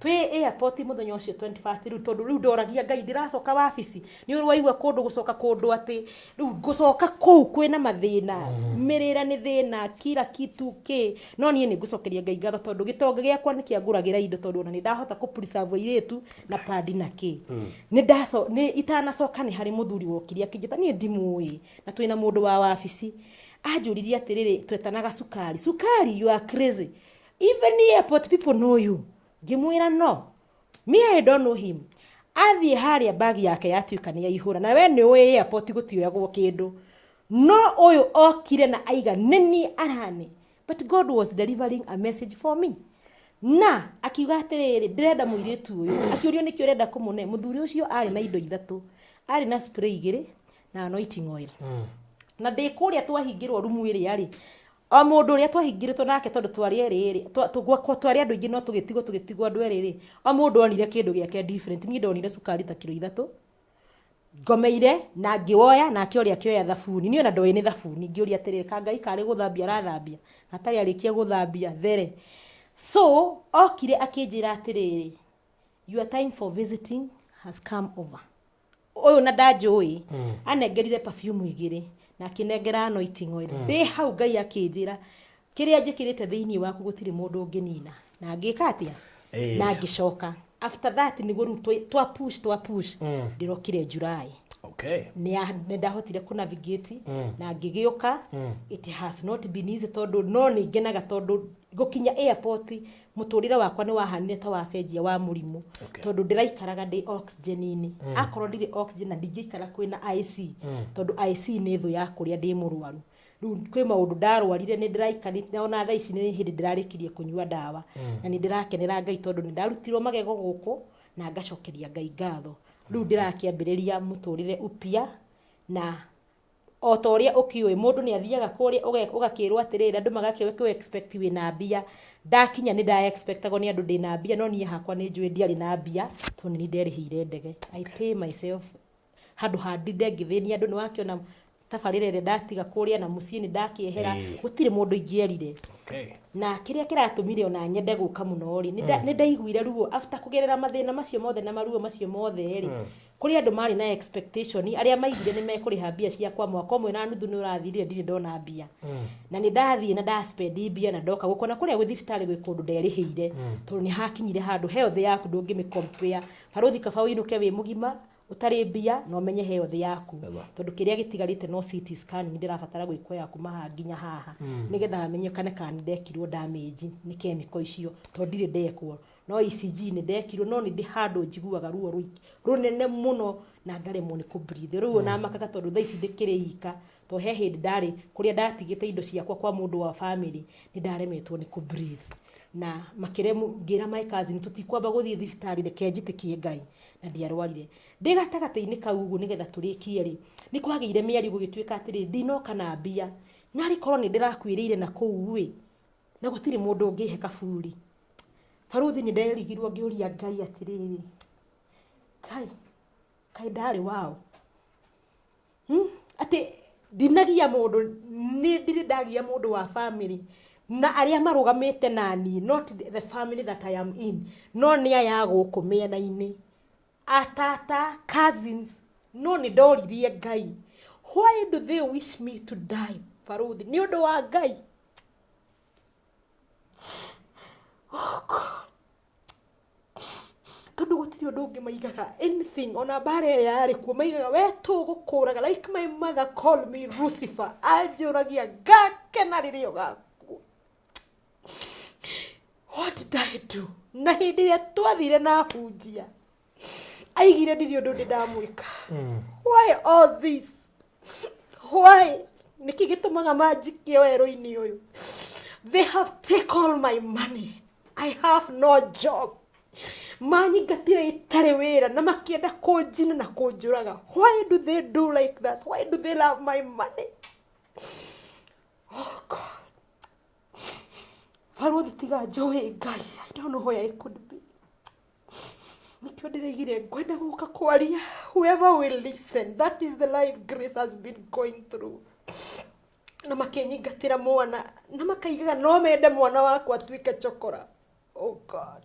Twĩ airport mũthenya ũcio 21st rĩu tondũ rĩu ndoragia Ngai ndĩracoka wabici nĩ ũrĩ waigua kũndũ gũcoka kũndũ atĩ rĩu ngũcoka kũu kwĩna mathĩna, mĩrĩre nĩ thĩna, kila kitu kĩ. No niĩ nĩ ngũcokeria Ngai ngatho tondũ gĩtonga gĩakwa nĩ kĩangũragĩra indo tondũ ona nĩ ndahota kũ preserve airĩtu na padi na kĩ. Nĩ ndaco nĩ itanacoka nĩ harĩ mũthuri wokire akĩnjĩta niĩ ndimũĩ na twĩna mũndũ wa wabici. Anjũririe atĩrĩrĩ, twetanaga cukari, cukari you are crazy, even airport people know you. Ngĩmwĩra no, me I don't know him. Athiĩ harĩa bag yake yatuĩka nĩ yaihũra, na we nĩ ũĩ airport gũtioyagwo kĩndũ. No ũyũ okire na aiga nĩ niĩ arane. But God was delivering a message for me. Na akiuga atĩrĩrĩ, ndĩrenda mũirĩtu ũyũ. Akĩũrio nĩkĩ ũrenda kũmũne. Mũthuri ũcio arĩ na indo ithatũ. Arĩ na spray igĩrĩ na anointing oil. Na ndĩ kũrĩa twahingĩrwo rumu ĩrĩa rĩ, o mũndũ ũrĩa twahingĩrĩtwo nake tondũ twarĩ erĩ rĩ, twarĩ andũ aingĩ no tũgĩtigwo tũgĩtigwo andũ erĩ rĩ, o mũndũ onire kĩndũ gĩake different. Niĩ ndonire cukari ta kiro ithatũ ngomeire na ngĩwoya, nake ũrĩa akĩoya thabuni. Niĩ ona ndoĩ nĩ thabuni, ngĩũria atĩrĩrĩ, ka Ngai karĩ gũthambia arathambia, gatarĩ arĩkia gũthambia there. So okire akĩnjĩra atĩrĩrĩ, your time for visiting has come over. Ũyũ na ndanjũĩ, anengerire perfume igĩrĩ na akĩnengera anointing oil. Ndĩ hau Ngai akĩnjĩra kĩrĩa njĩkĩrĩte thĩinĩ waku gũtirĩ mũndũ ũngĩnina. Na ngĩka atĩa? Na ngĩcoka. After that nĩguo rĩu twa push twa push ndĩrokire July. Nĩ ndahotire kũ navigate na ngĩgĩũka. It has not been easy tondũ no nĩ ngenaga tondũ gũkinya airport mũtũrĩre wakwa nĩ wahanire ta wacenjia wa mũrimũ. Tondũ ndĩraikaraga ndĩ oxygen-inĩ. Akorwo ndirĩ oxygen na ndingĩikara kwĩna IC, tondũ IC nĩ thũ ya kũrĩa ndĩ mũrwaru. Rĩu kwĩ maũndũ ndarwarire nĩ ndĩraikarĩte ona thaa ici nĩ hĩndĩ ndĩrarĩkirie kũnyua ndawa. Na nĩ ndĩrakenera Ngai tondũ nĩ ndarutirwo magego gũkũ na ngacokeria Ngai ngatho. Rĩu ndĩrakĩambĩrĩria mũtũrĩre upya na o ta ũrĩa ũkĩũĩ mũndũ nĩ athiaga kũrĩa ũgakĩrwo atĩrĩrĩ, andũ magakĩũĩ expect wĩna mbia. Ndakinya nĩ nda expectagwo nĩ andũ ndĩna mbia, no niĩ hakwa nĩ njũĩ ndiarĩ na mbia tondũ nĩ nderĩhĩire ndege. I pay myself handũ ha ndinde ngĩthĩnia andũ. Nĩ wakĩona tabarĩra ĩrĩa ndatiga kũrĩa na mũciĩ nĩ ndakĩehera, gũtirĩ mũndũ ingĩerire. Na kĩrĩa kĩratũmire ona nyende gũka mũno rĩ, nĩ ndaiguire ruo after kũgerera mathĩna macio mothe na maruo macio mothe rĩ, kũrĩ andũ marĩ na expectation arĩa maigire nĩ mekũrĩha mbia ciakwa mwaka ũmwe na nuthu nĩ ũrathirire ndirĩ ndona mbia. Na nĩ ndathiĩ na ndaspend mbia na ndoka gũkũ na kũrĩa gwĩ thibitarĩ gwĩ kũndũ nderĩhĩire tondũ nĩ hakinyire handũ health yaku ndũngĩmĩ compare. Barũthi, kaba ũinũke wĩ mũgima ũtarĩ mbia na ũmenye health yaku, tondũ kĩrĩa gĩtigarĩte no CT scan ndĩrabatara gwĩkwo ya kuma haha nginya haha nĩgetha hamenyekane kana nĩ ndekirwo damage nĩ chemical icio, tondũ ndirĩ ndekwo. No ECG nĩ ndekirwo, no nĩ ndĩ handũ njiguaga ruo rũnene mũno na ngaremwo nĩ kũ breathe. Rĩu ona makaga tondũ thaa ici ndĩkĩrĩ ika, tondũ he hĩndĩ ndarĩ kũrĩa ndatigĩte indo ciakwa kwa mũndũ wa family nĩ ndaremetwo nĩ kũ breathe na makĩremwo. Ngĩra my cousin tũtikwamba gũthiĩ thibitarĩ, reke njĩtĩkie Ngai, na ndiarwarire. Ndĩ gatagatĩ-inĩ kau ũguo nĩgetha tũrĩkie rĩ, nĩ kwagĩire mĩario gũgĩtuĩka atĩrĩrĩ, ndinoka na mbia, narĩ korwo nĩ ndĩrakuĩrĩire na kũu ĩ, na gũtirĩ mũndũ ũngĩhe kaburi. Barũthi, nĩ nderigirwo ngĩũria Ngai atĩrĩrĩ, Ngai, kaĩ ndarĩ wao? Atĩ ndinagia mũndũ, nĩ ndirĩ ndagia mũndũ wa family na arĩa marũgamĩte nani, not the family that I am in, no nĩ aya gũkũ mĩena-inĩ, atata, cousins. No nĩ ndoririe Ngai, why do they wish me to die? Barũthi, nĩ ũndũ wa Ngai. Oh God. Tondũ gũtirĩ ũndũ ũngĩ maigaga anything, ona mbara ĩyo yarĩ kuo maigaga we tũgũkũraga. Like my mother call me Lucifer, anjũragia ngakena rĩrĩa ũgakua. What did I do? Na hĩndĩ ĩrĩa twathire na hunjia aigire ndirĩ ũndũ ndĩ ndamwĩka. Why all this? Why? Nĩkĩ gĩtũmaga manjikie werũ-inĩ ũyũ? They have take all my money. I have no job. Manyingatire itarĩ wĩra na makĩenda kũnjina na kũnjũraga. Why do they do like that? Why do they love my money? Oh God. Barũthi, tiga njũĩ Ngai, I don't know where I could be. Nĩkĩo ndĩraigire ngwenda gũka kwaria. Whoever will listen, that is the life Grace has been going through. Na makĩnyingatĩra mwana na makaigaga no mende mwana wakwa atuĩke chokora. Oh God.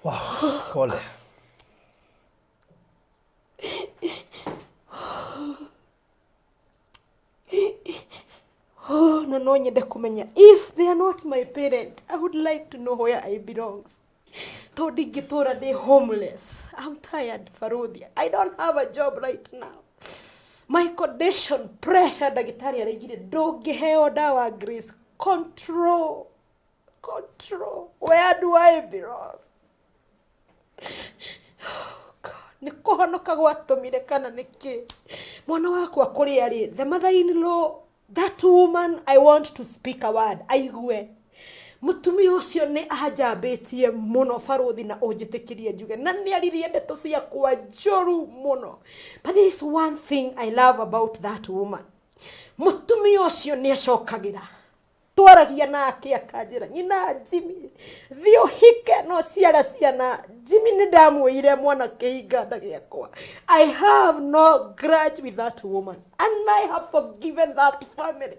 Wow, pole. Oh, na no nyende kũmenya if they are not my parent, I would like to know where I belong, tondũ ndingĩtũra ndĩ homeless. I'm tired, Baruthi. I don't have a job right now. My condition, pressure, ndagĩtarĩ araigire ndũngĩheo ndawa. Grace, control, control. Where do I belong? Nĩ kũhonoka gwatũmire kana nĩkĩ mwana wakwa kũrĩa rĩ? The mother in law, that woman, I want to speak a word aigue. Mũtumia ũcio nĩ anjambĩtie mũno, Barũthi, na ũnjĩtĩkĩrie njuge na nĩ aririe ndeto ciakwa njũru mũno, but there is one thing I love about that woman. Mũtumia ũcio nĩ acokagĩra, twaragia nake akanjĩra, "Nyina Jimmy, thiĩ ũhike no ciara ciana." Jimmy nĩ ndamwĩire mwana kĩhinga nda gĩakwa. I have no grudge with that woman and I have forgiven that family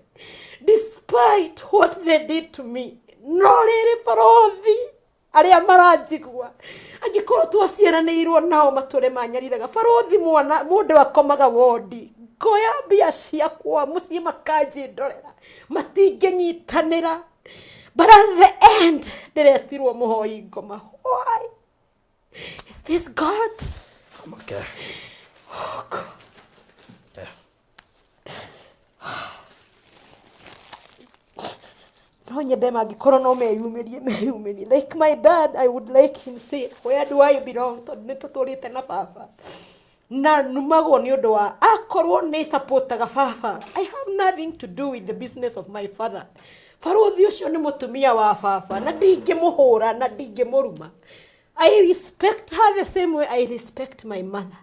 despite what they did to me. No rĩrĩ, Barũthi, arĩa maranjigua, angĩkorwo twaciaranĩirwo nao matũre manyariraga, Barũthi, mwana mũndũ akomaga wondi, ngoya mbia ciakwa mũciĩ makanjĩndorera, matingĩnyitanĩra, but at the end ndĩretirwo mũhoi ngoma. Why is this, God? Okay. Oh, God. Yeah. No nyende mangĩkorwo no meyumĩrie, meyumĩrie. Like my dad, I would like him say, "Where do I belong?" Tondũ nĩ tũtũrĩte na baba na numagwo nĩ ũndũ wa akorwo nĩ supportaga baba. I have nothing to do with the business of my father. Barũthi, ũcio nĩ mũtumia wa baba na ndingĩmũhũra na ndingĩmũruma. I respect her the same way I respect my mother.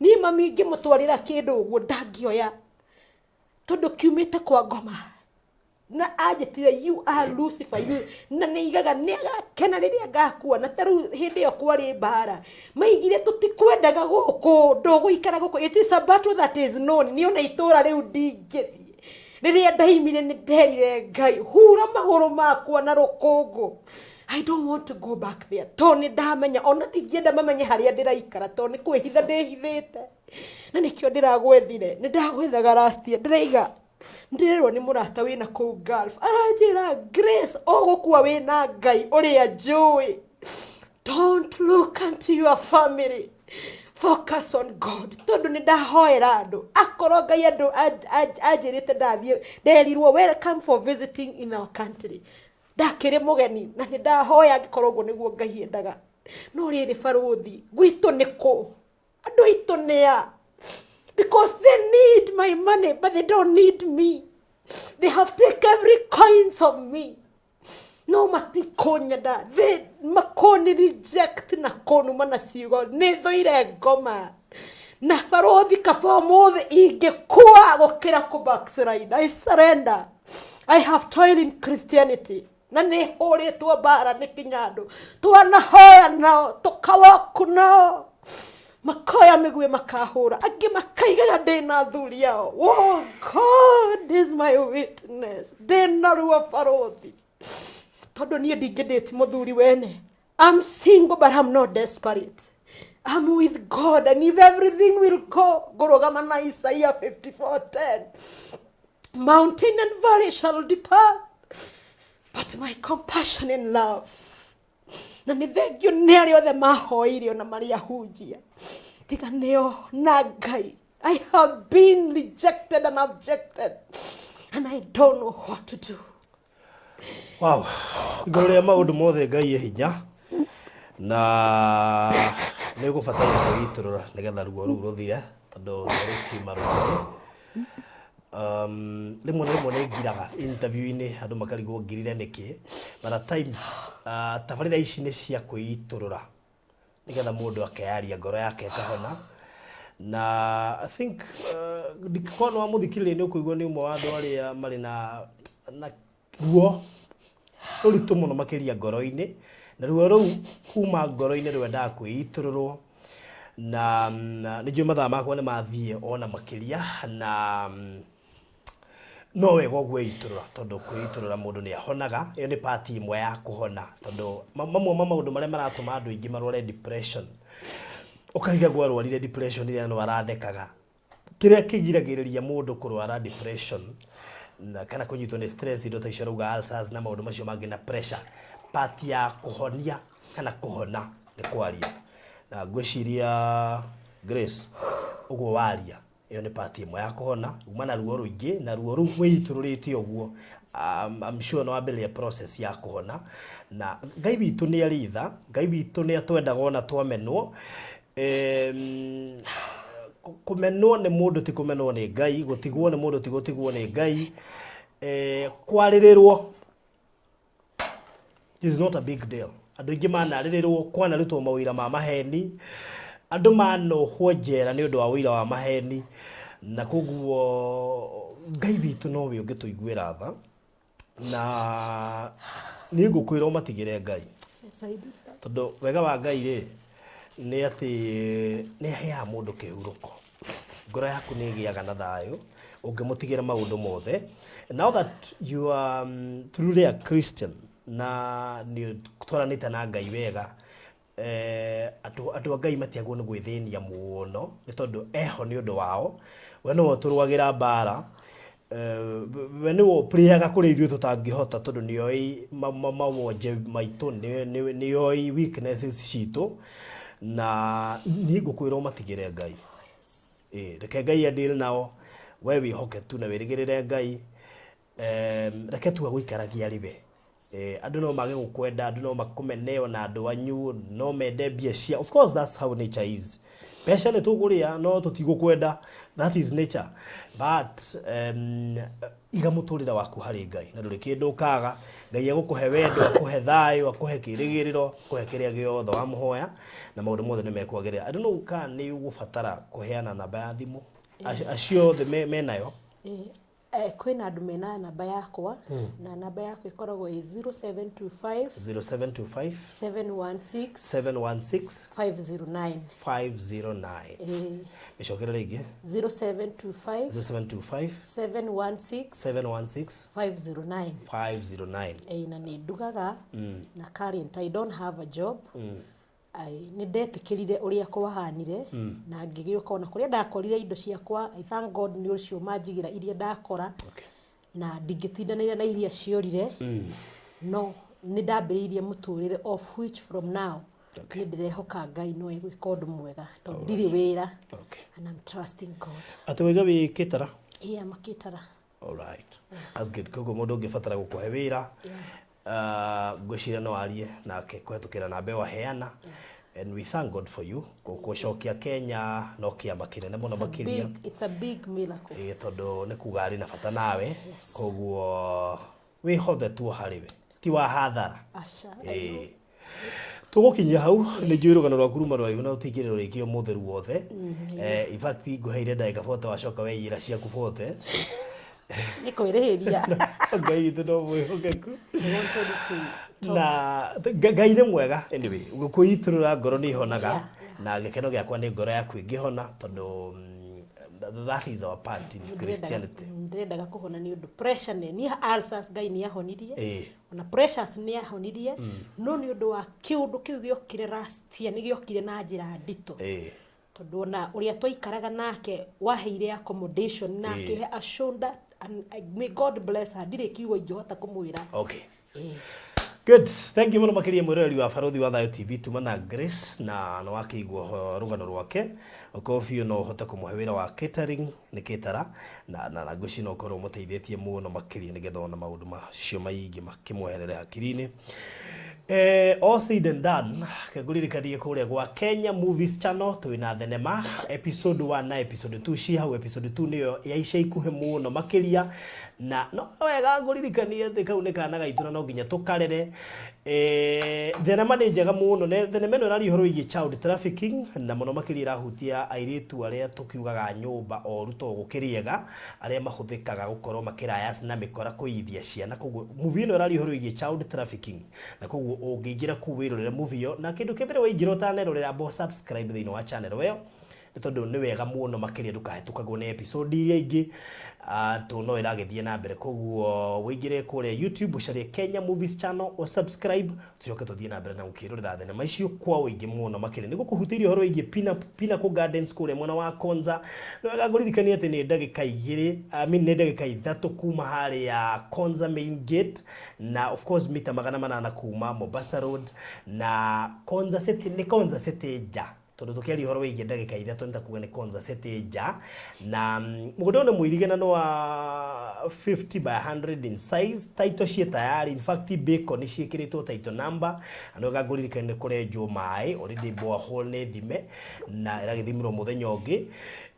Niĩ mami ingĩmũtwarĩra kĩndũ ũguo ndangĩoya tondũ kiumĩte kwa ngoma na anjĩtire, "You are Lucifer, you." Na nĩ igaga nĩ agakena rĩrĩa ngakua. Na ta rĩu hĩndĩ ĩyo kwarĩ mbara, maigire tũtikwendaga gũkũ, ndũgũikara gũkũ. It is a battle that is known. Niĩ ona itũra rĩu ndingĩthiĩ. Rĩrĩa ndaimire nĩ nderire Ngai, "Hura magũrũ makwa na rũkũngũ. I don't want to go back there," tondũ nĩ ndamenya ona ndingĩenda mamenye harĩa ndĩraikara, tondũ nĩ kwĩhitha ndĩhithĩte. Na nĩkĩo ndĩragwethire, nĩ ndagwethaga last year. Ndĩraiga ndĩrerwo nĩ mũrata wĩna kũu Gulf, aranjĩra, "Grace, ũgũkua wĩna Ngai ũrĩa njũĩ. Don't look unto your family, focus on God." Tondũ nĩ ndahoera andũ, akorwo Ngai andũ anjĩrĩte ndathiĩ, nderirwo, "Welcome for visiting in our country." Ndakĩrĩ mũgeni na nĩ ndahoya angĩkorwo ũguo nĩguo Ngai endaga. No rĩrĩ, Barũthi, gwitũ nĩ kũ? Andũ aitũ nĩ a? Because they need my money but they don't need me. They have taken every coins of me no matikũnyenda. They makũni reject na kũnuma na ciugo. Nĩ thũire ngoma na, Barũthi, kaba ũmũthĩ ingĩkua gũkĩra kũ backslide. I surrender. I have toiled in Christianity na nĩ hũrĩtwo mbara nĩ kinya andũ twanahoya nao, tũkawoku nao, makoya mĩguĩ makahũra, angĩ makaigaga ndĩna athuri ao. Oh, God is my witness. Ndĩna ruo, Barũthi, tondũ niĩ ndingĩndĩti mũthuri wene. I'm single but I'm not desperate. I'm with God and if everything will go, ngũrũgama na Isaiah 54:10, "Mountain and valley shall depart, but my compassion and love." Na nĩ thengio nĩ arĩa othe mahoire ona marĩa ahunjia tiga nĩo na Ngai. I have been rejected and abjected and I don't know what to do. Wow. Igũrũ rĩa maũndũ mothe, Ngai e hinya na nĩ ũgũbataire kwĩitũrũra nĩgetha ruo rũu rũthire, tondũ ruo rũkiuma rũingĩ. Rĩmwe na rĩmwe nĩ ngiraga interview-inĩ, andũ makarigwo ngirire nĩkĩ, but at times tabarĩra ici nĩ cia kwĩitũrũra nĩgetha mũndũ akeyaria, ngoro yake ĩkahona. Na I think ndingĩkorwo nĩ wamũthikĩrĩria, nĩ ũkũigua nĩ ũmwe wa andũ arĩa marĩ na ruo rũritũ mũno makĩria ngoro-inĩ, na ruo rũu kuma ngoro-inĩ rwendaga kwĩitũrũrwo. Na nĩ njũĩ mathaa makwa nĩ mathiĩ ona makĩria na no wega ũguo itũrũra tondũ kwĩitũrũra mũndũ nĩ ahonaga. Ĩyo nĩ part ĩmwe ya kũhona tondũ mamwe ma maũndũ marĩa maratũma andũ aingĩ marware depression, ũkarigagwo arwarire depression ĩrĩa no arathekaga. Kĩrĩa kĩgiragĩrĩria mũndũ kũrwara depression na kana kũnyitwo nĩ stress, indo ta icio arauga ulcers na maũndũ macio mangĩ na pressure, part ya kũhonia kana kũhona nĩ kwaria. Na ngwĩciria Grace, ũguo waria ĩyo nĩ part ĩmwe ya kũhona. Uma na ruo rũingĩ na ruo rũu wĩitũrũrĩte ũguo, I'm sure nĩ wambĩrĩria process ya kũhona. Na Ngai witũ nĩ arĩ tha, Ngai witũ nĩ atwendaga ona twamenwo. Kũmenwo nĩ mũndũ ti kũmenwo nĩ Ngai, gũtigwo nĩ mũndũ ti gũtigwo nĩ Ngai. Kwarĩrĩrwo is not a big deal. Andũ aingĩ manarĩrĩrwo, kwanarutwo mawĩra ma maheni, andũ manohwo njera nĩ ũndũ wa ũira wa maheni, na koguo Ngai witũ nowe ũngĩtũiguĩra tha, na niĩ ngũkwĩra ũmatigĩre Ngai. Yes, I did that. Tondũ wega wa Ngai rĩ, nĩ atĩ nĩ aheaga mũndũ kĩhurũko. Ngoro yaku nĩ ĩgĩaga na thayũ ũngĩmũtigĩra maũndũ mothe. Now that you are truly a Christian na nĩ ũtwaranĩte na Ngai wega, andũ a Ngai matiagwo nĩ gwĩthĩnia mũno nĩ tondũ eho nĩ ũndũ wao. We nĩwe ũtũrũagĩra mbara, we nĩwe ũpĩaga kũrĩ ithuĩ tũtangĩhota tondũ nĩoĩ mawonje maitũ, nĩoĩ weaknesses citũ, na niĩ ngũkwĩra ũmatigĩre Ngai. Reke Ngai a deal nao, we wĩhoke tu na wĩrĩgĩrĩre Ngai. Reke tu agũikaragia arĩ we. Andũ no mage gũkwenda, andũ no makũmene, ona andũ anyu no mende mbia cia, of course that's how nature is. Mbeca nĩ tũkũrĩa no tũtigũkwenda, that is nature. But iga mũtũrĩre waku harĩ Ngai na ndũrĩ kĩndũ ũkaga. Ngai egũkũhe wendo, akũhe thayũ, akũhe kĩrĩgĩrĩro, akũhe kĩrĩa gĩothe wamũhoya, na maũndũ mothe nĩ mekwagĩrĩra. I don't know kana nĩ ũgũbatara kũheana namba ya thimũ, acio othe menayo. Kwĩna andũ mena namba yakwa, na namba yakwa ĩkoragwo ĩ 0725 0725 716 716 509. 509. Mĩcokere rĩngĩ. 0725 0725 716 716 509. 509. Na nĩ ndugaga na current I don't have a job. Nĩ ndetĩkĩrire ũrĩa kwahanire na ngĩgĩũka ona kũrĩa ndakorire indo ciakwa. I thank God nĩ ũcio manjigĩra iria ndakora na ndingĩtindanĩra na iria ciorire, no nĩ ndambĩrĩirie mũtũrĩre of which from now nĩ ndĩrehoka Ngai no egwĩka ũndũ mwega tondũ ndirĩ wĩra and I'm trusting God. Atĩ waiga wĩ Kĩtara? Yeah, makĩtara. Alright. That's good. Koguo mũndũ ũngĩbatara gũkũhe wĩra, ngwĩciria no arie nake kũhetũkĩra namba ĩyo aheana. And we thank God for you. Gũcokia Kenya no kĩama kĩnene mũno It's a makĩria. It's a big miracle. Ĩĩ, tondũ nĩ kuga arĩ na bata nawe. Koguo wĩhothe tu harĩ we. Ti wa hathara. Aca. Ĩĩ. Tũgũkinyia hau. Nĩ njũĩ rũgano rwaku ruma rũraihu na rũtingĩrĩ rũrĩkie ũmũthĩ ruothe. In fact ngũheire ndagĩka 40 wacoka weiyĩra ciaku 40. Nĩ kwĩrĩhĩria. Ngai witũ no mwĩhokeku. I wanted to talk. Na Ngai nĩ mwega. Anyway, kwĩitũrũra ngoro nĩ ihonaga na gĩkeno gĩakwa nĩ ngoro yaku ĩngĩhona tondũ that is our part in Christianity. Ndĩrendaga kũhona nĩ ũndũ pressure nĩ niĩ ulcers Ngai nĩ ahonirie, ona pressures nĩ ahonirie, no nĩ ũndũ wa kĩũndũ kĩu gĩokire last year, nĩ gĩokire na njĩra nditũ tondũ ona ũrĩa twaikaraga nake waheire accommodation na akĩhe a shoulder and may God bless her, ndirĩ kiugo ingĩhota kũmwĩra. Good. Thank you mũno makĩria mwĩroreri wa Barũthi wa Thayũ TV. Tuma na Grace na nĩ wakĩigua rũgano rwake. Okorwo biũ no ũhote kũmũhe wĩra wa catering nĩ kĩtara na ngwĩciria no ũkorwo ũmũteithĩtie mũno makĩria nĩgetha ona maũndũ macio maingĩ makĩmweherere hakiri-inĩ. All said and done, ngũririkanie kũrĩa gwa Kenya Movies Channel twĩna thenema episode 1 na episode 2 ci hau. Episode 2 nĩyo ya ica ikuhĩ mũno makĩria, na no wega ngũririkanie atĩ kau nĩ kana gaitũ na no nginya tũkarere. Thenema nĩ njega mũno. Thenema ĩno ĩraria ũhoro wĩgiĩ child trafficking, na mũno makĩria ĩrahutia airĩtu arĩa tũkiugaga nyũmba oru to gũkĩrĩega, arĩa mahũthĩkaga gũkorwo makĩraya na mĩkora kũiyithia ciana. Koguo movie ĩno ĩraria ũhoro wĩgiĩ child trafficking, na koguo ũngĩingĩra kũu wĩrorere movie ĩyo, na kĩndũ kĩa mbere waingĩra ũtanerorera, amba subscribe thĩinĩ wa channel ĩyo, nĩ tondũ nĩ wega mũno makĩria ndũkahĩtũkagwo nĩ episode iria ingĩ tondũ no ĩragĩthiĩ na mbere. Koguo ũingĩre kũrĩa YouTube, ũcarie Kenya Movies Channel, o subscribe, tũcoke tũthiĩ na mbere na gũkĩrorera thenema icio kwa ũingĩ mũno makĩria. Nĩ gũkũhutĩirie ũhoro wĩgiĩ Pinnacle Gardens kũrĩa mwena wa Konza. Nĩ wega ngũririkanie atĩ nĩ ndagĩka igĩrĩ, I mean, nĩ ndagĩka 3 kuma harĩa Konza main gate, na of course mita 800 kuma Mombasa Road, na Konza City nĩ Konza City nja, tondũ tũkĩaria ũhoro wĩgiĩ ndagĩka 3 nĩ ta kuga nĩ Konza City nja. Na mũgũnda ũyũ nĩ mũirige na nĩ wa 50 by 100 in size. Title ciĩ tayari, in fact bacon nĩ ciĩkĩrĩtwo title number, na nĩ wega ngũririkanie nĩ kũrenjwo maĩ already, borehole nĩ thime na ĩragĩthimirwo mũthenya ũngĩ.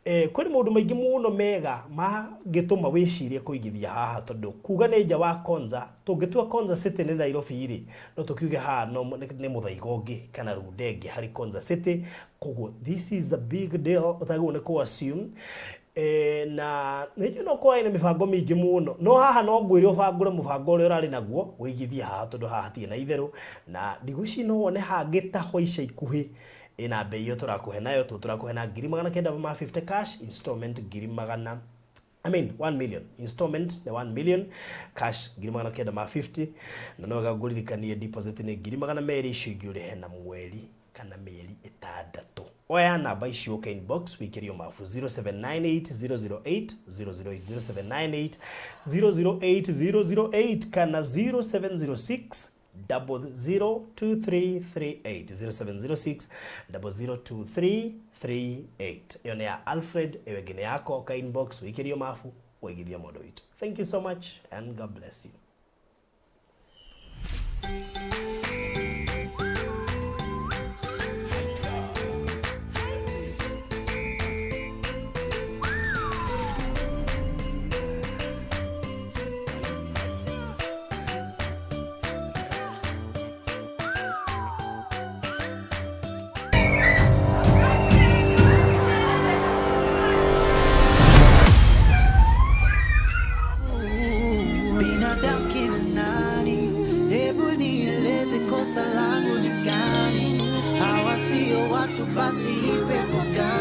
Kwĩna maũndũ maingĩ mũno mega mangĩtũma wĩcirie kũigithia haha, tondũ kuga nĩ nja wa Konza, tũngĩtua Konza City nĩ Nairobi rĩ, no tũkiuge haha no nĩ mũthaiga ũngĩ kana runda ĩngĩ harĩ Konza City. Koguo this is the big deal ũtagĩrĩirwo nĩ kũ assume. Na nĩ njũĩ no ũkorwo na mĩbango mĩingĩ mũno, no haha no ngwĩre ũbangũre mũbango ũrĩa ũrarĩ naguo wĩigithie haha, tondũ haha hatirĩ na itherũ, na ndigwĩciria no wone hangĩ taho ica ikuhĩ ĩna mbei ĩyo tũrakũhe nayo, tondũ tũrakũhe na ngiri 950 cash, installment ngiri magana, I mean 1 million installment nĩ 1 million, cash ngiri 950. Na no wega ngũririkanie deposit nĩ ngiri 200, icio ingĩ ũrĩhe na mweri kana mĩeri 6. Oya namba icio ũke inbox wĩkĩrio mabu 0798 008 008, 0798 008 008 kana 0706 002338, 0706 002338. Ĩyo nĩ ya Alfred, ĩyo ĩngĩ nĩ yakwa. Ũka inbox wĩkĩrio mabu wĩigithia mũndũ witũ. Thank you so much and God bless you. Binadamu kina nani? Hebu nieleze kosa langu ni gani? Hawa sio watu, basi ipe kwa gani?